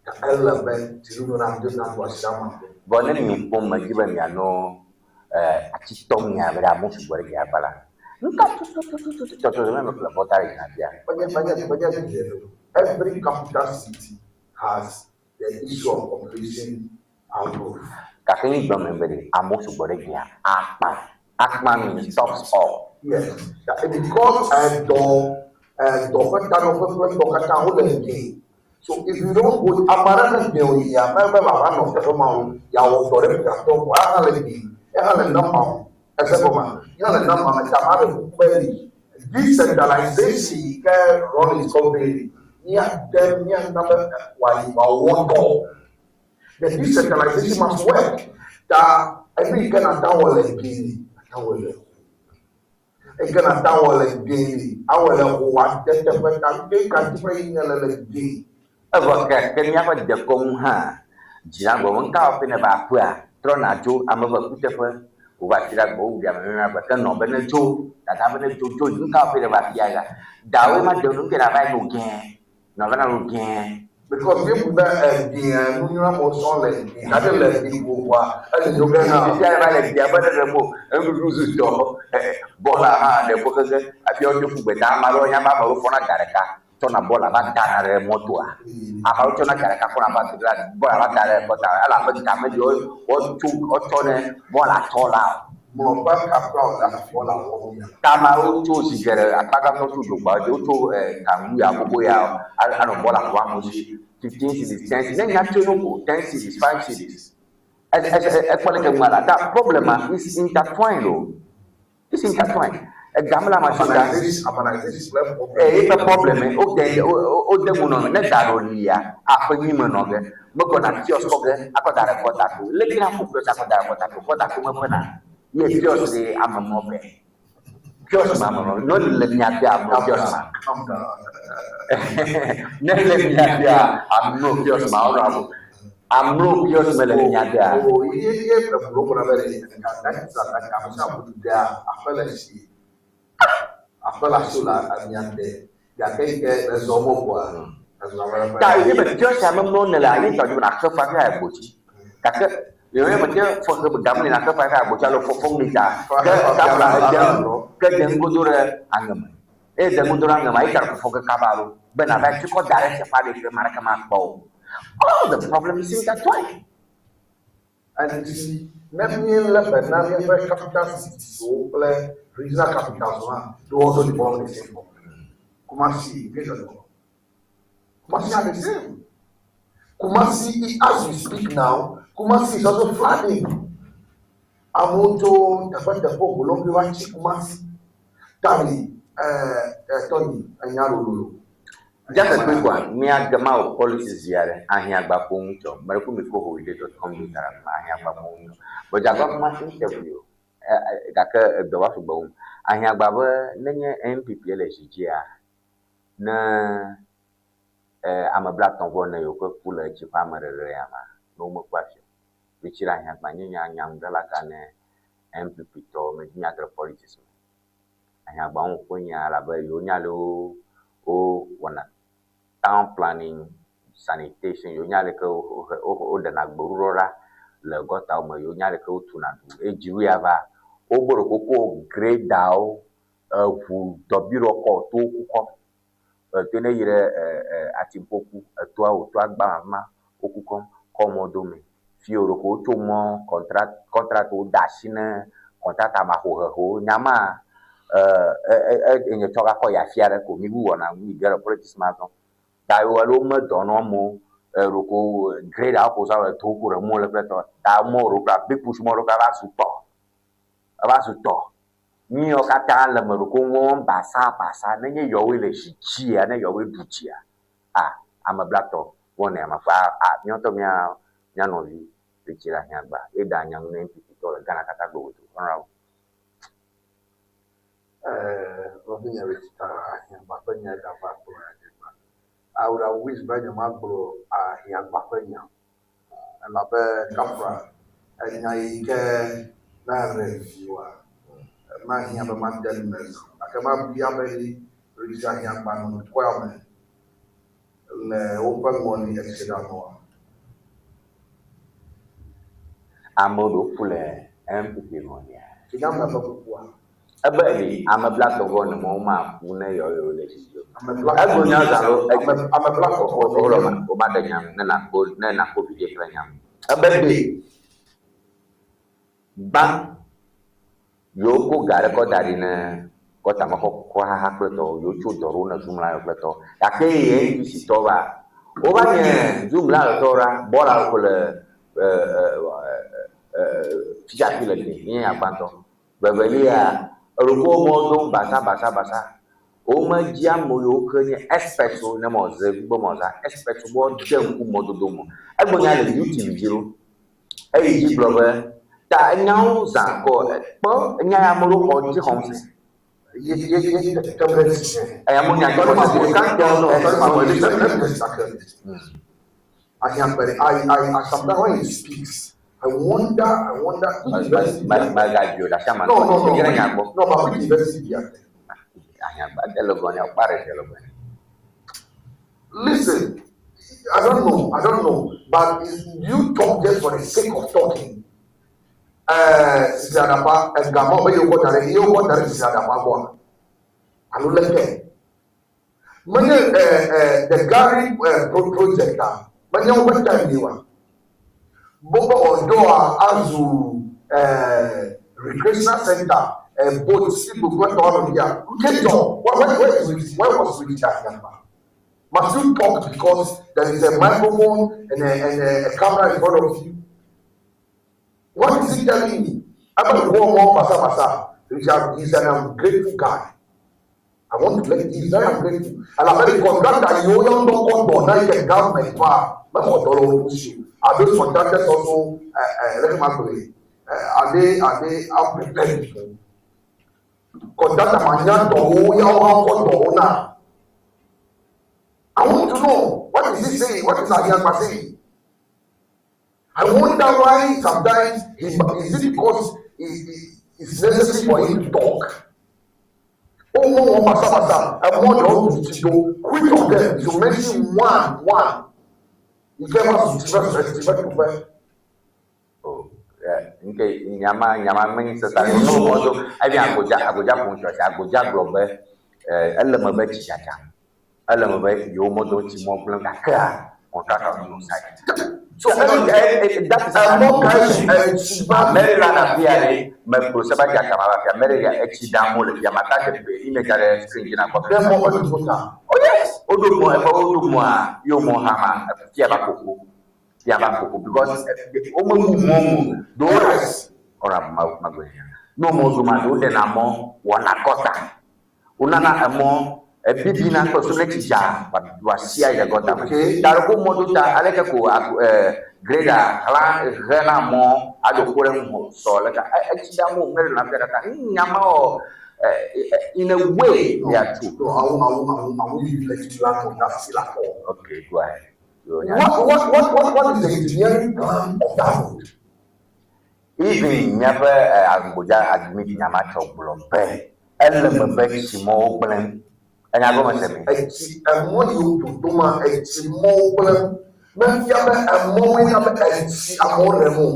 Ta ele be dziɖuɖu na do na do asi ama. Vɔ ne mi kpɔ me dzi be mianɔ atitɔ mia be ɖe amewo sugbɔ ɖe dzia la. Nka tututututu tɔtɔ ɖe me ƒle bɔta ɖe dzina fia. Menye menye menye dzi ɖe o. Every capital city has the issue of population outgrowth. Gake mi gblɔ me be ɖe amewo sugbɔ ɖe dzia akpa. Akpa means stops all. Yes, because dɔ ƒe tanɔƒe kple dɔ katã wole gɛ. So if you don't go, ame aɖe ne gɛ o yia, mebe wòava nɔ teƒe ma o, yeawɔ dɔ ɖe gatɔ ko, eha le gɛ, eha le nɔma o. Ese gɔmea? Eha le nɔma me, ta ame aɖe kuku be li. Decentralization yi ke Rawlings company, míade míana be wòayi wòawɔ dɔ. The decentralization must work. Ta enu yi ke nata wɔ le gɛ, nata wɔ le eke nata wɔ le gɛ, awɔ le xɔ wòade teƒe ta ke ka teƒe yi ne le le gɛ. Evɔ ke ke míaƒe dekɔnu hã dzina gbɔ nka wɔƒe ne va aƒea trɔna dzo ame ƒe kuteƒe wova tsi ɖe agbɔ wowu ame mema gbe ke nɔ be ne dzo dada be ne dzo dzo nka wɔƒe ne va fia ya dawoe ma de nu ke na va yi no gɛ nɔ va na no gɛ Because míebu be egbea nunyuiamewo sɔŋ le gake le ɖiƒoƒoa ele do ge hã. Fifia va le gbea be ɖeɖe mo enuɖuɖu zu dɔ bɔla hã ɖe ƒo keke hafi woatsɔ ƒu gbe ta ame aɖewo nya be ame aɖewo fɔna ga ɖeka tsɔna bɔla va dana ɖe mɔtoa. Ame aɖewo tsɔna ga ɖeka fɔna va bɔla va da ɖe kɔta elabe game ɖewo woatso wotsɔ ne bɔla tɔ la o. Mlɔeba kapra wòle bɔla wɔm ya. Ta ame aɖewo tso zi geɖe akpa gãtɔ tso Dzogba dzi wotso Kangu ya xoxo ya anɔ bɔla ƒom amewo si 15 cedis, 10 cedis. Ne nya tso no ko 10 cedis, 5 cedis. Ekpɔ leke nua la ta problem ma is intertwined o. Is intertwined. Ega mele ame si ta. Ee eƒe problem wo de wo de ŋu nɔ ne ga ɖo lia aƒe nyui me nɔ ge. Megɔna kiosk kɔ ge akɔ da ɖe kɔta to. Leke na ƒo kiosk akɔ da ɖe kɔta to? Kɔta to meƒe na ye kiosk ɖe ame mlɔ ƒe. Kiosk ma ame mlɔ. Ne le mia dea amlɔ kiosk ma. Ne le mia dea amlɔ kiosk ma wonɔ abo. Amlɔ kiosk me le mia dea. O ye ye eʋu gblɔ be ɖe ga ga ame sia ame dea aƒe le si. Aƒe le asi le mia de. Gake yi ke ezɔ mɔ koa. Ta ye be kiosk ya memlɔ ne le anyi tɔ dzi be na xe fa hafi ayi gbotsi. Gake yewo me te fɔ xe game na xe fa hafi ayi gbotsi alo fɔfɔm li ta ke kabla edze ke dze ŋgodo ɖe aŋe me. Eye dze ŋgodo ɖe aŋe me ayi ta fɔfɔ ke kaba ɖo be na va yi tsi kɔ da ɖe teƒe aɖe yi ke ame aɖeke makpɔ o. All the problem is intertwined. And you see, ne míelé be na míaƒe capital cities-wo kple regional capitals hã, they also develop the same problem. Kumasi, in case of Kumasi are the same. Kumasi, as we speak now, Kumasi is also flooding. Amewo tso teƒeteƒewo golɔŋ va tsi Kumasi. Tali, ɛɛ, tɔnyi, enya lolo. Just a quick one. Mía gema o policies zia ɖe ahiãgba ƒo ŋutɔ. Mɛɖe ku mi ko ho yi dot com do tara ma ahiãgba ƒo ŋutɔ. But dzagba ma interview gake edɔ va sugbɔ wum. Ahiãgba be nenye NPP le zi dzia ne ame blatɔ̃ vɔ ne yewoƒe ku le etsi ƒe ame ɖeɖe ya ma ne womekpɔ afi o. Mitsi ɖe ahiãgba nye nya nyaŋuɖela gã ne NPP tɔwo medzi nya ge ɖe politics me. Ahiãgba ŋu ƒe nya elabe yewo nya le wo wowɔna town planning, sanitation, yewo nya leke woɖena gbeɖuɖɔ ɖa le gɔtawo me, yewo nya leke wotuna du. Eye dziwui ya va, wobe ɖeko wokɔ graderwo, eʋu dɔbiɖɔ kɔ towo kukɔ. To ne yi ɖe Atimpoku, etoa wotoa gba afi ma, wokukɔ kɔ mɔ do me. Fi wo ɖeko wotso mɔ contract contract wo da asi ne contract amaxohehewo. Nyama enye tsɔ gakɔ yi afi aɖe ko mi wu wɔna mi ge ɖe politics ma zɔ. Ta wo alo me dɔ nɔ amewo ɖeko grader ko zã le to ko ɖe mɔ le kple tɔ. Ta mɔ ɖo kple big push mɔ ɖo kple va su tɔ. Eva su tɔ. Míawo katã le me ɖeko wɔm basa basa. Nenye yɔwoe le zi dzia, ne yɔwoe ɖu dzia, a ame blatɔ wɔnɛ ame ƒe a míawo ŋutɔ mía mía nɔvi Ritsi ɖe ahiãgba. Ye da nya ŋu ne NPP tɔ le Ghana katã gbe wodo. Honorable. Nɔvinye Ritsi ahiãgba ƒe nya gava kplɔ ya dze gba. I would have wished be nyemagblɔ ahiãgba ƒe nya elabe kafra enya yi ke na ɖe vi oa mahiã be made nu me zã gake mabia be Ritsi ahiãgba nɔ dukɔ ya me le woƒe ŋɔli etsi ɖe amewoa. Amewo ɖewo ku le NPP ŋɔlia. Ame ƒe kukua. Ebe ɖe ame blatɔ vɔ ne mɔ maku ne yɔyɔ le dzi. Egblɔ nya zã lo. Ame blatɔ vɔ. Hold on, o ma ɖe nya ne nakpɔ ne nakpɔ viɖe kple nya. Ebe ɖe gbã yewo ko ga ɖe kɔ da ɖi ne gɔta me xɔ xaxa kple tɔwo yewo tso dɔ ɖo ne Zoomlion kple tɔwo gake ye NDC tɔ va wova nye Zoomlion tɔwo ɖa bɔla ko le fisia fi le gbe nye nya gbãtɔ. Vevelia eɖoko mɔ dom basa basa basa. Womedzi ame yiwo ke nye experts-wo ne mɔ ze be mɔ za experts wo de ŋku mɔdodo me. Egblɔ nya le YouTube dzi ɖo. Eyi dzi gblɔ be ta enyawo zã kɔ kpɔ enya ya ame ɖewo xɔ dzi xɔm se. Eya mo nya dzi xɔm se. You can't tell No, sorry, ma, Ahiagbere, I sometimes when he speaks, I wonder which university. Magadzo ɖe asi ama. No. Yɛrɛ nya gbɔ. No, but which university he attend? Ahiagba de le gɔnɛ, kpare de le gɔnɛ. Listen, I don't know, I don't know, but is you talk just for the sake of talking. Sisi Adapa, egama be yewo kɔ da ɖe yewo kɔ da ɖe Sisi Adapa gbɔa? Alo leke? Menye the Gary project a, menye woƒe time ye wa. Bobe ɔdɔa azu recreational center, boat si gbogbo etɔ anɔ fia. Nkejɔ, where was Richard Ahiagbah? Must you talk because there is a microphone and a camera in front of you? What is he telling me? About one more basa basa. Richard is an ungrateful guy. I want to let he's very ungrateful. And I'm very contractor. You don't know what to do. Government Are those contractors also? Let me are they unprepared people? Contractor manya to ya wa na. I want to know what is he saying? What is Ahiagbah saying? I wonder why sometimes he, is it because it's necessary for him to talk? Oh, oh, basa basa. And more than to do. Which of them? You mention one. You get us to Oh, nke nyama nyama menyi sesa no mo do ebi agbodza agbodza kun sɔ si agbodza gblɔ be ele me be tsidzadza ele me be yewo mɔ do tsi mɔ gblẽ gakea contractor no site. So that is Maryland afia ɖe me kplɔ sɛbɛ dza kama la fia Maryland etsi da mo le fia mata ɖe pe image ɖe screen dzi na kpɔ. Oh yes, woɖo mɔ eƒe woɖo mɔa yewo mɔ hama fia va koko fia va koko because womewu mɔ mu ɖewo ɔra magbe ne mɔ do ma ɖewo ɖena mɔ wɔna gɔta wonana emɔ ebibi na kpɔ so ne tsi dza wa sia yi ɖe gɔta me ta ɖe ko mɔ do ta aleke ko greda xlã hena mɔ aɖo ko ɖe ŋu sɔ le ka etsi da mo mele na fia kaka nyama wɔ in a way they are true. No, I won't even let you land on that still at all. Okay, go ahead. What is the engineering plan of that road? Even míaƒe agbodza admit nyama tsɔ gblɔ be ele me be tsimɔwo gblẽ. Enya gɔme se mi. Etsi emɔ yiwo dodo ma etsi mɔwo gblẽ. Mefia be emɔwoe na be etsi amewo ɖe mo.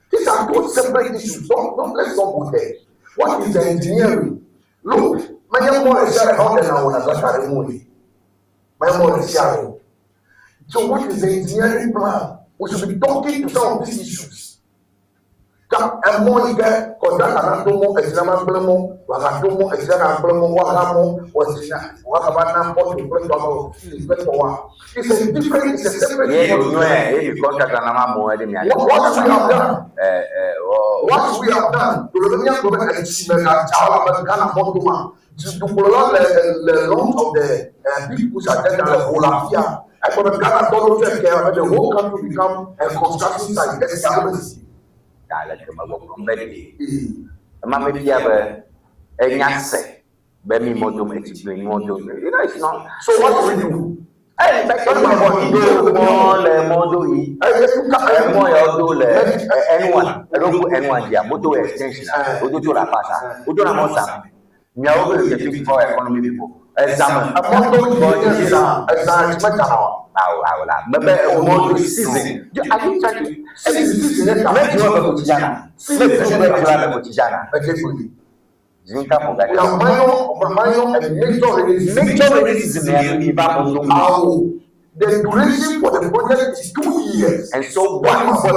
These are two separate issues. Don't let's not go there. What is the engineering? Look, menye mɔ ɖe sia ɖe hã ɖena wɔna gata ɖe ŋu o. Menye mɔ ɖe sia ɖe o. So what is the engineering plan? We should be talking to some of these issues. Ka emɔ yi ke kɔntrakta na do mɔ etsi na ma gblẽ mɔ, wòagado mɔ etsi na gblẽ mɔ, woaha mɔ, wɔtsi na woagava na pɔtu kple tɔ ame fili kple tɔwa. It's a different, it's a separate Ye nyɔe ye mi contractor na ma mɔ ɛdi mi What we have done? What we have done? Tolo be míagblɔ be etsi me ga dza wo abe Ghana mɔto ma. Dukplɔla le launch of the big push agenda le ho le afia. Egblɔ be Ghana tɔ ɖo fɛ ke the whole country become a construction site. Esi alo be si. Ta le ke me gbɔgblɔm be ɖe. Ema me fia be enya se be mi mɔ dom etsi gblẽ mɔ dom. You know it's not. So what do we do? Ɛ bɛ kɛ mɔ do mɔ le mɔ do yi. Emɔ ya do le N1 eɖo N1 dzia moto extension o do tso la pasa o do na mɔ sa. Miawo be the 24 economy people. Ezame. Emɔ do yi eza eza etsi me dzana o. Awo awo la. Mebe mɔ do season. Are you trying to? Season Me dzi be ko tsi dzana. Me dzi be dzi be ko tsi dzana. Zinka mo We are minor and major rainy season. Major rainy season ya mi ba mo do. Awo. The duration for the project is 2 years. And so what? So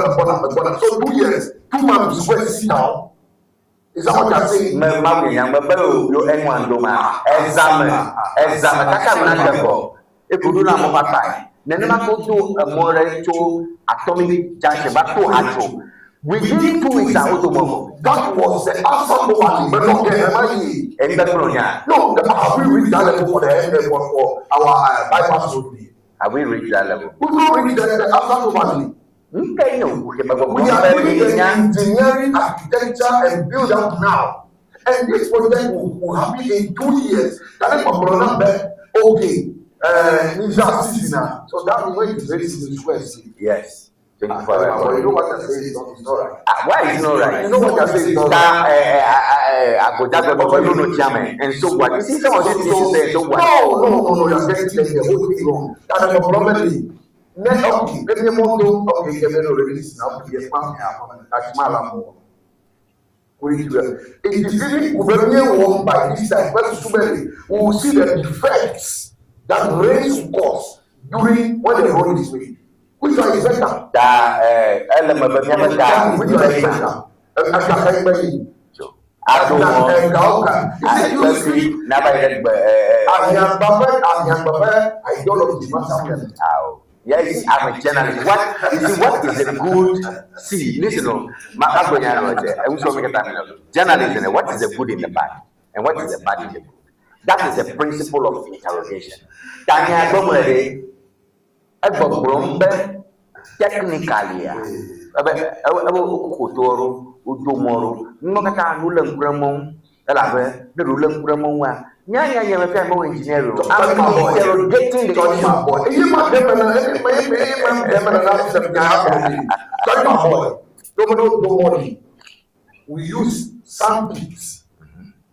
2 years, 2 months, we sit down. Is that what you are saying? Me ma wo nyang me be yo N1 do ma. Exam exam kaka me na de ko. E ko do na mo pa pa. Nenema ko do emɔ ɖe tso atomic junction va to hatso. Within 2 weeks, I was over. That was the answer to what but not the MIE. And the No, have we reached that level for the for our bypass road? Have we reached that level? We don't reach the answer to what. Okay, no. We are doing the engineering, architecture, and build up now. And this project will happen in 2 years. That is okay. So that means when it's ready to square. Yes. 24 hours. You know what I say is not right. Why is not right? You know what I say is not right. And so what? You see some of these things say, so what? No, you are getting the whole thing wrong. That's the problem. Ne ok, ne mie mɔ do ok ke be no release na ok ye kpa mi aƒe gati ma la mɔ. It is even good when by this time, but we will see the effects that rains will cause during when the road is made. Which one is better? Ta ele me be míaƒe ta Which one is better? Aɖo mɔ akpekui nava yi ɖe gbe. Ahiãgbaƒe ahiãgbaƒe ideology ma sa me. Awo. Yeah, you see, I'm a journalist. What you see? What is a good? See, listen, no. Ma agbonya no je. Ewu so mi kata mi no. Journalism. What is the good in the bad, and what is the bad in the good? That is the principle of interrogation. Tanya gbɔmɔ ɖe egbɔgblɔm be technically a ebe ebe wokoto ɖo wodo mɔ ɖo nua katã nu le ŋku ɖe mɔ ŋu elabe ne ɖewo le ŋku ɖe mɔ ŋua nya nya nya mefia mewɔ engineer o. I'm interrogating the issue. Eye ma dɛmɛ na eye ma eye ma dɛmɛ na na sɛ nya akɔ bi. Sorry my boy, no no no money. We use sand pits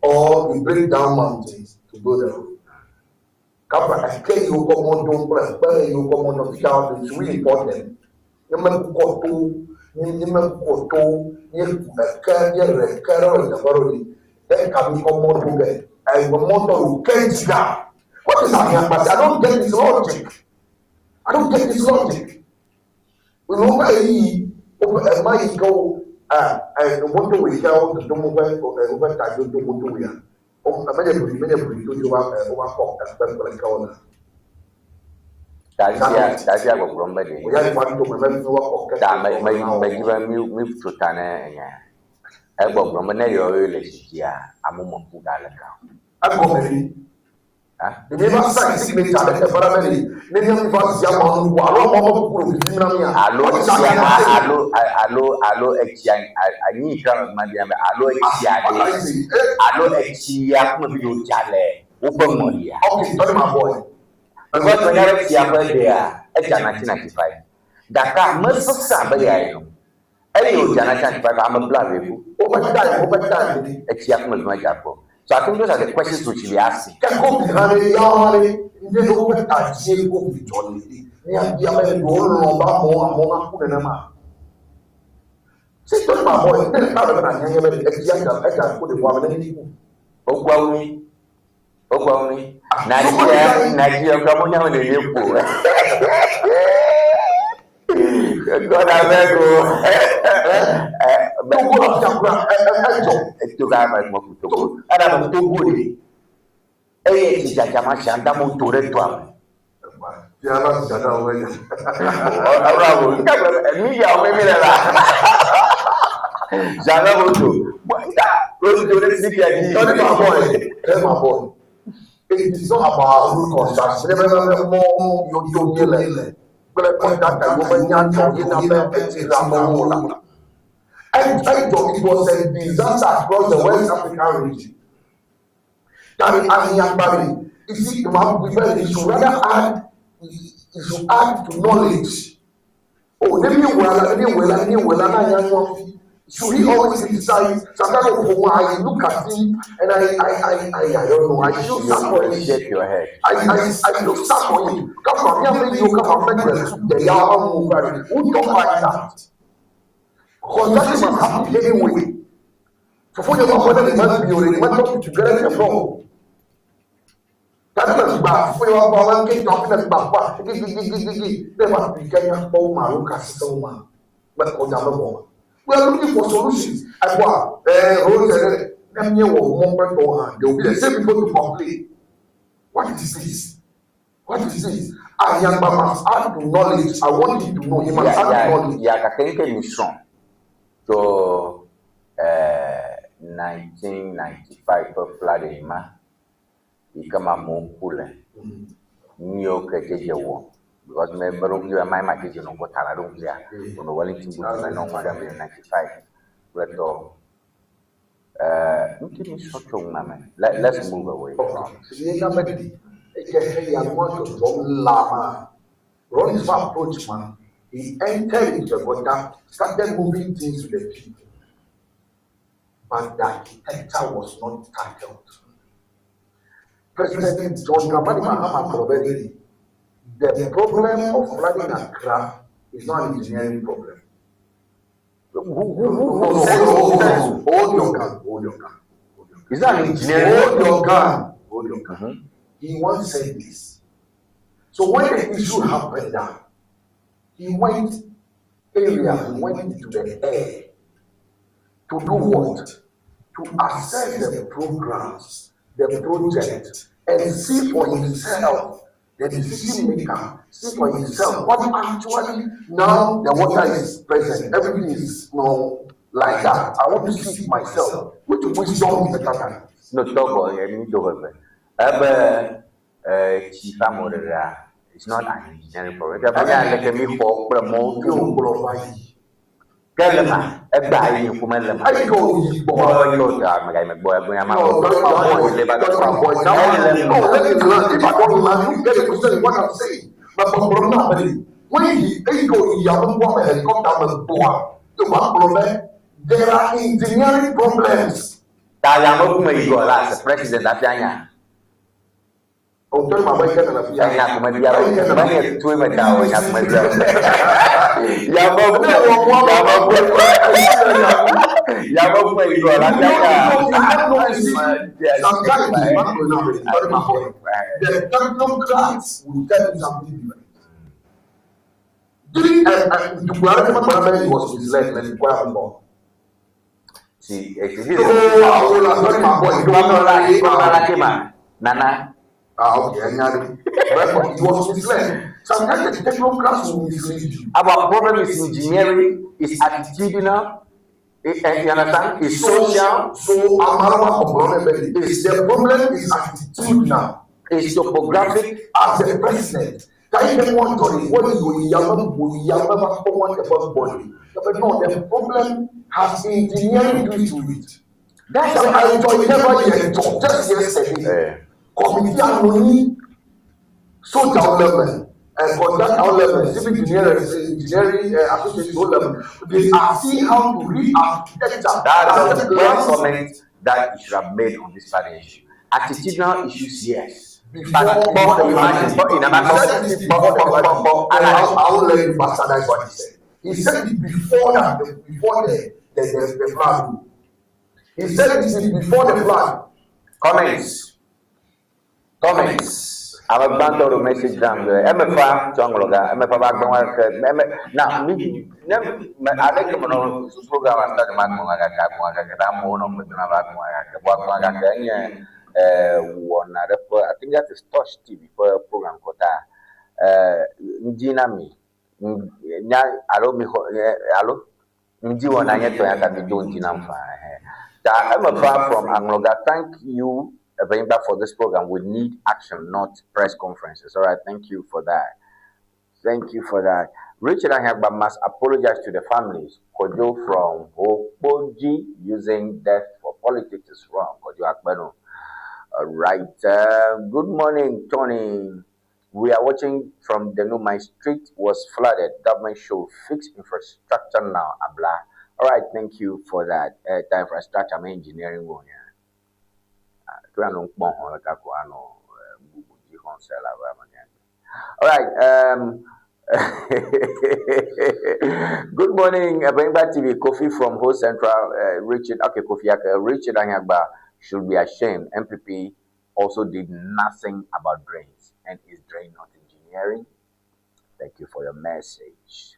or we break down mountains to build a road. Kapra eke yi wokɔ mɔ dom kple ekpe yi wokɔ mɔ dom fika wo we import them. Nye me kukɔ to nye nye me kukɔ to nye ku eke nye re eke ɖe le teƒe ɖe li. Then kabi kɔ mɔ do ge. Ɛgbɛ mɔtɔ wo ke dzia. What is Ahiagbasi? I don't get this logic. I don't get this logic. Woƒe ɣeyiɣi, woƒe ema yi ke wo ɛ ɛ motowo yi ke wo dodom woƒe woƒe ta dodo motowo ya. Wo menye bli menye bli dodo wa ɛ wova kɔ ekpe kple kewo na. Tazia tazia gbɔgblɔm be ɖe. Woya yi wa to me me fi woakɔ ke. Ta me me me dzi be mi mi tso ta ne enya. Egbɔgblɔm be ne yɔ le tsi dzia amewo me ƒu ɖa le ka o. Egɔme ɖi. Ɖevi va sign signature ɖe teƒe ɖe be ɖi ne míaƒe va zi amewo nu alo amewo me kuku ɖo vivim na mía. Alo What is tsia Ahiagbasi? alo alo alo etsia anyi yi ke me bia be alo etsia ɖe alo etsi ya ƒomevi ɖewo dza le woƒe ŋɔlia. Okay, sorry my boy. Because menya be tsia ƒe ɖea edza 1995 gake ame sesẽ abe ya ene o. Eye wòdza 1995 ame blaeve ku. Woƒe time woƒe time. Etsia ƒomevi medza kpɔ. So I think those are the questions we should be asking. Ke Kofi hã ɖe yawo hã ɖe ne woƒe ta dzie Kofi dzɔ le ɖi. Míabia be ɖewo lɔ̃ be amewo amewo naku nenema. See, sorry my boy, ne ɖeka le be nànya nye be etsia dza edza Cote d'Ivoire me ne mi ku. Wokua ŋui. Wokua ŋui. Nigeria Nigeria kura mo nya me ɖevi ƒo. God abeg o. Togo la fia kura edzɔ. Togo ame me ku Togo. Elabe Togo ɖe. Eye tsi dzadza ma tsia ŋda mo to ɖe toa me. Fia la dza na wo ya. Bravo. Mi ya wo mi le la. Zana mo to. Nta o to ɖe si fia dzi. Sorry my boy, tell my boy. It is not about road construction. Ne be mɔ yiwo do mí le kple kɔntrakta yiwo menya tɔ yina be etsi le amewo la. Edzɔ it was a disaster across the West African region. That Ahiagbari, you see, ma prefer you should rather add, you should add to knowledge. Oh, ne mi wɔ la, ne mi wɔ la, ne mi wɔ la, na nya nyɔ fi. Should he always criticize? Sometimes I look at him and I don't know. I feel sad for him. Shake your head. I feel sad for him. Come from here, you come from the Yahweh Who don't like that? Construction must happen anyway. So for your mother, it must be already must talk together from. That must be for your power, get talking about Never be getting But We are looking for solutions. And what? There will be the same people to complain. What is this? What is this? Ahiagba must add to knowledge. I want him to know. He must add to knowledge. Ya gake nke mi srɔ̃ tso 1995 ƒe flooding ma yi ke ma amewo ku le míawo ke dzedze wɔ because me meɖo ŋku be ma ma dzedze nɔ ŋgɔ ta la ɖo ŋku ya wònɔ Wellington boot me nɔ ŋku ɖem le 95 kple tɔ ŋuti mi srɔ̃ tso ŋuma me. Let's move away from. Yena be eke heya nua dzɔdzɔm lama. Ron is approach man. He entered into the gutter, started moving things to the people. But the architecture was not tackled. President John Dramani Mahama Krobeli, The problem of flooding Accra is not an engineering problem. Who, No, no, hold, hold, hold your gun, hold your gun. Is that an engineering? Hold your gun, hold your gun. He once said this. So when the issue happened now, he went area, he went into the air to do what? To assess the programs, the project, and see for himself, the decision maker, see for himself what actually now the water is present, everything is now like that. I want to see it myself. Which wisdom is better than No, Togo, I mean Togo. Ebe tsi ƒe amewo it's not an engineering problem. Ebi anya leke mi xɔ kple mɔwo to kplɔ va yi. Ke le ma, egba yi ŋkume le ma. Eyi ke wòyi gbɔ. Gbɔ yi o ta ame ga yi me gbɔ egbe nya ma. No, sorry, my boy. Sorry, my boy. Now, no, let me land. If I don't land, you get a question in what I'm saying. But for now, when he, they go, he have one helicopter, the one problem, there are engineering problems. Ta ya me kume yi gɔ la as president afi anya. Oh, tell my boy, get an affair. Nya kume bia o, me nye tue me da o, nya kume bia o. Ya me kume, ya me kume, ya me kume yi gɔ la afi anya. Sometimes, sorry, my boy. The technocrats will tell you something different. During the he was misled, let me go more. See, it is. Oh, sorry, my boy. Nana. Ah, okay, I know. But he was misled. Sometimes the technocrats will mislead you. Our problem is engineering, is attitudinal, you understand? It's social. So, Amarawa problem is the problem is attitudinal. It's topographic. As the president, can you want to what you want the body? But no, the problem has engineering due to it. That's I enjoy never yet just yesterday. Committee anoni soldier level, contractor level, civil engineering, engineering association level. They are seeing how to re-architecture. That's the best comment that you should have made on this part issue. Attitudinal issues, yes. Before, but imagine, but in I will let you bastardize what he said. He said it before that, before the flood. He said it before the flood. Comments. Comments. Ame gbãtɔ ɖo message dam be emefa tsɔ ŋlɔ ga emefa va gbɔn wa ke eme na mi ne me ale ke menɔ program start ma gbɔn gake gbɔn gake ɖe amewo nɔ gbe dom va gbɔn gake bɔ gbɔn gake enye wɔna ɖe ƒe I think that is Touch TV ƒe program kɔta ŋdi na mi nya alo mi xɔ alo ŋdi wɔna nye tɔ ya ta mi do ŋdi nam fa ta emefa from Aŋlɔga, thank you Ebenyigba for this program. We need action, not press conferences. All right, thank you for that. Thank you for that. Richard Ahiagbah must apologize to the families. Kojo from Hopoji using death for politics is wrong. Kojo Akbeno. All right. Good morning, Tony. We are watching from the new. My street was flooded. Government should fix infrastructure now. Abla. All right, thank you for that. The infrastructure, I'm engineering one. Yeah. All right. Good morning, Ebenyigba TV. Kofi from Ho Central. Richard, okay, Kofi, Richard Ahiagbah should be ashamed. MPP also did nothing about drains. And is drain not engineering? Thank you for your message.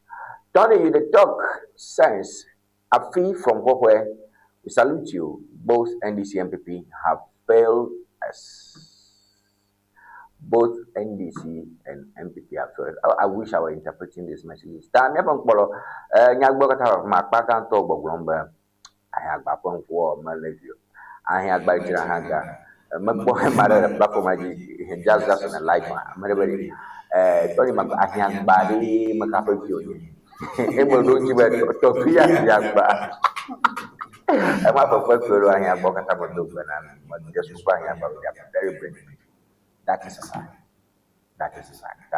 Tony, you the talk sense. Afi from Hohwe, we salute you. Both NDC and MPP have failed us. Both NDC and MPP have failed. I wish I were interpreting these messages. Just on a light very brave. That is a fact. That is a fact.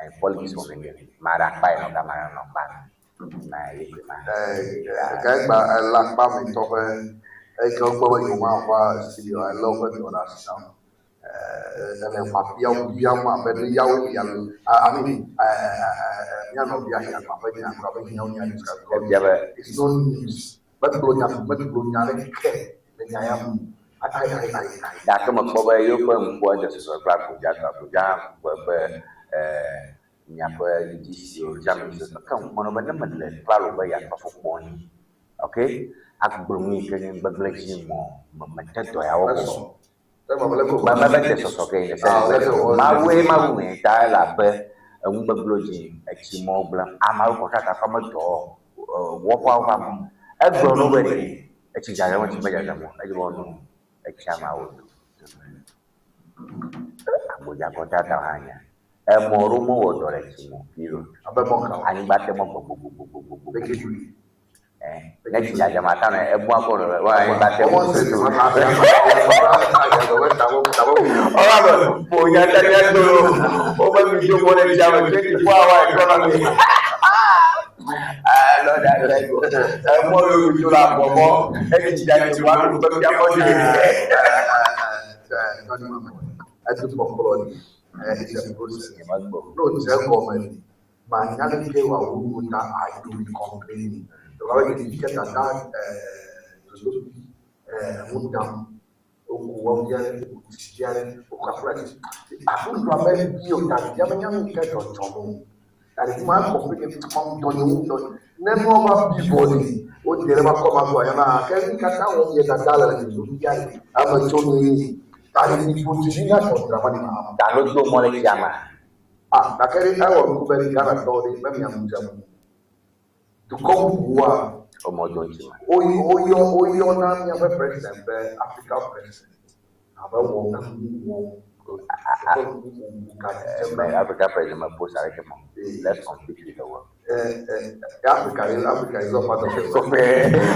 And politics women, Mara pa no mara no pa. Na yi ma. Ka gba la pa mi to fe e ko gbo be ma fa studio I love it on us now. Ele ʋabiawo biam abe ne yawo ya lo. I mean, mía nɔvia hiã abe nya abe hiã nya discuss. Ebia be It's not news. Megblɔ nya megblɔ nya aɖeke le nya ya ŋu. I I I I I. Gake mekpɔ be yewoƒe ŋkua dze sɔsɔ kple Agbodza tɔ. Agbodza hã gblɔ be miaƒe UGC o examination ke ŋkpɔnɔ be ne mele klalo be yeatɔ afɔkpo anyi. Ok, agblɔ nu yi ke nye gbegblẽ dzi mɔ me mete dɔ ya wɔwɔ o. Be me be de sɔsɔ ke yi ne se Mawue Mawu ŋe ta ele abe enu gbegblẽ dzi etsi mɔ gblẽ ameawo kɔntrata ƒe ame dɔ wɔƒeawo ƒe ame. Egblɔ no be ɖe etsi dzadzam etsi medzadzam o edzi be no etsi ameawo do. Agbodza kɔntrata hã nya. Emɔ ɖewo mewɔ dɔ le tsi me o period. Abe mɔ kawo? Anyigba te mɔ gbogbogbogbogbogbo. Ne tsi dzadzam ata nɔ ebua kɔ nɔ wa anyigba te mɔ tutu. Ɔlɔ abe ƒo nya ta mía do lo. Wobe mi do mɔ ɖe tsia me 24 hour economy. Lord abeg o. Emɔ yiwo mi do le abɔ mɔ etsi dzadzi wa ɖo kpe fia mɔ dzi. Edu kpɔkplɔ ni. It's a process. No, dze egɔme ni. Manya leke wòawu nu ta I do be complaining. Abe ɖevi ke dada dzodoƒi ŋu dam. Woku wɔvi aɖe, woku tsi aɖe, woku aƒu ɖe. Aƒu abe bi o ta ɖevia menya nu yi ke dzɔdzɔm o. Ta ɖevi ma complain dɔ nye ŋu dɔ. Ne nua va bi vɔ ɖi, wote ɖe va kɔ ma gbɔ yana ke nu katã wɔm ye dada le dzodoƒia ɖi. Ame tso nu ye. Ta ɖevi ƒo tsi nya dzɔ drama ɖi ma. Ta no do mɔ ɖe tsia mea? Ah, gake ɖe ewɔ nuku be Ghana tɔwo ɖe be mia ŋu dzem. Dukɔ bubuwoa, Womɔ do ŋuti me. woyɔ woyɔna míaƒe president be Africa president abe wɔ enu wɔm. Dukɔ bubu ka dzem Me Africa president me post aɖeke me. Let's compete with the world. Africa Africa is not part of the world.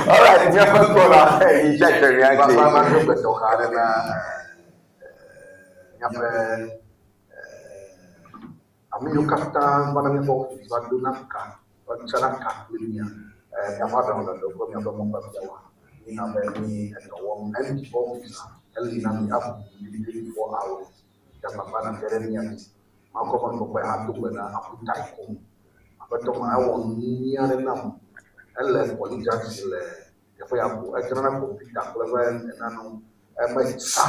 All right, míaƒe kplɔla yi tsa tre mía dzi. Ma ma do gbe tɔxɛ aɖe na míaƒe ame yiwo katã vana míaƒe ɔfisi va dona ka va tsana ka kple mía míaƒe aɖaŋuɖoɖo kple míaƒe mɔfiafiawoa mína be mí edɔ wɔm. MP ƒe ɔfisia eli na mí abu 24 hours dze agbagba nàge ɖe mía dzi. Makɔ mɔnukpɔkpɔe ado gbe na Apu Tycoon. Aƒetɔ ma ewɔ nu nyui aɖe nam. Ele Poly Junction le teƒe ya ko. Edzrana kɔmpita kple eƒe nanewo. Emetsa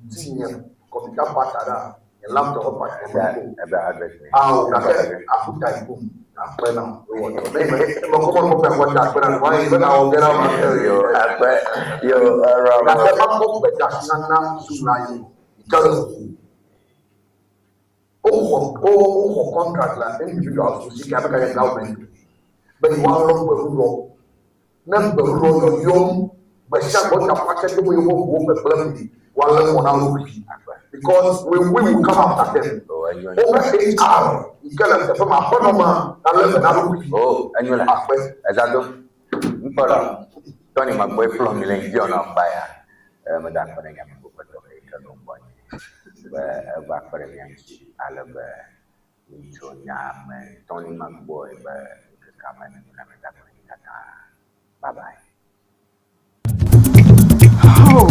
di nye kɔmpita part aɖea, nye laptop ƒe part nye mekpɔ o. Ebe address nɛ. Ao gake Apu Tycoon akpe nam ewɔ dɔ. Ne me mekɔ mɔnukpɔkpɔe akɔ da akpe na ma yi be nawɔ ge ɖe ama. Yo akpe yo erɔ. Gake makɔ gbedasi nana Zoom la yi ke le ʋu. Woxɔ woxɔ contract le individuals si ke ame ka nye government be yewoalɔ gbeɖuɖɔ. Ne gbeɖuɖɔ yɔyɔm gbe sia gbe wota ƒu dom yewoƒe ʋuwo gbegblẽm ɖi woalé fɔ na wo ɖokui because we we will come after them. Woƒe HR yi ke le teƒe ma aƒenɔ ma nalé be na ɖokui. Oh, enyo le. Akpe. Eza do. Ŋkpɔ ɖa. Tɔni magbɔe kplɔ mi le ŋdi ɔnɔ akpa ya. Meda akpe ɖe nye ame gbogbo tɔxɛ yi ke nɔ gbɔnye be eva kpe ɖe mía ŋuti ale be míetso nya me Tɔni magbɔe be ŋkekea me nɔ na meda akpe ɖe mi katã. Bye bye. Oh.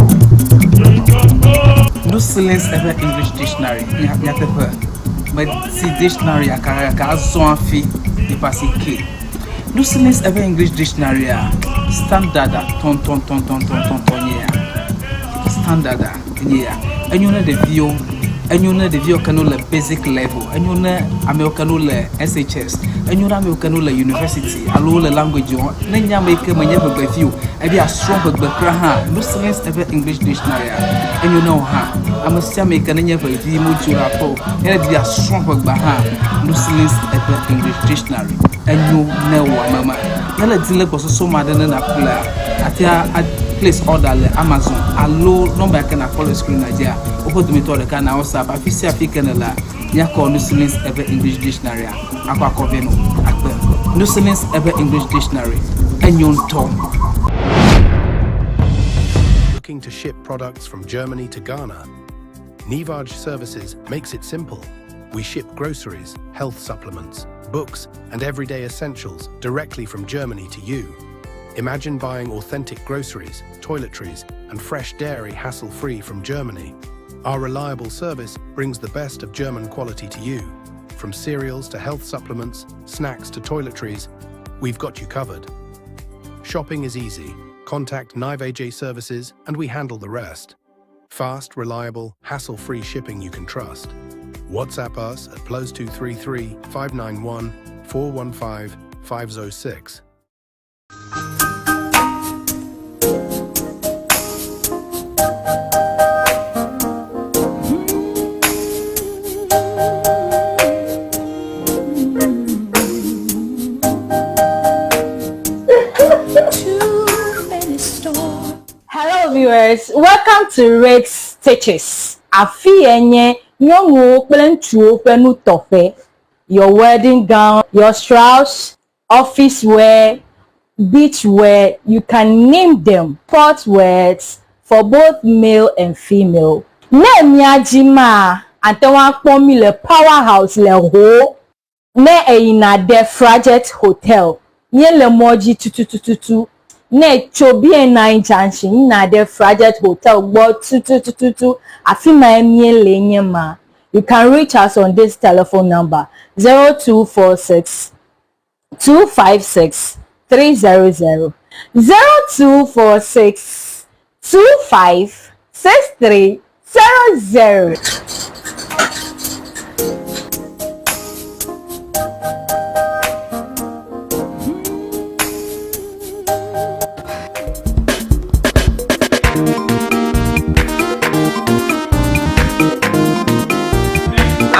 No silence ever English dictionary. Nyateƒe. Medi dictionary gake azɔ hafi nipa si ke. No silence ever English dictionary a standard a tɔntɔntɔntɔntɔntɔntɔ nye ya. Standard a nye ya. Enyo ne ɖeviwo, enyo ne ɖeviwo ke no le basic level, enyo ne amewo ke no le SHS, enyo ne amewo ke no le university alo wole language wɔm. Ne nye ame yi ke menye ʋegbevi o, ebi asrɔ̃ ʋegbe kura hã, no silence ever English dictionary a enyo ne wò hã. Ame sia ame yi ke nenye ʋevi modzo le aƒe o, ne ebi asrɔ̃ ʋegbea hã, no silence ever English dictionary enyo ne wò ame ma. Ne le di le gbɔsɔsɔ ma ɖe ne nàƒlea, àte a place order le Amazon alo nɔmba yi ke nàkpɔ le screen dzia, woƒe dometɔ ɖeka na WhatsApp. Afi sia afi ke nèlea, míakɔ Nusilin's Ewe English Dictionary-a akɔ akɔ vɛ nɔ akpe. Nusilin's Ewe English Dictionary, enyo ŋutɔ. Looking to ship products from Germany to Ghana? Nivaj Services makes it simple. We ship groceries, health supplements, books, and everyday essentials directly from Germany to you. Imagine buying authentic groceries, toiletries, and fresh dairy hassle free from Germany. Our reliable service brings the best of German quality to you. From cereals to health supplements, snacks to toiletries, we've got you covered. Shopping is easy. Contact Niva Services and we handle the rest. Fast, reliable, hassle-free shipping you can trust. WhatsApp us at +233 591 415 506. Too many storms. Hello viewers, welcome to Red Stitches. Afi ye nye nyɔnuwo kple ŋutsuwo ƒe nutɔƒe. Your wedding gown, your shrouds, office wear, beach wear, you can name them. Sport wears for both male and female. Ne mia dzi maa, ate ŋu akpɔ mi le Power House le Ho. Ne èyina ɖe Frajet Hotel, míele mɔ dzi tutututu. Ne ètso BNI Junction yina ɖe Frajet Hotel gbɔ tutututu, afi mae míele nye ma. You can reach us on this telephone number 0246 256 300 0246 25 63 00.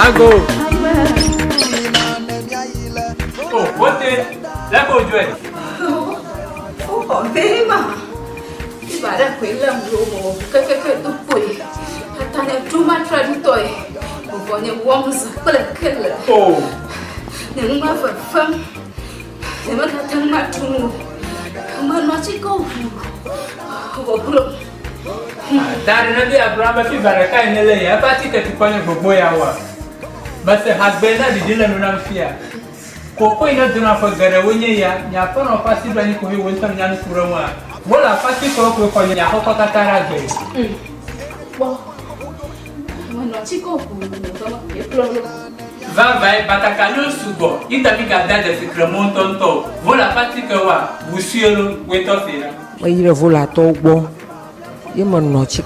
Ago. Oh, wote, leke wòdzɔe? Woxɔ vɛ ma. Fiva ɖe koe lém ɖo wɔ kekeke do kpoe. Tata nye ɖo matre ŋutɔe. Vɔvɔ nye wɔm zã kple kele. Oh. Nye nu ma fefem. Nye megate ŋu aɖu nu o. Menɔ atike ʋu. Vɔ glo. Da ɖe ne bi Abraham be fiva ɖeka yi ne le ya eƒe atike tukɔ nye gbogbo ya wa. Mese hagbe na ɖiɖi le nu nam fia. Koko yi ne dona ƒe geɖewo nye ya, nye aƒenɔ ƒe asi ɖo anyi ko he wo ŋutɔ nya nu ku ɖe ŋua. Wole aƒe atikewo koe xɔ nye aƒekɔ katã ɖe agbe. Kpɔ. Menɔ atike ʋu ekplɔ ɖo. Vavae batakaliwo sugbɔ yi ta mi gada dzesi kremɔ ŋutɔŋutɔ o. Wole aƒe atikewoa, wusue lo, woetɔ se la. Meyi ɖe Volatɔwo gbɔ ye menɔ tsi.